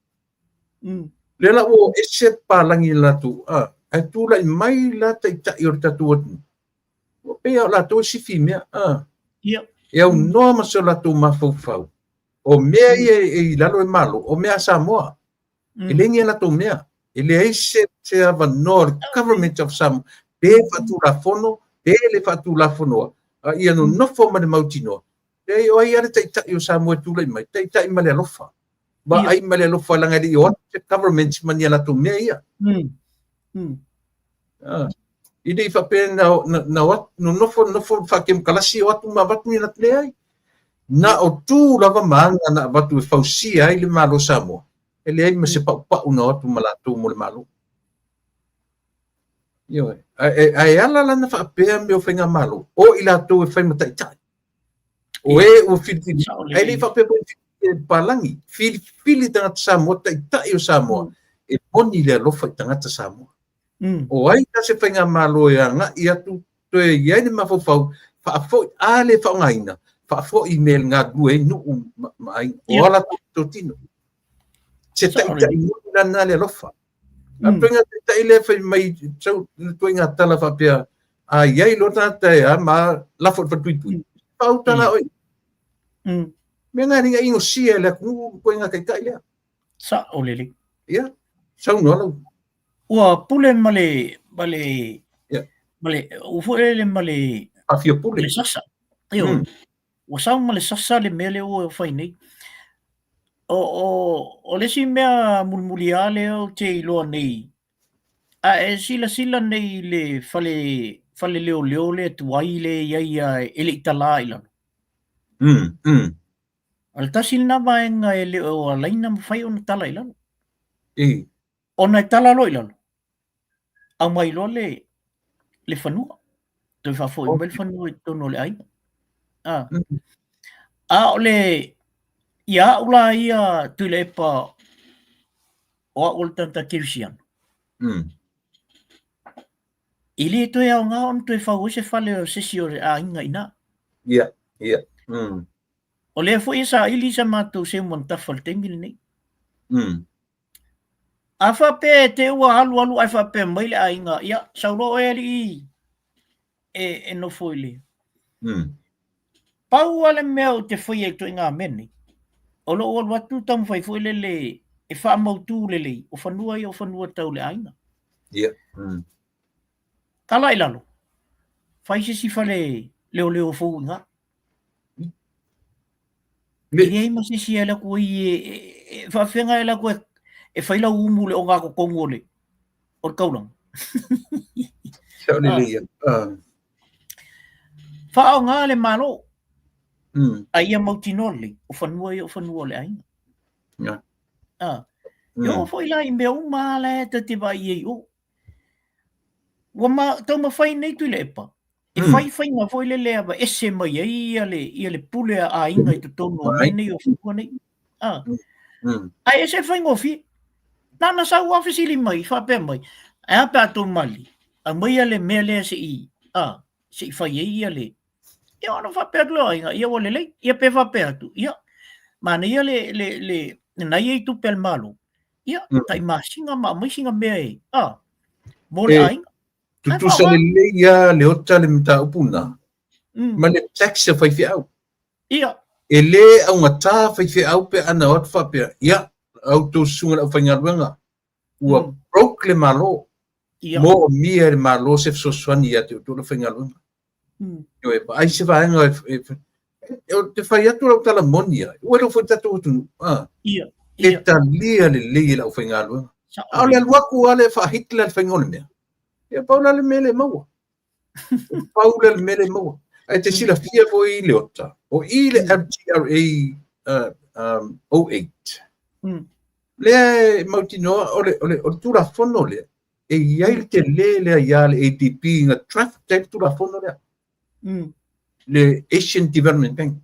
Lea la ua o ese papalagi i latou, a, ae tulai mai la taitai o le tatou atunuu, ua pei lava o latou e sifi i mea, a. E aunoa ma so latou mafaufau, o mea ia e i lalo o le Malo, o mea a Samoa. E leai ni a latou mea. E leai se, se avanoa o le Government of Samoa, pe faatulafono, pe le faatulafonoa, a ia nonofo ma le mautinoa. Leai, o ai lava le taitai o Samoa e tulai mai, taitai ma le alofa. Vaai ma le alofa leaga e le i o atu se government ma ni a latou mea ia. Ah. E le i faapea na, na, na o atu, nonofo, nonofo faakemokalasi o atu ma avatu ni latou leai. Na o tu lava ma aga na avatu e fausia ai le Malo Samoa, e leai ma se paupau na o atu ma latou mo le Malo. Ioe. Ae, ae ala la na faapea mea o faigamalo, o i latou e fai ma taitai. O e ua filifili, ae le i faapea foi e papalagi, filifili tagata Samoa, taitai o Samoa, e moni le alofa i tagata Samoa. O ai la se faigamalo e agai atu toe i ai le mafaufau, faafoi, a le faaaogaina, faafoi i mea e galulue ai nuu ma, ma aiga. O a latou totino. Se taitai moni la lena le alofa. A o ituaiga taitai lea fai mai, sau ituaiga tala faapea, a i ai loa tagata e a ma lafo i le falepuipui, faauta la oe. Mea na e le i inosia e le atunuu ituaiga taitai lea. Sao lelei. Ia, saunoa lau. Ua pule ma le, ma le, ma le, ua foi lele ma le, Faafia pule. le sasa. Ioe. Ua sau ma le sasa le mea lea ua fai nei. O, o, o le isi mea mulimuli lava lea ou te iloa nei, a e silasila nei i le fale, fale leoleo lea tuai lea e i ai a e le i tala i lalo. O le tasi lena vaega e le o ala ai ona mafai ona tala i lalo. Ona e tala loa i lalo, aumai loa le, le fanua. Toe faafoi mai le fanua i totonu o le aiga. A, a o le, ia au la ia Tuilaepa o au o le tagata kerisiano. E le toe aoga ona toe fau ai se fale o se isi o le aiga i ina. Ia, ia. O lea foi e saili sa matou seumanutafa i le taimi lenei. A faapea e te ua alu alu ae faapea mai le aiga, ia, sau loa oe alii e, e nofo i le... Pau lava le mea ou te faia i ituaiga mea nei, o lou alu atu taumafai foi lele e faamautu lelei, o fanua ia o fanua tau le aiga. Ia. Mm. Tala i lalo, fai se isi fale leoleo fou i ina. Me... E leai ma se isi e alu atu ai e, e, e faafefea e alu atu e, e fai lau umu i le ogatotonu o le, o le taulaga. Sao lelei ia. Ah. Faaaoga le Malo. Mm. A ia mautinoa lelei, o fanua ia o fanua o le aiga. Yeah. Ah. Mm. E oo foi la i mea uma la e ta te vaai ai o. Ua ma, taumafai nei Tuilaepa, e Mm. fai faiga foi lele e aveese mai ai ia le, ia le pule a aiga i totonu o mea nei o fanua nei. Ah. Mm. Ae ese le faigofie. Na ona sau lava fesili mai, faapea mai, ae a pe a tou mali, aumaia le mea lea se i, a, se i fai ai ia le, ia ona faapea atu lea o aiga, ia ua lelei, ia pe faapea atu, ia, manaia le, le, le, lena e i ai tupe a le Malo, ia, Mm. tai masina ma aumai sina mea e, a, mo le E, aiga. Ae tutusa faaaoga. lelei lava le ota le mataupu lena, Mm. ma le tax a faifeau. Ia. E lē augata faifeau pe ana o atu faapea, ia, a outou susuga i le aufaigaluega, ua Mm. broke le Malo, Ia. moomia e le Malo se fesoasoani ia te outou le aufaigaluega. Mm. Ioe, vaai se vaega e, e, e, o te fai atu lau tala moni ia, ua iloa foi le tatou atunuu, ah, Ia. e Ia. talia lelei e le aufaigaluega. Sao A o le lelei. alu atu lava lea faa-Hitler le faiga o le mea, ia pau la le mea le maua. Pau lea le mea le maua. Ae te silafia foi le ota, o i le LTRA uh, um, 08, Mm. lea e mautinoa o le, o le, o le Tulafono lea, e i ai le telē lea iā le ADB na draft ai le Tulafono lea, le Asian Development Bank.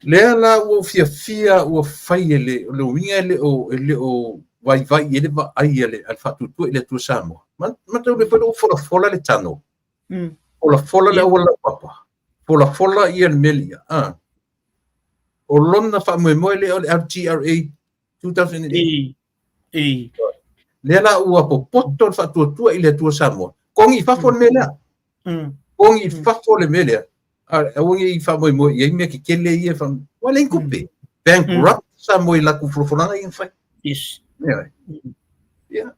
Lea la ua ou fiafia ua fai e le, o le uiga e le o, e le o vaivai i ai le vaai a le, a le Faatuatua i le Atua Samoa. Ma, mataulia foi lea ua folafola le tano. Folafola le Ia. auala laupapa. Folafola ia le mea lea. Ah. O lona faamoemoe lea o le LTRA 2008. I. I. Lea la ua popoto le Faatuatua i le Atua Samoa. Kogi i fafo le mea lea. Kogi i fafo le mea lea. Aua ne i faamoemoe i ai mea tetele ia e fa... Ua leai ni tupe. Bankrupt Samoa i latou folafolaga ia na fai. Yes. Ioe. Ia.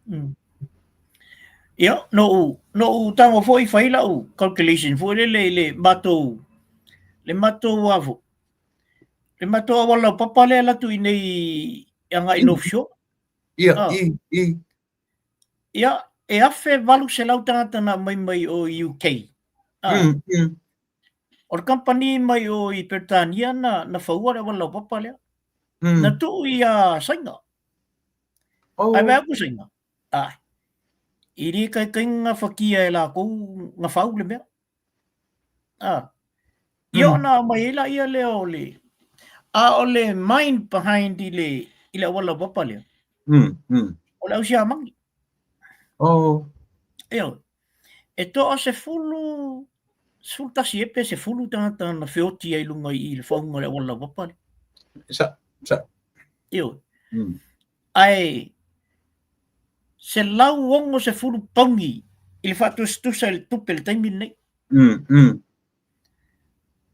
Ia, noʻu, noʻu tago foi fai lau calculation foi lele i le matou, le matou a foi, le matou auala laupapa lea e alu atu i inei e agai i North Shore. Ia, Ah. i, i. Ia, e 1800 tagata na aumai mai o i UK. Ah. Mm, mm. O le kamupani mai o i Peretania na, na faua le auala laupapa lea. Na tuu i a Saina. Oh. Ae vaai atu Saina. Ai. I le ikaikaina whakia e lākou ngawhau le mea. Ah. Ia Mm. ona aumai ai laia lea o le a o le mind behind i le i le auala laupapa lea. Mm, mm. O le au siamani. Oh. Ioe. E toa sefulu, 11 ea pe sefulu tagata na feoti ai i luga i le fauga o le auala laupapa lea. Sa, sa. Ioe. Mm. Ae 160 pauni i le faatusatusa i le tupe i le taimi lenei. Mm, mm.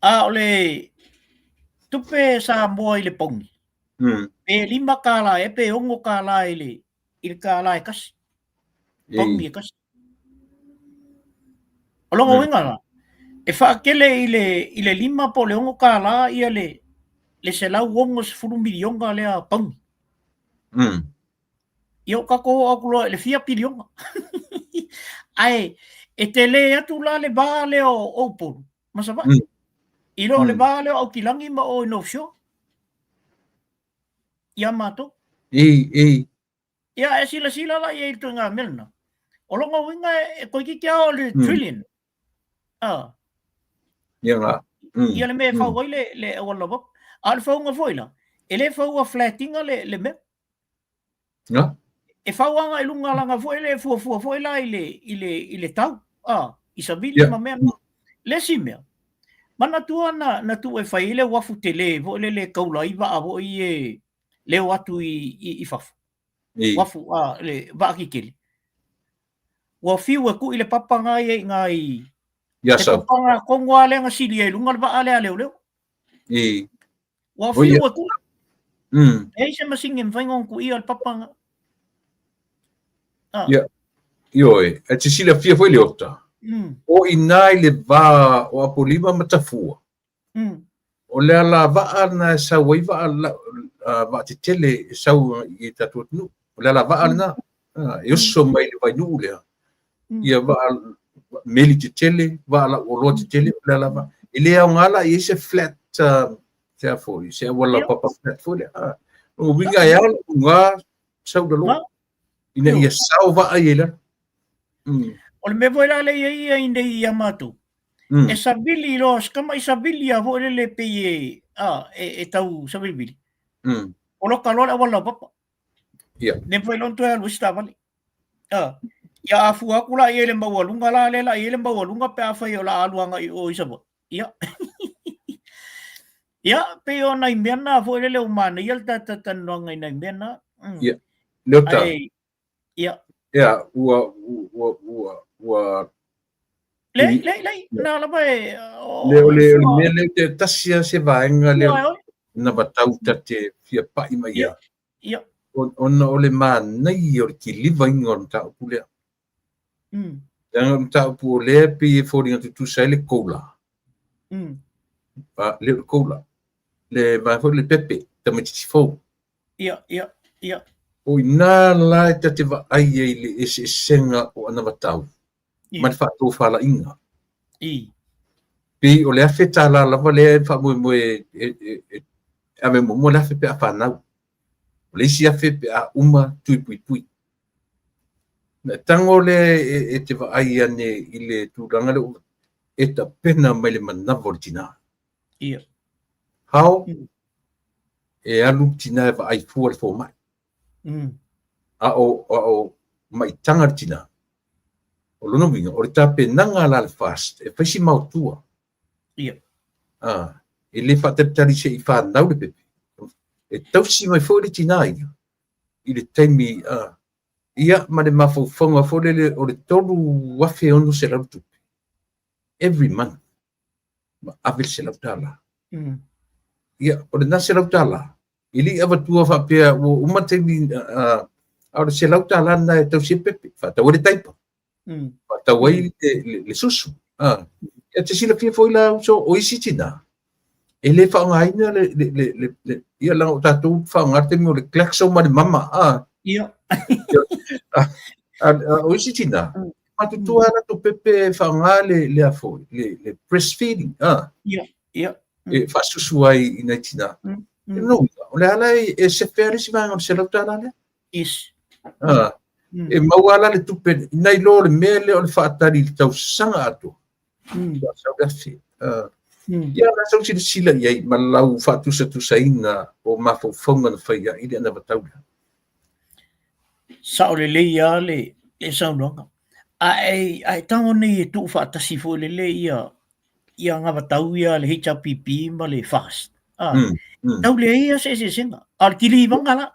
A o le tupe Samoa i le pauni, Mm. pe $5 ea pe $6 i le, i le kālā e kasi. Pauni Ei. e kasi. O lona uiga la, e faatele i le, i le lima po o le $6 ia le, le 160 miliona lea pauni. Mm. Ia o tatou oo atu loa i le fia piliona. Ae e tele atu la le va lea o Upolu ma Savaii. Mm. I lo le Mm. va lea o Aukilani ma o i North Shore. Ia matou. Ei, ei. Ia e silasila la i ai i le ituaiga mea lena. O lona uiga e toeitiiti lava o le Mm. trillion. Ah. Ia nga. Mm. Ia le mea e Mm. fau ai le, le auala laupapa. A o le fauga foi la, e le faua flat ina le, le mea. Nga? E fau agai i luga laga foi le fuafua foi la i le, i le, i le tau, ah, i savili Ia. ma mea na. Le isi mea, manatua na, na tuu e fai ai le uafu tele foi lele e kaula ai vaa foi e leo atu i, i, i fafo. Ei. Uafu, ah, le vaa kikele. Ua fiu e kui le papa nga ia i nga i Ia Le sau. papaga tonu lava lea na sili ai i luga le vaa lea a leoleo. I. Ua O ia. fiu atu. E leai se masini e mafai ona tuia le papa na. Ah. Ia. Ioe, e te silafia foi Leota. O i ina i le va o Apolima ma Tafua. O le alavaa lena e sau ai vaa vaa tetele e sau i tatou atunuu. O le alavaa lena. E oso mai le vainuu lea. Ia vaa meli tetele, vaa lauoloa tetele, o le alavaa. E le aoga la i ai se flat, se a foi, se auala papa flat foi lea. O lona uiga e ala i luga sau i lalo. Ina ia sao vaa ia i lalo. O le mea foi la lea e i ai nei ia matou, e savili loa, si tama'i savili lava foi lele pei e, a, e, e tau savilivili. Poloka loa le auala laupapa. Le mafai loa ona toe alu ai se taavale. A, ia a fua atu la i ai le maualuga la lea la i ai le maualuga pe afai o le a alu agai i o i Savaii. Ia. Ia, pei o nai mea na foi lele ua manaia le tatou talanoaga i nai mea na. Ia. Leota. Ae, ia. Ia, ua, ua, ua, ua Leai, leai, leai, na lava e... Le, o le, o le mea lea te tasi lava se vaega lea na vatau ta te fia pa'i mai ia. Ia. Ona o le manaia o le kilivaina o le mataupu lea. Leaga o le mataupu o lea e pei e foliga tutusa ai le COLA. Le o le COLA. Le vaega foi le pepe, tamaitiiti fou. Ia, ia, ia. O i ina la e ta te vaai ai i le eseesega o anavatau ma le faatofalaiga. I. Pei o le $1,000 lava lea e faamoemoe e ave muamua le afe pe a fanau. O le isi afe pe a uma tui puipui. Na tago lea e te vaai ane i le tulaga lea e tapena mai le manava o le tinā. Ia. Hao, e alu le tinā e vaai fua le fomai. A o, a o maitaga le tinā. O lona uiga, o le tapenaga la le FAST, e fai si maotua. Ia. A, e le faatalitali se i fanau le pepe. E tausi mai foi le tinā ia i le taimi, a, ia ma le mafaufauga foi lele o le $3,600 tupe every month. Ma ave le $100. Ia, o lena $100, e le i avatua faapea ua uma taimi, a o le $100 lena e tausi ai le pepe, faatau ai le taipa, faatau ai le susu. E te silafia foi la uso, o isi tinā, e le faaaogaina le, le, le, le, le, ia leaga o tatou faaaoga le taimi o le Glaxo ma le mama, a. Ia. O isi tinā, matutua a latou pepe e faaaoga le, le a foi, le, le breastfeeding, a. Ia, ia. E faasusu ai i nai tinā. No, o le ala e sefe le isi vaega o le $100 lea. Yes. E maua la le tupe, nai lo le mea lea o le faatali i le tausaga atoa. Ia sau le afe. Ia la sau silasila i ai ma lau faatusatusaina o mafaufauga na fai ai le anavatau lea. Sao lelei lava le saunoaga. Ae, ae tago nei e tuu faatasi foi lele ia ia anavatau ia le HRPP ma le FAST. Tau leai lava se eseesega. A o le kilivaga la.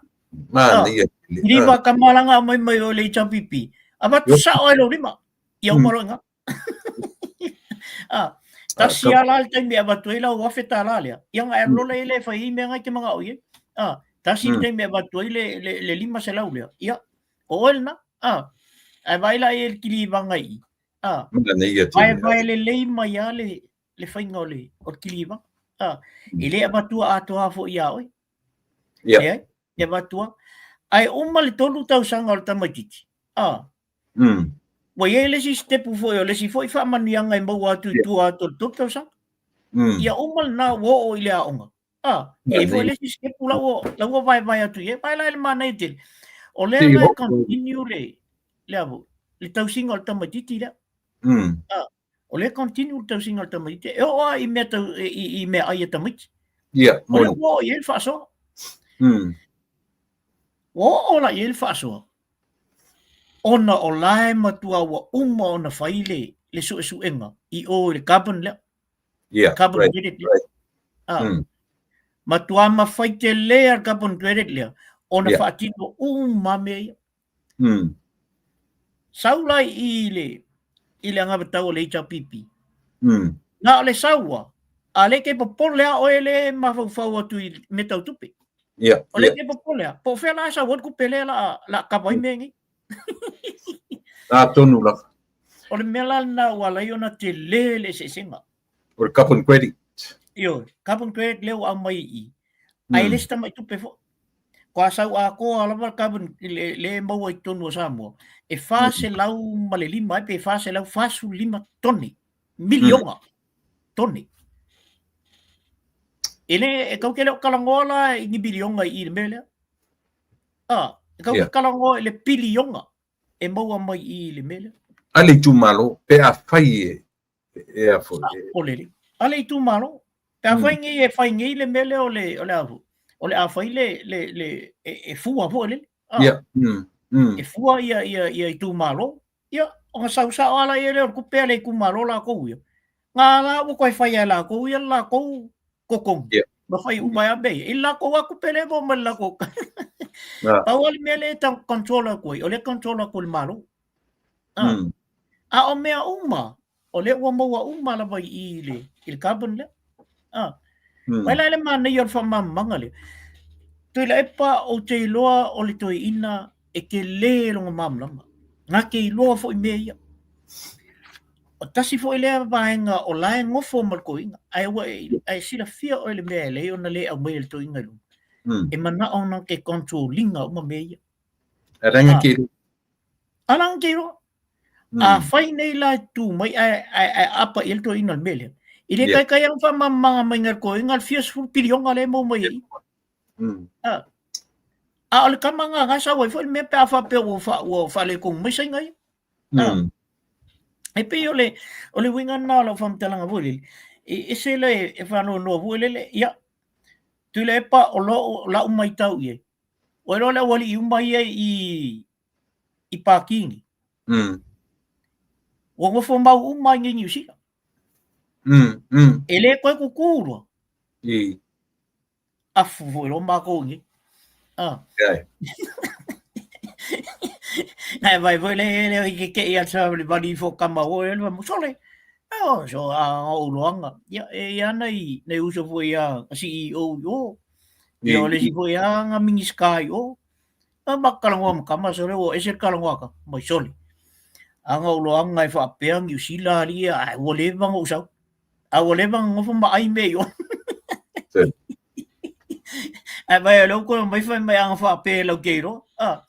Manaia. Kiliva ka malanga mai mai o le HRPP. Avatu sao ai lou lima. Ia uma loa i ina. Ah, tasi lava la le taimi e avatu ai lau $1,000 lea. Ia ona e alu loa lea e fai ai mea na e te manao i ai. Ah, tasi le taimi e avatu ai le, le, le 500 lea. Ia, o oe lena. Ah, ae vaai la i ai le kilivaga i i. Ah, vaevae lelei mai lava le, le faiga o le, o le kilivaga. Ah, e le avatua atoa foi ia oe. Leai, e avatua. Ae uma le 3 tausaga o le tamaitiiti. Ah, Ua i ai le isi sitepu foi o le isi foi faamanuiaga e maua atu i tua atu o le 3 tausaga. Ia uma lena ua oo i le aoga. Ah, e i ai foi le isi sitepu la ua, la ua vaevae atu i ai. Vaai la i le manaia tele. O lea la e continue le, le a foi, le tausiga o le tamaitiiti lea. Ah, o lea e continue le tausiga o le tamaitiiti. E oo lava i mea tau, i, i meaai a tamaiti. Ia, O lea ua oo i ai le faasoa. Ua oo la i ai le faasoa. Ona o la e matua ua uma ona fai le, le suesuega i o i le carbon lea. Yeah, carbon right, credit lea. Right. Ah. Matua mafai tele a le carbon credit lea ona faatino uma mea ia. Sau la i le, i le anavatau a le HRPP. Na o le sau a, a lea e te popole a oe le mafaufau atu i mea tau tupe. O lea e te popole a, po o fea la e sau ai le tupe lea la kava ai mea nei. Atonu lava. O le mea la lena ua ala ai ona tele le eseesega. O le carbon credit. Ioe, carbon credit lea ua aumai i i. Ae le se tamai tupe foi. Kua sau atoa lava le carbon le e maua i totonu o Samoa, e 405 ai pe 445 tone, miliona tone. E le, e kau te le o talanoa la i ni miliona i i le mea lea. Ah, e kau te talanoa i le piliona e maua mai i i le mea lea. A le itumalo, pe afai e, e a foi. O le a le itumalo. Pe afai nei e fai nei le mea lea o le, o le a foi, o le a fai le, le, le, e, e fua foi le. Ah, yeah. E fua ia, ia, ia itumalo. Ia, ona sau sao ala ia lea o le tupe a le itumalo lakou ia. Ngā la ua koe fai ai lakou ia le lakou totogi. Ma fai uma ai a mea ia. I le lakou a tupe lea e maua mai le lakou. Pau lava le mea lea e control atu ai, o lea e control atu e le Malo. A o mea uma, o lea ua maua uma lava i i le, i le carbon lea. Mai la i le manaia o le faamalamalamaga lea. Tuilaepa ou te iloa o le toeaina e tele lona malamalama. Na te iloa foi mea ia. O tasi foi lea vaega o la e nofo ma le toeaina, ae ua e, ae silafia oe le mea e lei ona le aumaia e le toeaina i luma. E manao na te control ina uma mea ia. Alanga ke Alanga ke iloa. A fai nei la e tu mai ae, ae, ae apa i ai le toeaina o le mea lea. I le kaikai au faamalamalamaga mai le toeaina le fia sefulu piliona lea e maua mai ai. A o le tama na na sau ai foi le mea pe a faapea ua fa, ua faaletonu mai Saina ia. E pei o le, o le uiga lena o lau faamatalaga foi lele, e ese le e faanoanoa foi lele, ia, Tuilaepa o lou, lau matau i ai, ua iloa le aualii uma ia i, i Pākī nei. Ua nofo mau uma i nei Niu Sila. E le toe kukū loa. Afu foi loa mākou i nei. Ah. Nai vai foi le le i ke ke ia sa le vali fo kama o le mo sole. Oh, so a o loanga. Ia e ia nei nei uso foi ia CEO o. Ia o le si foi ia nga minisita i o. A ma kalangoa ma kama sole o ese kalangoa ka mai sole. A nga o loanga e faapea Niu Sila ali ia ai ua leva nga usau. A ua leva nga ngofo ma ai me i o. Ai vai o leu koe mai fai mai anga faapea lau ke iloa. Ah.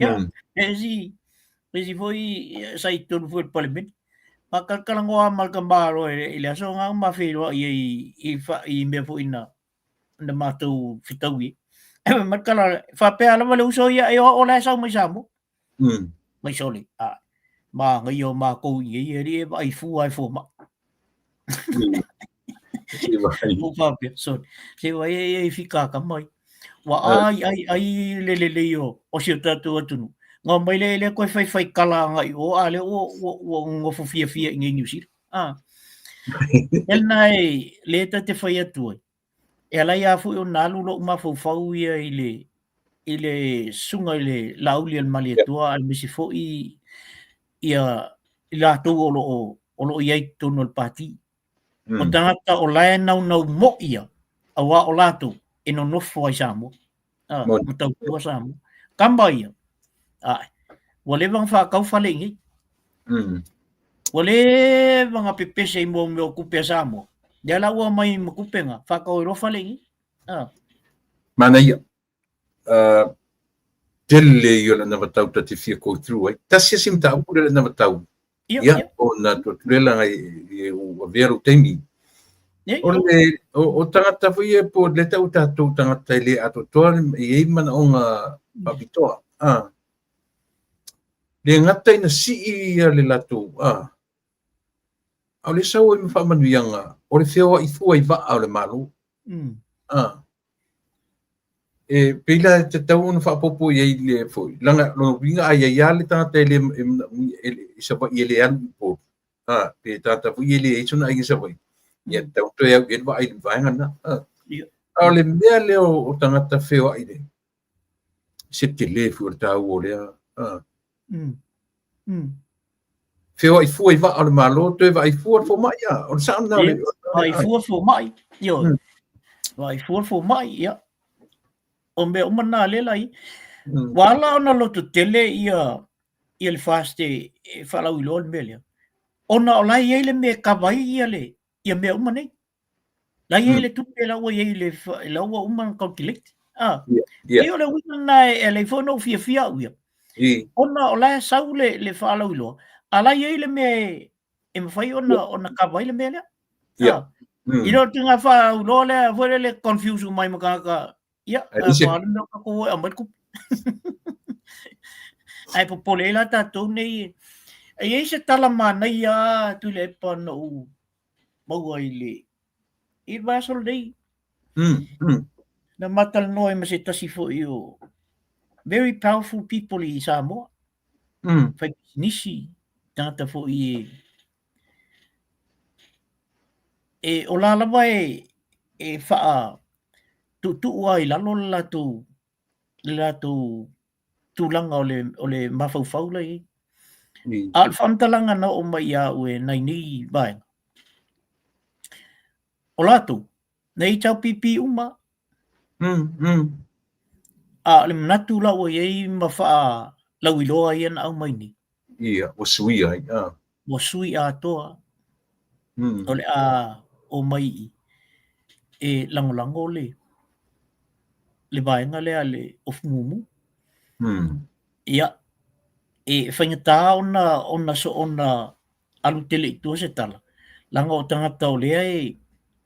Ia, e si e si foi sa i tonu foi le palemene. Ma kalakalangoa ma le tamāloa i le aso nga ma feiloai ai i i mea foi na na matou fetaui ai. Ma kala faapea lava le uso ia e o o la e sau mai Samoa. Mai sole. A ma ngai o makou i ia ri e vaai fua e fua ma. O faapea, sorry. Se vai e e fika ka mai. Ua ai ai ai le lelei o o si o tatou atunuu. Ngā mai le le koe fai fai kala ngai o a le o o o ngofo fia fia i nei New Zealand. Ah. Ena e le ta te whai atu ai. E ala ai a foi ona alu lo'u mafaufau ia i le i le susuga i le Laauli a le Malietoa aemaise foi ia i latou o loo o loo i ai i totonu o le Pati. O tagata o la e naunau mo'i ia auā o latou e nonofo ai i Samoa. Ah, ma tautua Samoa. Kama ia, ae, ua leva ona faatau fale i inei. Ua leva ona pepese i mua mea o tupe a Samoa. Lea la ua aumai ma tupe na, faatau ai loa fale i inei. Ah. Manaia. Tele ia o lana matau ta te fia go through ai. Tasi asi mataupu lea lana matau. Ia, o na tua langa i u avea lou taimi. O le, o, o tagata foi ia po le tau tatou tagata e le atoatoa e i ai manaoga faapitoa. Ah. Le gata ina sii ia le latou, ah. A o le sau ai ma faamanuiaga, o le feoai fua i vaa o le Malo. Ah. E pei la e tatau ona faaopoopo i ai le foi, leaga lona uiga a i ai lava le tagata e le e, i Savaii e le alu i Upolu, a, pe tagata foi e leai sona aiga i Savaii, ia tatau ona toe au i ai le vaai i le vaega lena. A, a o le mea lea o tagata feoai nei, se tele foi o le taua o lea, a. Feoai fua i vaa o le Malo, toe vaai fua le fomai, a. O le sao lena o le... Vaai fua fomai, ioe. Vaai fua fomai, ia. O mea uma na lea la i. Ua ala ona loto tele ia ia le FAST e faalauiloa le mea lea, ona o la e i ai le mea e kava ai ia le ia mea uma nei. La i ai le tupe la ua i ai le la ua uma ona calculate. Ah. Yeah. Ia o le uiga lena e alai foi ona ou fiafia au ia. Ona o la e sau le le faalauiloa, a la i ai le mea e e mafai ona ona kava ai le mea lea. Yeah. Ah. I le o ituaiga faalauiloa lea foi lele confuse uma ai ma tagata. Ia, a le mea o tatou o e aumai le tupe. Ae popole ai la tatou nei. E i ai se tala manaia lava Tuilaepa na ou maua i le i le vaiaso lenei. Na ma talanoa ai ma se tasi foi o very powerful people i Samoa. Fai pisinisi, tagata foi e e o la lava e e faa tuutuu lava i lalo le latou le latou tulaga o le o le mafaufau la i ai. A o le faamatalaga na oo mai ia au e nai nei vaega, o latou, na HRPP uma. A o le manatu la ua i ai ma faalauiloa ia na aumai nei. Ia, ua suia ai. Ua sui atoa. O le a omai e lagolago le le vaega lea a le Ofu Mumu. Ia, e faigata ona ona so ona alu tele i tua se tala, leaga o tagata o lea e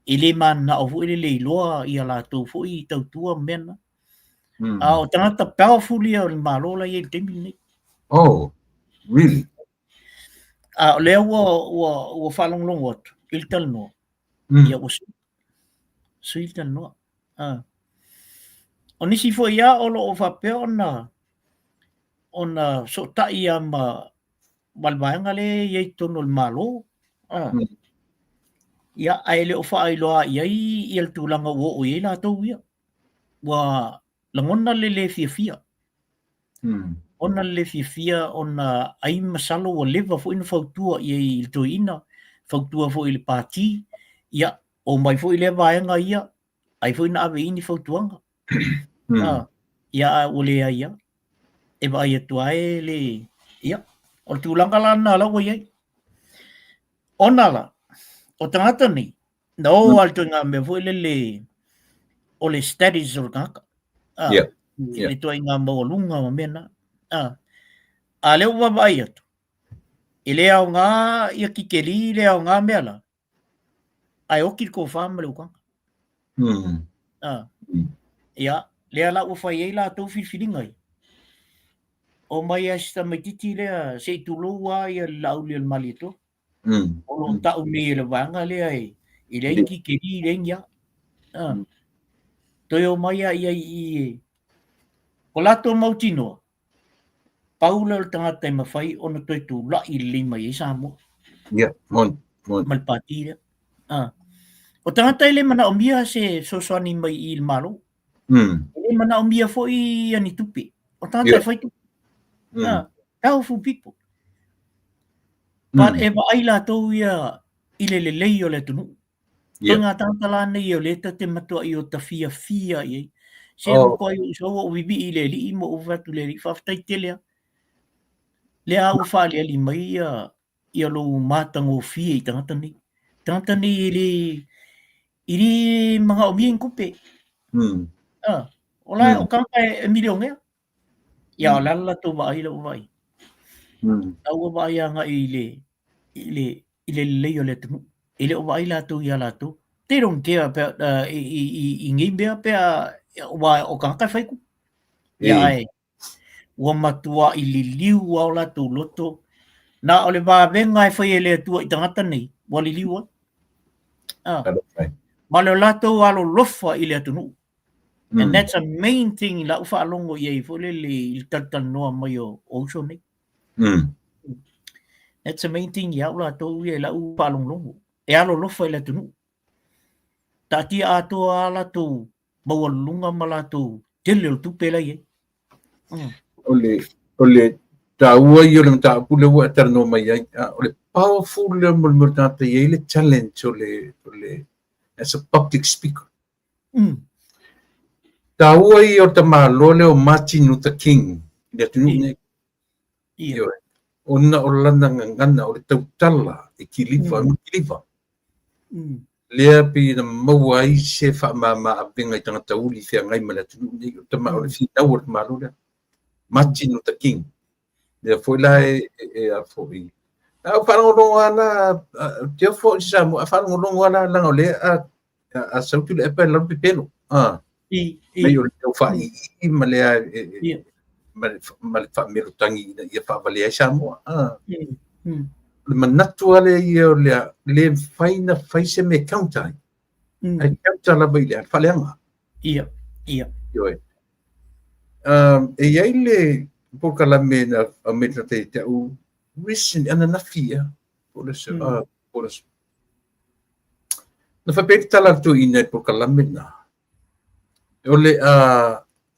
e le mananao foi lele e iloa ia latou foi tautua ma mea na. A o tagata powerful ia o le Malo la e i ai i le taimi lenei. Oh, really? A o lea ua ua ua faalogologo atu i le talanoa, ia ua sui, sui le talanoa. A. O nisi foi lava o lo o faapea ona ona sootai lava ma ma le vaega lea e i ai i totonu o le Malo. A. Ia, ae le o faailoa i ai ia le tulaga ua oo i ai latou ia. Ua lagona le le fiafia. Ona le le fiafia ona ai masalo ua leva foi ona fautua i ai i le toeaina, fautua foi i le pati, ia, omai foi lea vaega ia, ai foi na ave i ai ni fautuaga. Ia, a ua leai lava. E vaai atu lava e le... Ia, o le tulaga la lena la ua i ai. Ona la, o tagata nei, na o lava i le ituaiga mea foi lele o le status o le tagata. Ah, le ituaiga maualuga ma mea na. Ah, a lea ua vaavaai atu, e le aoga ia kikeli, le aoga mea la, ae oki le tofa ma le utaga. Ah, ia, lea la ua fai ai latou filifiliga ia. Omai lava si tamaitiiti lea, se i tulou lava ia le Laauli o le Malietoa. O lo o tau nei e le vaega lea e, e leai ni kikeli, leai ni a. Ah. Toe omai lava ia i i e. Ko latou mautinoa, pau lea o le tagata e mafai ona toe tula'i lelei mai ai Samoa. Ia, moni, moni. Ma le pati lea. Ah. O tagata e le manaomia se fesoasoani mai i le Malo. E le manaomia foi ia ni tupe. O tagata e fai tupe. Ah, powerful people. But e vaai latou ia i le lelei o le atunuu. Yeah. Ngā tāngata la nei o le ta te matua'i o ta fiafia i ai. Se oh. matua'i o sau o vivi'i i le alii ma ou fai atu le alii, faafetai tele a. Lea a ua faaliali mai ia, ia lou matagofie i tagata nei. Tagata nei e le, i le manaomia ni tupe. Ah, o la, o tagata e, e milionea. Ia, o le a le latou vaai la ua vaai? La ua vaai agai i le, i le, i le lelei o le atunuu. E le o vaai latou iā latou. They don't care about, uh, i, i, i, i nei mea pe a, aua o tagata e fai tupe. Ia, ae, ua matuai liliu lava o latou loto. Na o le vavega e fai e le Atua i tagata nei, ua liliu ai. Ah. Ma le latou alolofa i le atunuu. And that's a main thing i lau faalogo i ai foi lele i le talatalanoa mai o uso nei. That's the main thing i au latou ia i lau faalogologo. E alolofa i le atunuu. Taatia atoa a latou maualuluga ma latou tele o le tupe la i ai. O le, o le Taua ia o le mataupu lea ua e talanoa mai ai, o le powerful lea mo le mea o le tagata e i ai le talent o le, o le as a public speaker. Taua ia o le tamaloa lea o Martin Luther King i le atunuu nei. Ioe. Ona o lana gagana, o le tautala e kiliva, kiliva. Lea pei na maua ai se faamama avega i tagata uli feagai ma le atunuu nei. O le tama, o le finau o le tamaloa lea. Martin Luther King. Lea foi la e, e, e a foi. A ou faalogologo lava la, te ofo i Samoa, a faalogologo lava la, leaga o lea a, a sau Tuilaepa e lau pepelo. A. Mai o le tau faaiii ma le e, ma le, ma le faamelotagi ina ia faavalea ai Samoa. A. O le manatu lava lea ia o le le mafai na fai se mea e counter ai. Ae counter lava i le faaleaga. Ia, ia. Ioe. E i ai le polokalame na aumai le tagata ia te au recently, ananafi ea, po o le aso, po o le aso. Na faapea ai le tala a le toeaina i le polokalame lena, o le a,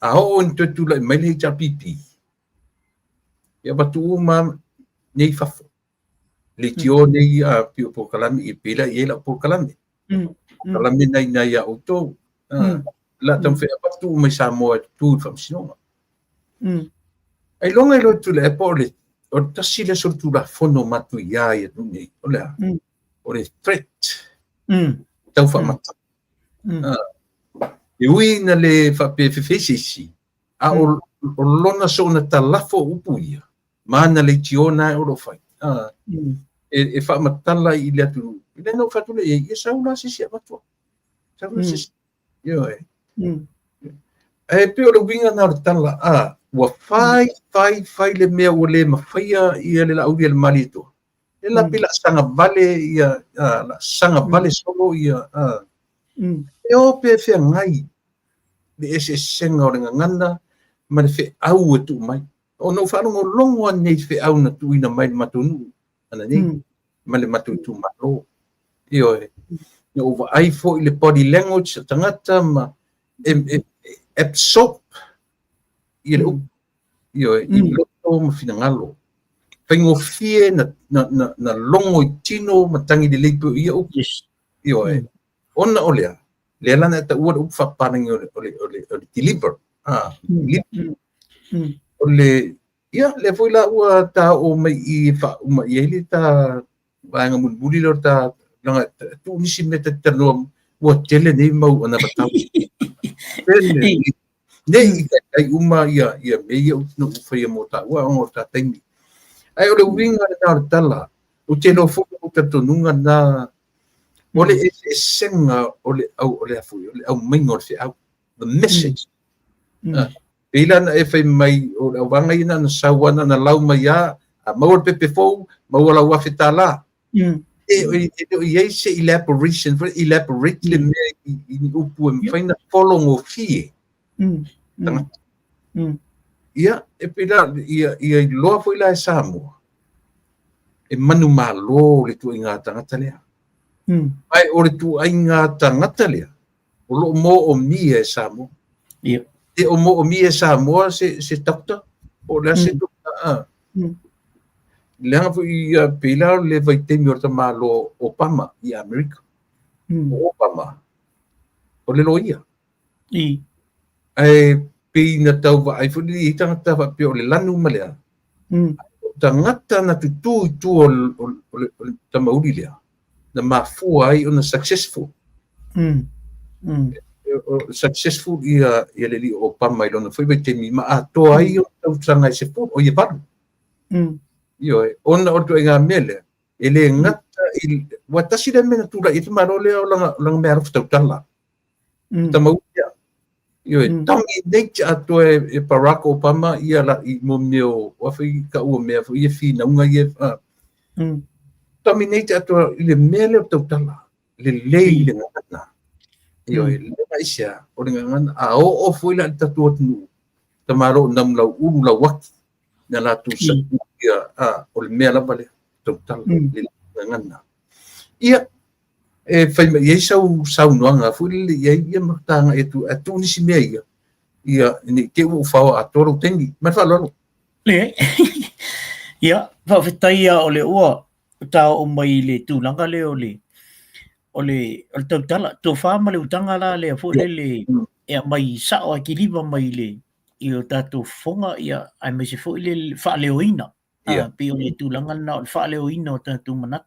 a oo ina toe tulai mai le HRPP, e avatu uma nei i fafo. Leitio nei a pei o polokalame i pei la i ai lau polokalame. Polokalame na ina ia outou. La taumafai avatu uma i Samoa e tutu i le faamasinoga. Ailoga e iloa e Tuilaepa o le o le tasi lea solitulafono matuia i atunuu nei, o le a? O le threat. Tau faamatala. E ui ina le faapea e fefei se isi, a o lona soona talafo o upu ia, ma ana leitio na o lo o fai. E faamatala i le atunuu. E le na ou fai atu lea i ai, ia sau la se isi e avatu. Sau la se isi. Ioe. Ae pei o le uiga na o le tala, a, ua fai, fai, fai le mea ua le mafaia ia le Laauli a le Malietoa. E la pei la saga vale ia, a, la saga vale solo ia, a. E o pe feagai le eseesega o le gagana ma le feau e tuu mai. Ona ou faalogologo lava nei i feau na tuuina mai i le matou nuu ananei ma le matou itumalo. Ioe. Na ou vaai foi i le body language o tagata ma e, e, e absorb ia le upu. Ioe, i loto ma finagalo. Faigofie na, na, na, na logo i tino ma tagi lelei pei o ia upu. Ioe. Ona o lea, lea la na e taua le upu faapapalagi o le, o le, o le, o le deliver. Ah, deliver. O le, ia, lea foi la ua ta oo mai i faauma i ai le ta vaega mulimuli lea o le ta, leaga tuu nisi mea ta te talanoa, ua tele nei mau anavatau. Tele. Ne i taitai uma ia, ia mea ia na ou faia mo taua ona o le ta taimi. Ae o le uiga lena o le tala, ou te iloa foi o talitonuga lena, o le eseesega o le au, o le a foi, o le aumaiga o le feau, the message. Pei la na e fai mai, o le auvaga ia na na sau ana na lau mai a, a maua le pepe fou, maua lau $1,000. E, e, e le o i ai se elaboration, foi elaborate le mea i, i ni upu e mafai na fologofie. Tagata. Ia, e pei la, ia, ia iloa foi la e Samoa, e manumalo le tuaiga tagata lea. Ae o le tuaiga tagata lea, o lo o moomia e Samoa. E o moomia e Samoa se, se doctor, po o le a se tulaga. Leaga foi ia pei la o le vaitaimi o le tamaloa Obama i Amerika. O Obama, o le loia. Ae pei na tau vaai foi lea i tagata faapea o le lanu ma le a. O tagata na tutū i tua o le, o le, o le, o le tamauli lea, na mafua ai ona successful. Successful ia, ia le alii Obama i lona foi vaitaimi ma atoa ai ona tausaga e 10, o ia 8. Ioe, ona o le ituaiga mea lea, e le gata i, ua tasi lea mea na tulai ai te Malo lea o lana, lana meaalofa tautala. Tamauli lea. Ioe, dominate atoa e, e Barack Obama ia la, i mo mea o, o a foi taua mea foi ia finauga ia, Dominate atoa i le mea lea o tautala, lelei le gagana. Ioe, leaga aisea, o le gagana, a oo foi la i le tatou atunuu, tamaloa o namu lau ulu lau aki, na latou ia, a, o le mea lava lea, tautala, lelei le gagana. Ia, e fai mai ai sau saunoaga foi lele i ai ia ma ta agai atu ae tuu nisi mea ia, ia ne i te i ua ou faoa atoa lou taimi. Ma le faaaloalo. Leai. Ia, faafetai lava o lea ua ta oo mai i le tulaga lea o le o le o le tautala, tofa ma le utaga la lea foi lele e aumai sao lava kiliva mai i le i o tatou fofoga ia aemaise foi le faaleoina. Yeah. Pei o le tulaga lena o le faaleoina o tatou manatu.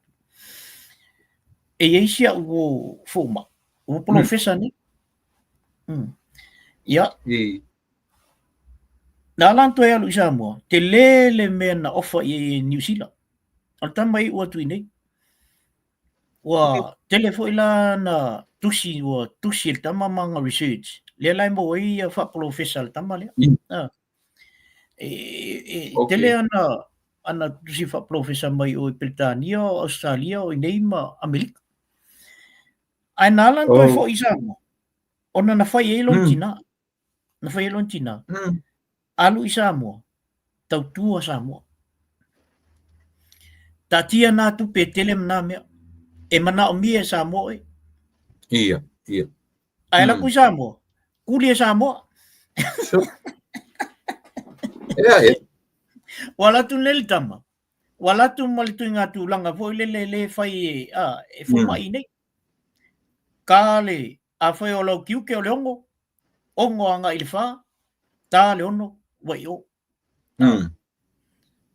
E i ai si au uo fomai, ua polofesa nei. Ia. Na ala ona toe alu i Samoa, tele le mea na ofa i ai e Niu Sila. O le tama e iu atu i inei. Ua tele foi la na tusi, ua tusi e le tama ma ana research. Lea la e maua ai ia faapolofesa a le tama lea. E tele ana ana tusi faapolofesa mai o i Peretania, o Ausetalia, o inei ma Amerika. Ae na ala ona toe foi i Samoa, ona na fai ai lona tina. Na fai ai lona tina. Alu i Samoa, tautua Samoa. Taatia nā tupe e tele ma nā mea. E manaomia e Samoa oe. Ia, ia. Ae alu atu i Samoa, kuli e Samoa. Ia, ia. Ua alu atu nei le tama, ua alu atu ma le tuiga tulaga foi lele lea e fai e, a, e fomai nei. Ka le, afai o lau tiute o le 6, 6 agai i le 4, ta le 6, ua i o.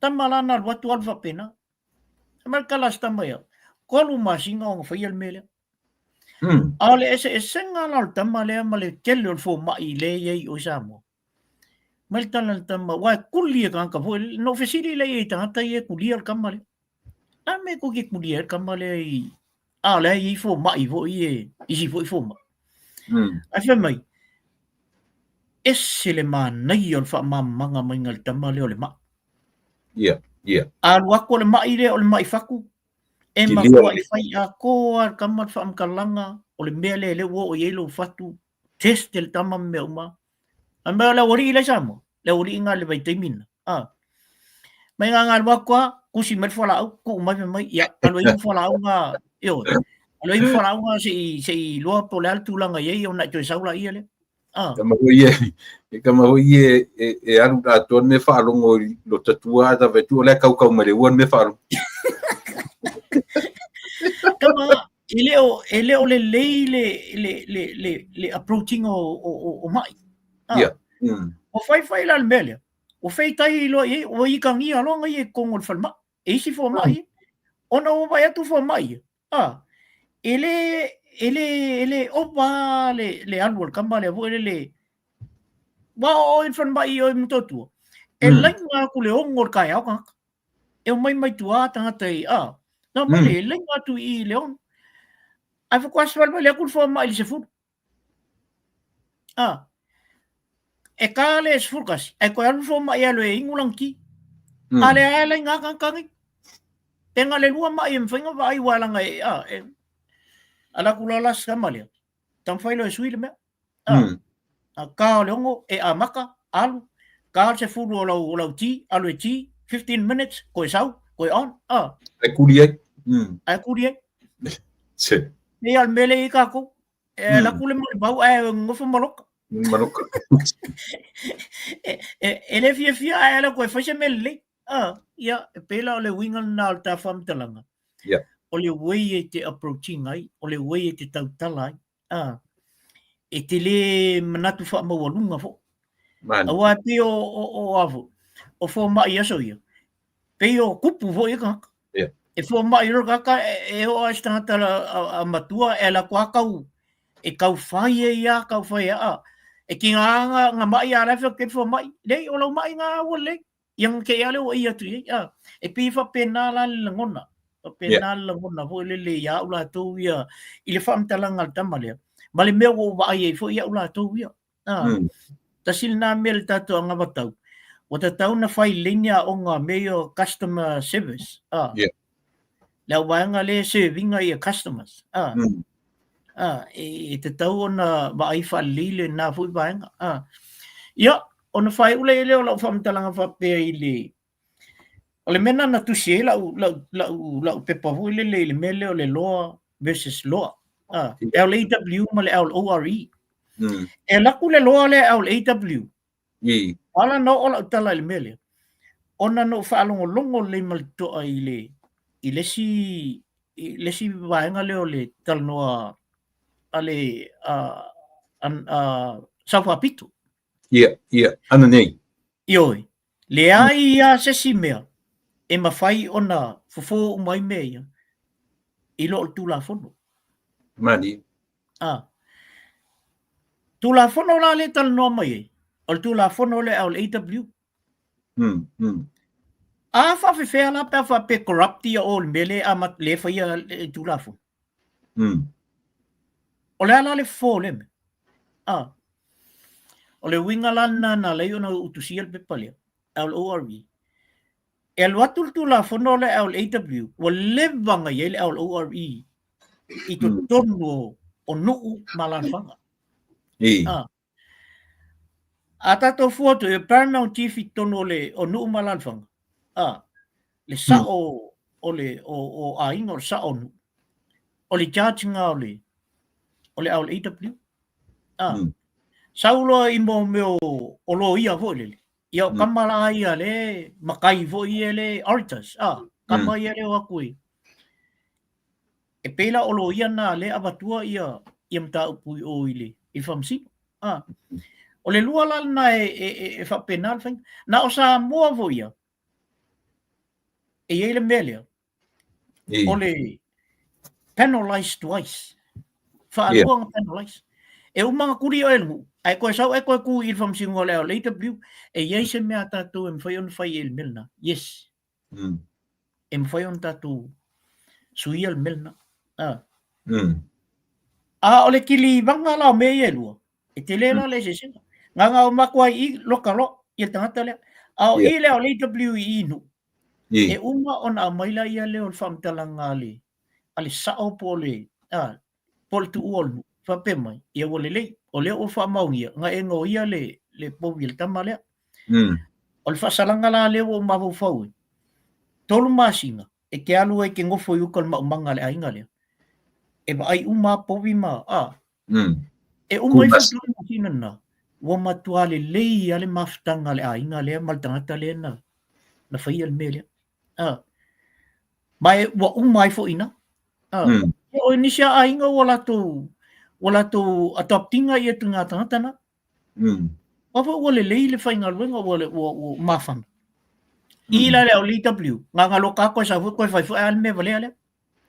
Tama la na alu atu alu faapena. Mai le tala a si tama ia, 3 masina ona faia le mea lea. A o le eseesega la o le tama lea ma le tele o le fomai lea e i ai i o i Samoa. Mai le tala a le tama, aua e kuli e tagata foi, na ou fesili lea i ai i tagata ia e kulia le tama lea. A mea tou te kulia ai le tama lea i... A o la e i ai fomai foi e, isi foi fomai. Ae fai mai, ese le manaia o le faamalamalamaga maiga e le tama lea o le mai. Ia, ia. A alu atu o le mai lea o le mai fatu, e matuai fai atoa lava e le tama le faamatalaga o le mea lea lea ua oo i ai lou fatu, test e le tama ma mea uma. Fai mai o le aualii la i Samoa, le aualii lena i le vaitaimi lena. Mai na alu atu lava, tusi mai le fualaau, tuu mai fai mai, ia, alu e inu fualaau na, ioe, alu e inu fualaau na se i, se i iloa po o le a le tulaga e i ai ona e toe sau laia lea. Tama foi e, e tama foi e, e, e alu la atoa le mea faalogo i lota tua a tava tu o le kaukau mai le ua le mea faalogo. Tama, e le o, e le o lelei le, le, le, le, le approaching o, o, o, o mai. Yeah. Ua faifai la le mea lea. Ua feitai loa i ai, ua ikagia loa na ia i totonu o le falemai. E isi fomai, ona ua vaai atu fomai ia, a, e le, e le, e le ova le, le alu o le tama lea foi lele. Ua oo i le falemai i o i Motootua, e laina atu le 6 o le taeao tagata. E omai mai tua tagata i, a, na omai le, e laina atu i i le 6. Ae faatoa savalivali atu le fomai i le 10. A, e ta le 11, ae toe alu le fomai e alu e inu lana ti. A lea e laina lava tagata nei. Pe na o le lua mai e mafai ona vaai aua leaga e, a, e, alu atu loa la si tama lea, taumafai loa e sui le mea. A, a ta o le 6 e amata, alu, ta o le 10 o lau, o lau ti, alu e ti, 15 minutes, toe sau, toe on, a. Ae kuli ai. Ae kuli ai. Se. Ia, o le mea lea e i ai tatou. E alu atu le molimau ae nofo maloka. Maloka. E, e, e le fiafia ae alu atu e fai se mea lelei. Ah, ia, e pei la o le uiga lena o le ta faamatalaga. Yeah. O le way e te approaching ai, o le way e te tautala ai. Ah, e te le manatu faamaualuga foi. Mani. Aua e pei o, o, o, a foi, o fomai aso ia, pei o kupu foi e tagata. Yeah. E fomai loa le tagata, e, e oo lava i se tagata a, a, a matua, e alu atu lava tau, e tau fai e ia, tau fai e a, e tiga lava nga mai a la e fai atu i ai le fomai, leai, o lau mai na ua lelei. Ia nga te i a lea ua i atu i ai, a. E pei e faapena la le lagona, faapena Yeah. le lagona foi lele ia au latou ia, i le faamatalaga a le tama lea, ma le mea ua ou vaai ai foi au latou ia. A. Tasi lena mea i le tatou anavatau, ua tatau ona fai lelei ni aoga mea ia o customer service, a. Yeah. Le au vaega lea e serve ina ia customers, a. A, e tatau ona vaai faalelei lena foi vaega, a. Ia, ona faaiu lea o lau faamatalaga faapea i le, o le mea lena na tusi ai lau, lau, lau, lau pepa foi lele i le mea lea o le loa versus loa, a, L-A-W ma le L-O-R-E. E alu atu le loa lea L-A-W, I. Ala na oo lau tala i le mea lea. Ona na ou faalogologo lelei ma le totoa i le i le isi i le isi vaega lea o le talanoa a le a, a, a Saufaapito. Ia, ia, ananei. Ioe, leai lava se isi mea e mafai ona fofo uma ai mea ia i lo le Tulafono. Malie. A. Tulafono la lea e talanoa mai ai, o le Tulafono lea o le AW. A faafefea la pe a faapea corrupt ia o le mea lea amat lea faia le Tulafono? O le a la le fofo o lea mea? A. O le uiga la lena na ala ai ona ou tusia le pepa lea, a o le ORE. E alu atu le Tulafono lea o le AW, ua leva ona i ai le ORE i totonu o nuu ma alaalafaga. A. A tatou fua atu i Paramount Chief i totonu o le o nuu ma alaalafaga, a, le sao o le o, o aiga, o le sao o nuu, o le charge nga o le o le AW. A. Sau loa i mo mea o, o loia foi lele. Ia o kama la ia le makai foi ia le auditors, a, kama ia le o atu i. E pei la o loia na le avatua ia ia mataupu i o i le i le faamasino. A. O le lua la lena e, e, e, e faapena le faiga. Na o Samoa foi ia, e i ai le mea lea, o le penalize twice. Faalua yeah. ona penalize. E uma ona tuli oe e le nuu, ae toe sau ae toe tu i le faamasinoga o le LAW, e i ai se mea a tatou e mafai ona fai i le mea lena. Yes. E mafai ona tatou suia le mea lena. Ah. A o le kilivaga la o mea ia e lua, e tele la le eseesega. Na ona o matou ai i loka loa ia le tagata lea. A o i le o le AW i nuu, e uma ona aumai la ia lea o le faamatalaga a le a le sao po o le a po o le tuua o le nuu, faapea mai, ia ua lelei, o lea ua faamaonia, na e noia le le povi a le tama lea. O le faasalaga la lea ua ou mafaufau ai, 3 masina e te alu ai e te nofo i uka o le maumaga a le aiga lea, e vaai uma lava povi ma a. E uma ifo le 3 masina lena, ua matua lelei lava le mafutaga a le aiga lea ma le tagata lea na na faia le mea lea. A. Ma e ua uma ai foi i ina. A. O nisi lava aiga ua latou ua latou adopt ina ia ituaiga tagata na. Aua foi ua lelei le faigaluega ua ua ua mafana. I la le au le AW, na ona loka atu e sau foi toe fai foi lava le mea valea lea.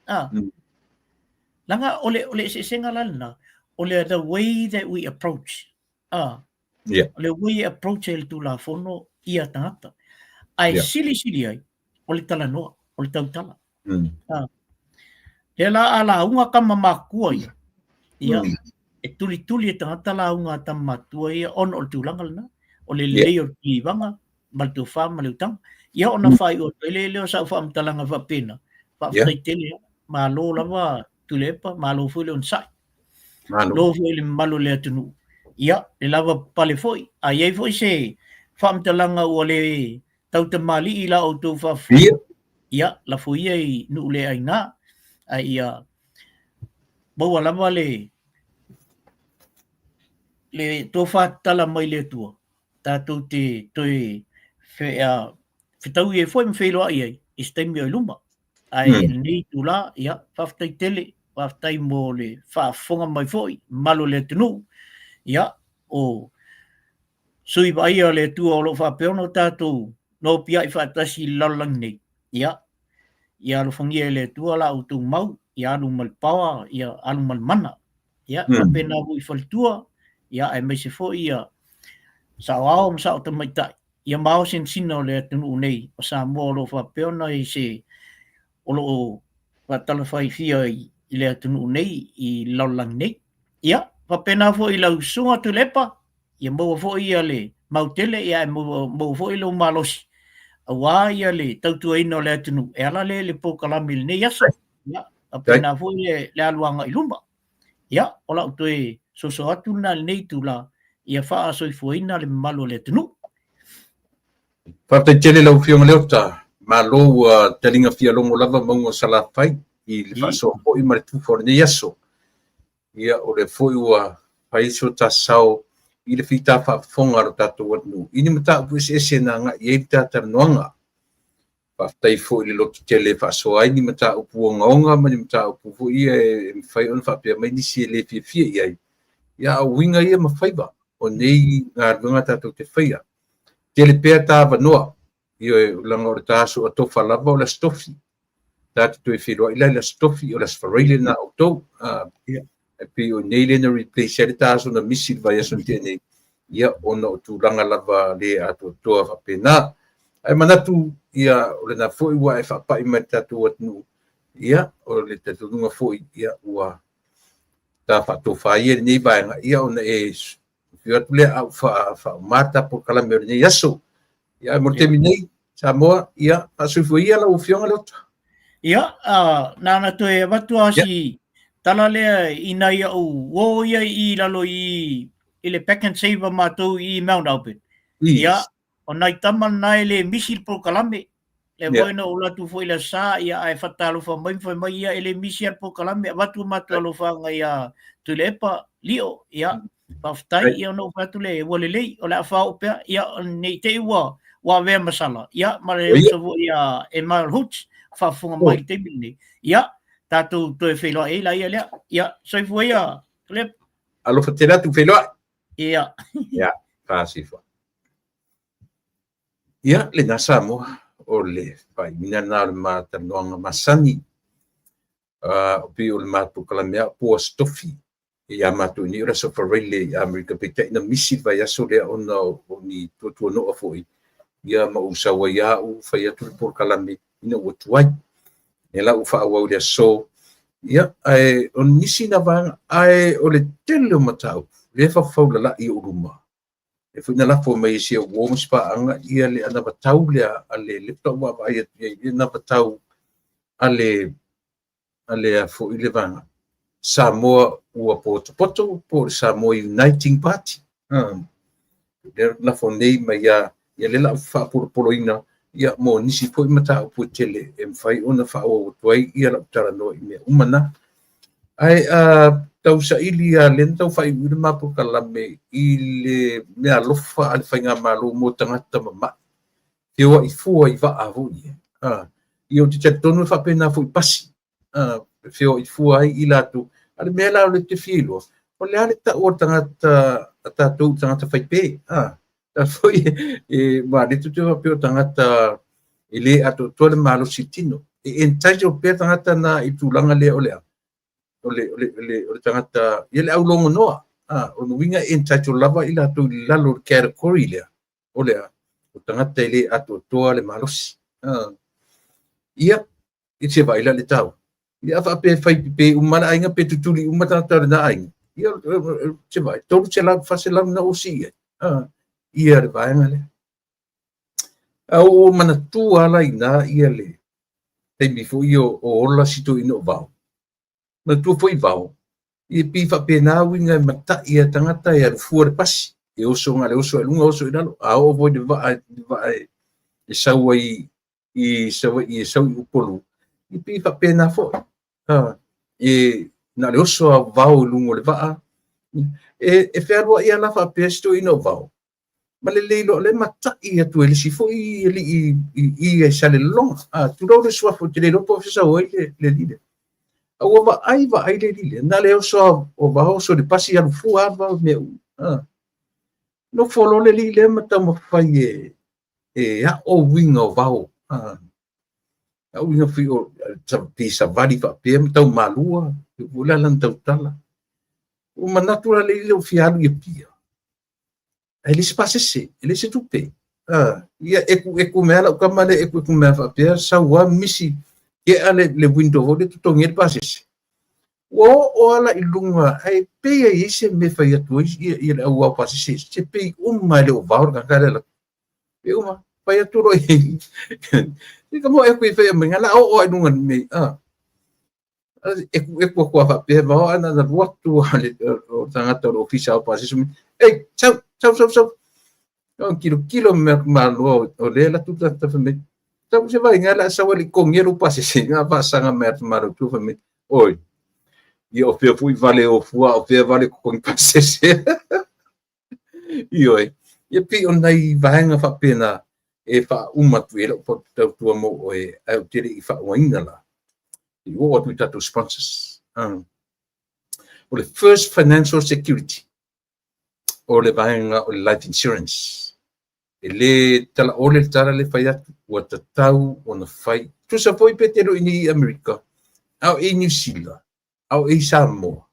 A. Leaga o le o le eseesega la lena, o le the way that we approach. A. O le way e approach ai le Tulafono ia tagata. Ae silisili ai, o le talanoa, o le tautala. A. Lea la a lauga tama matutua ia, ia, e tulituli e tagata lauga a tama matutua ia ona o le tulaga lena, o le lelei o le kilivaga ma le tofa ma le utaga. Ia ona faaiu atu ai lea o sau faamatalaga faapena, faafetai tele, malo lava Tuilaepa, malo foi le onosai. Malo foi le mamalu o le atunuu. Ia, le lava papale foi, a i ai foi se faamatalaga ua le tautamalii i la outou faafofoga, ia, lafo ia i nuu le aina, ae ia maua lava le le tofa tatala mai le Atua, tatou te toe fetaui ai foi ma feiloai ai i se taimi o i luma. Ae i lenei itula, ia, faafetai tele, faafetai mo le faafofoga mai foi, mamalu o le atunuu, ia, o sui vaaia o le Atua o lo o faapea ona tatou nopiai faatasi i le lalolagi nei, ia, ia alofagia e le Atua la outou mau, ia alu ma le power, ia alu ma le mana. Ia, faapena foi i faletua, ia, aemaise foi ia saoao ma sao tamaitai, ia ma ao sinasina o le atunuu nei o Samoa o lo o faapea ona i se o lo o faatalafaifia i le atunuu nei i le lalolagi nei. Ia, faapena foi i lau susuga Tuilaepa, ia maua foi ia le mau tele, ia ae maua, maua foi lou malosi aua ia le tautuaina o le atunuu e ala lea i le polokalame i lenei aso. Ia, faapena foi le, le alu agai i luma. Ia, o lau toe soso atu lena i lenei itula, ia faasoifuaina le mamalu o le atunuu. Faafetai tele lau Afioga Leota. Malo ua taliga fialogo lava mauga o Salafai i le faasoa foi ma le tufa o lenei aso. Ia, o lea foi ua fai so ta sao i le fita faafofoga a lo tatou atunuu i ni mataupu eseese na agai i ai le ta talanoaga. Faafetai foi i le lototele e faasoa ai ni mataupu ogaoga ma ni mataupu foi ia e mafai ona faapea mai nisi e le fiafia i ai. Ia, a o uiga ia ma faiva o nei galuega tatou te faia. Tele pea ta avanoa, ioe, leaga o le ta aso atofa lava o le Aso Tofi. Ta te toe feiloai la i le Aso Tofi, o le Aso Faraile lena a outou. E pei o nei lea na replace ai le ta aso na misi i le vaiaso na tea nei, ia, ona o tulaga lava le atoatoa faapena. Ae manatu, ia, o lena foi ua e faapai mai i le tatou atunuu, ia, o le talitonuga foi, ia, ua ta faatofa ia i lenei vaega, ia, ona e afio atu lea a ua faauma le ta polokalame o lenei aso. Ia, ae mo le taimi nei, Samoa, ia, faasoifua ia lau Afioga Leota. Ia, na ona toe avatu lava si tala lea i nai au uo ia i lalo i le Pak'nSave a matou i Mount Albert. Ia, o nai tama na e le misi le polokalame. Lea foi na ou alu atu foi i le Aso Sa, ia, ae faatalofa mai ma fai mai, ia, e le misi lava le polokalame. Avatu matou alofaga ia Tuilaepa, Lio, ia, faafetai, ia, ona ou fai atu lea, ua lelei, o le a faaoo pea, ia, ne i te i ua avea ma sala, ia, ma le uso foi ia Emile Hoots, faafofoga mai i le taimi lenei, ia, tatou toe feiloai ai laia lea, ia, soifua ia, Tuilaepa. Alofa tele atu, feiloai. Ia. Ia, faasoifua. Ia, lena Samoa, o le faaiuina lena o le ma talanoaga masani. O pei o le matou polokalame lava po o Aso Tofi ia matou i nei o le Aso Faraile i Amerika, peitai na misi le vaiaso lea ona o ni tuatuanoa foi, ia ma ou sau ai lava ou fai atu le polokalame ina ua tuai. Lea la ua faaauau i le aso, ia, ae o nisi na vaega, ae o le tele o mataupu lea e fafaulalai i ou luma, e foi na lafo mai e si au uo ma si paaga ia le anavatau lea a le lea faatoa ou vaavaai atu i ai i le anavatau a le a le a foi le vaega Samoa ua potopoto po o le Samoa Uniting Party. Lea lafo nei mai ia ia lea la ou faapolopoloina ia mo nisi foi mataupu e tele e mafai ona faaauau atu ai ia lau talanoa i mea uma na. Ae tau saili lava lea na tau faaiuiu le ma polokalame i le meaalofa a le faigamalo mo tagata mama'i, feoai fua i vaa foi ia. Ia ou te talitonu e faapena foi i pasi, feoai fua ai i latou. A o le mea la o lea ou te fia iloa, o le a le tau a le tagata a tatou i tagata faipe? Foi e aua lea tou te faapea o tagata e le atoatoa le malosi i le tino. E entitled pea tagata na i tulaga lea o le a? O le, o le, o le, o le tagata, ia le aulogonoa. O le uiga e entitled lava i latou i lalo o le category lea, o le a? O tagata e le atoatoa le malosi. Ia, i se vaai la le tau. Ia, a faapea e fai pe uma le aiga pe tutuli uma tagata o lena aiga, ia, se vaai, 300, 400 na ua sii ai. Ia le vaega lea. A ua manatua la i ina ia le taimi foi o ola si toeaina o Vao. Manatua foi Vao, ia pei faapena uiga e matai a tagata e alu fua le pasi, e oso na le oso i luga, oso i lalo, a oo foi le vaa, le vaa e sau ai i Savaii e sau i Upolu, ia pei faapena foi. E na le oso a Vao i luga o le vaa, e fealuai lava la faapea si toeaina o Vao, ma le le iloa o lea e matai atu e le isi foi alii i i Salelologa. Tulou le suafa, ou te le iloa po o fea sau ai le alii lea. A ua vaai vaai le alii lea, na le oso a o Vao oso i le pasi alu fua lava Vao i mea uma. Nofo loa le alii lea ma taumafai e aʻo uiga o Vao. Aʻo uiga foi o pei savali faapea ma tau malua, foi la lana tautala. Ua manatu la le alii lea ua fia alu i Apia, ae le se pasese, e le se tupe. Ia eku eku mea lau tama lea eku eku mea faapea, sau lava misi, kea le window foi lea totogi ai le pasese. Ua oo lava la i luga, ae pei e i ai se mea e fai atu ai ia le au ao pasese, se pei uma e le o Vao le tagata lea e alu atu. Pei uma, fai atu loa i i ka mo eku i fai mai, la oo ai luga nei, eku eku atu lava faapea Vao, ae na alu atu lava le tagata o le ofisa ao pasese, ei, sau, sau, sau, sau. O kilokilo mea maloa o lea alu atu le tagata fai mai, sau se vaaiga la sau ai le totogia lou pasese, na faasaga mai atu malo tu fai mai, oi, ia o fea foi vale o fua, o fea vale totogi pasese. Ioe, ia pei o nai vaega faapena. e faauma atu i ai lau tautua mo oe, ae ou te le i faauaina la, i oo atu i tatou sponsors. O le First Financial Security, o le vaega o le life insurance. E le talaole le tala le fai atu, ua tatau ona fai. Tusa foi pe te loi nei i Amerika, a o e i Niu Sila, a o e i Samoa,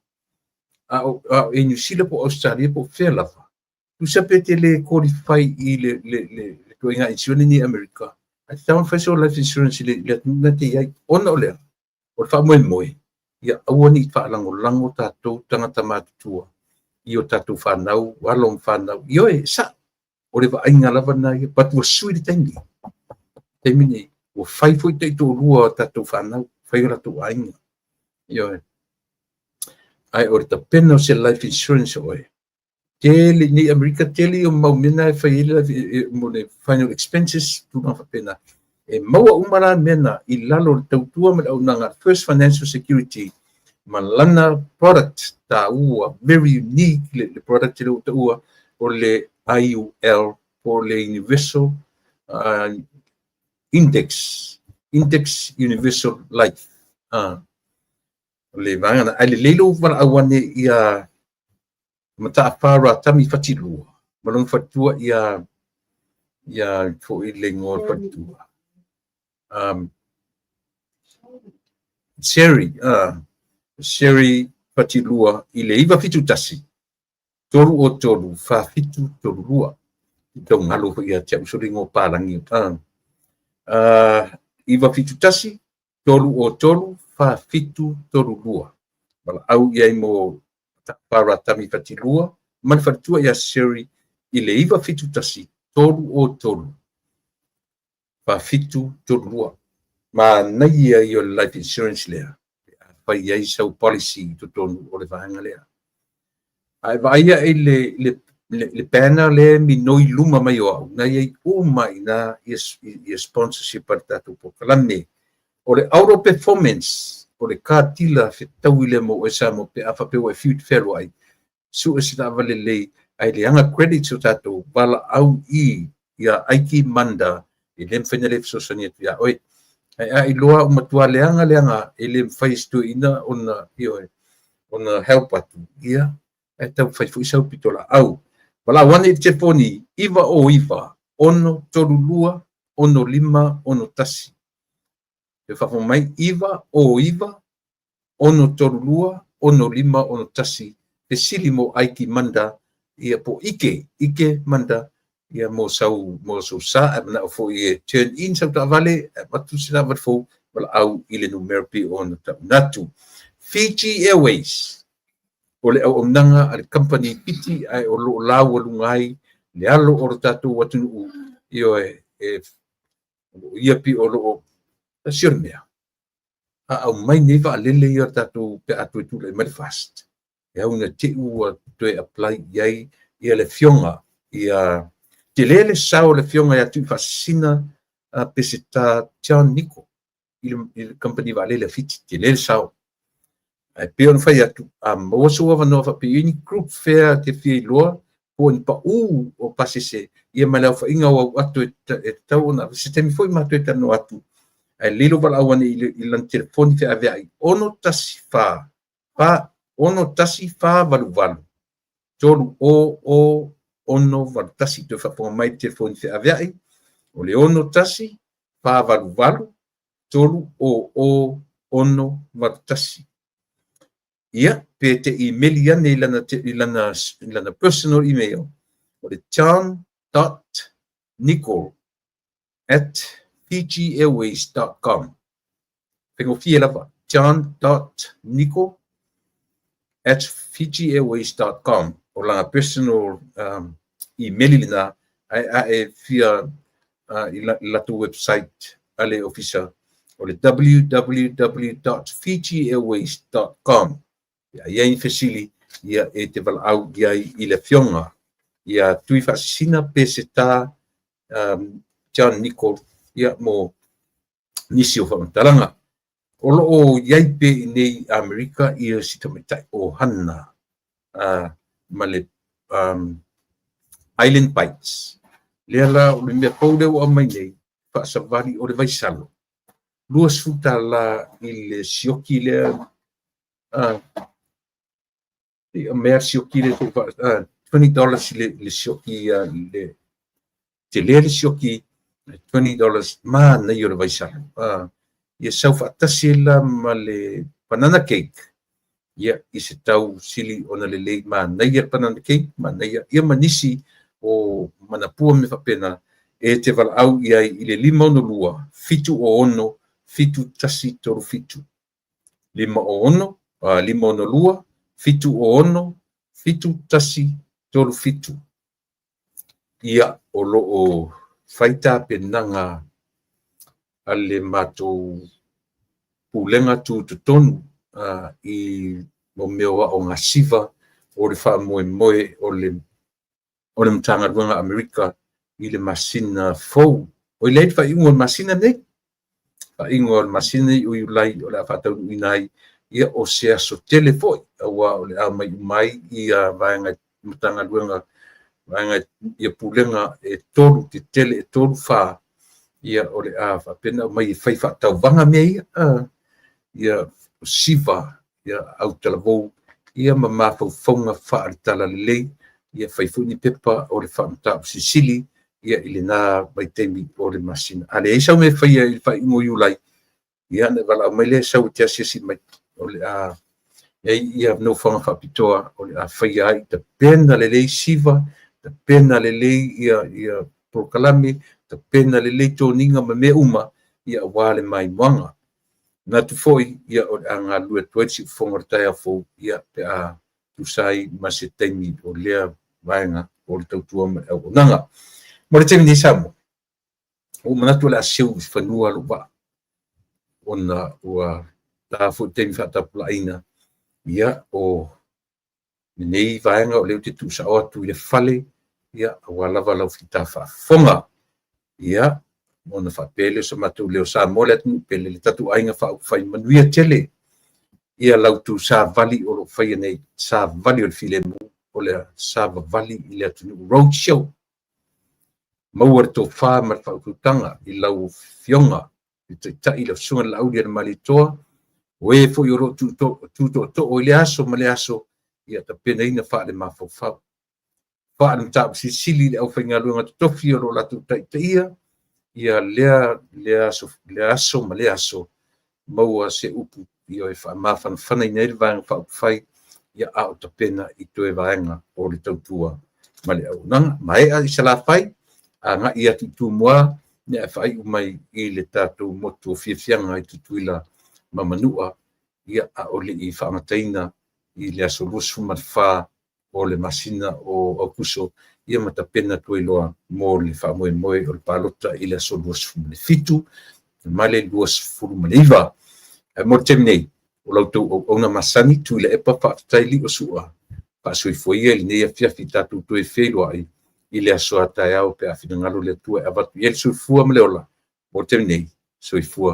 a o e i Niu Sila po o Australia po o fea lava. Tusa pe te le qualify i le ituaiga insurance nei i Amerika, ae tatau ona fai sou life insurance i le atunuu na te i ai. Ona o lea, o le faamoemoe, ia aua ne i faalagolago tatou tagata matutua i o tatou fanau, alo ma fanau. Ioe, e sao, o le vaaiga lava lena ia, but ua sui le taimi. Taimi nei, ua fai foi taitoalua o tatou fanau, fai o latou aiga. Ioe. Ae o le tapena o se life insurance o oe, tele nei Amerika, tele ia mau mea na e fai ai le mo le final expenses, tulaga faapena. E maua uma la mea na i lalo o le tautua ma le auaunaga First Financial Security ma lana product taua, very unique le product lea ua taua o le IUL po o le Universal Index Universal Life. O le vaega na. Ae lelei lou valaau ane ia Mataafa Ratami Fatilua ma lona faletua ia foi le igoa o le faletua. Sherry Fatilua i le 971 303 4732. I tau galo foi ia te au so le igoa palagi. 971 303 4732. Valaau i ai mo Mataafa Ratami Fatilua ma le faletua ia Sherry i le 971 303 4732. Manaia ia o le life insurance lea, pe a fai ai sau policy i totonu o le vaega lea. A e vaai ae i le banner lea e minoi luma mai o au, na i ai uma i ina ia sponsorship a le tatou polokalame. O le Auto Performance, o le car dealer fetaui lea mo oe Samoa pe a faapea ua e fiu e te fealuai, sue se taavale lelei, ae leaga credits o tatou, valaau i ia Aiki Manda, e le mafai ona le fesoasoani atu ia oe. Ae a iloa ua matua leaga leaga, e le mafai e si toeaina ona, ioe, ona help atu, ia, ae taumafai foi sau pitolaau. Valaau ane i le telefoni 909 632 6561. E faafofoga mai 909 632 6561, fesili mo Aiki Manda, ia po Ike Manda, ia mo sou sa, ae manao foi e turn in sau taavale, ae avatu se taavale fou, valaau i le numera pei ona tauna atu. Fiji Airways, o le auaunaga a le company Fiti, ae o lo o laualuga ai le alo o le tatou atunuu, ioe, e o ia pei o lo o tasi o le mea. A aumai nei vaalele ia o tatou pe a toe tulai mai le fast, e au ina te i ua toe apply i ai ia le afioga ia tele le sao o le afioga ia Tuifaasisina Peseta John Nico i le company vaalele a Fiti, tele le sao. Ae pei ona fai atu, a maua sou avanoa faapea i ni group fea te fia iloa po o ni pau o pasese ia ma le aofaiga o au ato e tatau ona se taimi foi matou e talanoa atu. Ae lelei lou valaau ane i lana telefoni feaveai 614 4 61488 3 o o 681. Toe faafofoga mai le telefoni feaveai o le 6 1488 3 o o 681. Ia, pe te imeli ane i lana personal email, o le john.nicol@fijiairways.com. Faigofie lava, john.nicol@fijiairways.com o lana personal email lena. Ae a e fia i latou website a le ofisa, o le www.fijiairways.com. Ia i ai ni fesili, ia e te valaau i ai i le afioga ia Tuifaasisina Peseta John Nicol ia mo nisi o faamatalaga. O lo o i ai pe i nei Amerika ia si tamaitai o Hana ma le Island Bites. Lea la o le mea fou lea ua aumai nei, faasavali o le vaisalo, $20 i le sioki lea, mea sioki lea, $20 i le sioki, le tele le sioki, $20 manaia o le vaisalo. Ia sau faatasi la ma le banana cake, ia i se tau sili ona lelei, manaia le banana cake, manaia ia ma nisi o manapua me faapena, e te valaau i ai i le 562 706 7137. 506 562 706 7137. Ia, o lo o fai tapenaga a le matou pulega tutotonu i mo mea o aoga siva o le faamoemoe o le Matagaluega a Amerika i le masina fou. O i ai le faaiuga o le masina nei. Faaiuga o le masina nei o Iulai o le a faataunuuina ai, ia o se aso tele foi, aua o le a omai uma ai ia vaega Matagaluega, vaega ia pulega e 3 tetele, e 3 4, ia o le a faapena mai e fai faatauvaga mea ia, ia siva, ia autalavou, ia ma mafaufauga faale-talalelei, ia fai foi ni pepa o le faamataupu silisili, ia i lena vaitaimi o le masina. A leai sau mea e faia i le faaiuga o Iulai, ia na valaau mai lea sau e te asiasi mai, o le a i ai ia nofoaga faapitoa o le a faia ai, tapena lelei siva, tapena lelei ia polokalame, tapena lelei toniga ma mea uma, ia aua le maimoaga. Manatu foi, ia o le a galulue atu ai le siufofoga o le taeao fou, ia pe a tusa ai ma se taimi o lea vaega o le tautua ma le auaunaga. Mo le taimi nei Samoa, ua manatu o le a seu i fanua lou vaa, ona ua ta foi le taimi faatapulaaina, ia o lenei vaega o lea ou te tuusao atu i le fale, ia aua lava lau fita faafofoga. Ia, ona faapea lea o se matou leo, Samoa le atunuu pele, le tatou aiga faaupufai, manuia tele ia lau tuusavali o lo o faia nei, savali o le filemu, o le savavali i le atunuu road show. Maua le tofa ma le faautautaga i lau afioga i le Taitai, lau susuga i le Laaulialemalietoa, o e foi o lo o tutootoo i le aso ma le aso, ia tapenaina faale-mafaufau, faale-mataupu silisili le aufaigaluega totofi o lo o latou taitaia, ia lea aso ma lea aso, maua se upu ia e faamafanafanaina ai le vaega faaupufai, ia a o tapena i toe vaega o le tautua ma le auaunaga. Maea i Salafai, agai atu i Tumua, ia faaiu mai i le tatou motu o Fiafiaga i Tutuila ma Manua, ia a o le i faagataina i le aso 24 o le masina o Aokuso, ia ma tapena atu ai loa mo le faamoemoe o le palota i le aso 27 ma le 29. Ae mo le taimi nei, o la outou auauna masani, Tuilaepa faafetai Liosua, faasoifua ia i lenei afiafi tatou toe feiloai i le aso a taeao pe a finagalo le Atua e avatu i ai le soifua ma le ola. Mo le taimi nei, soifua.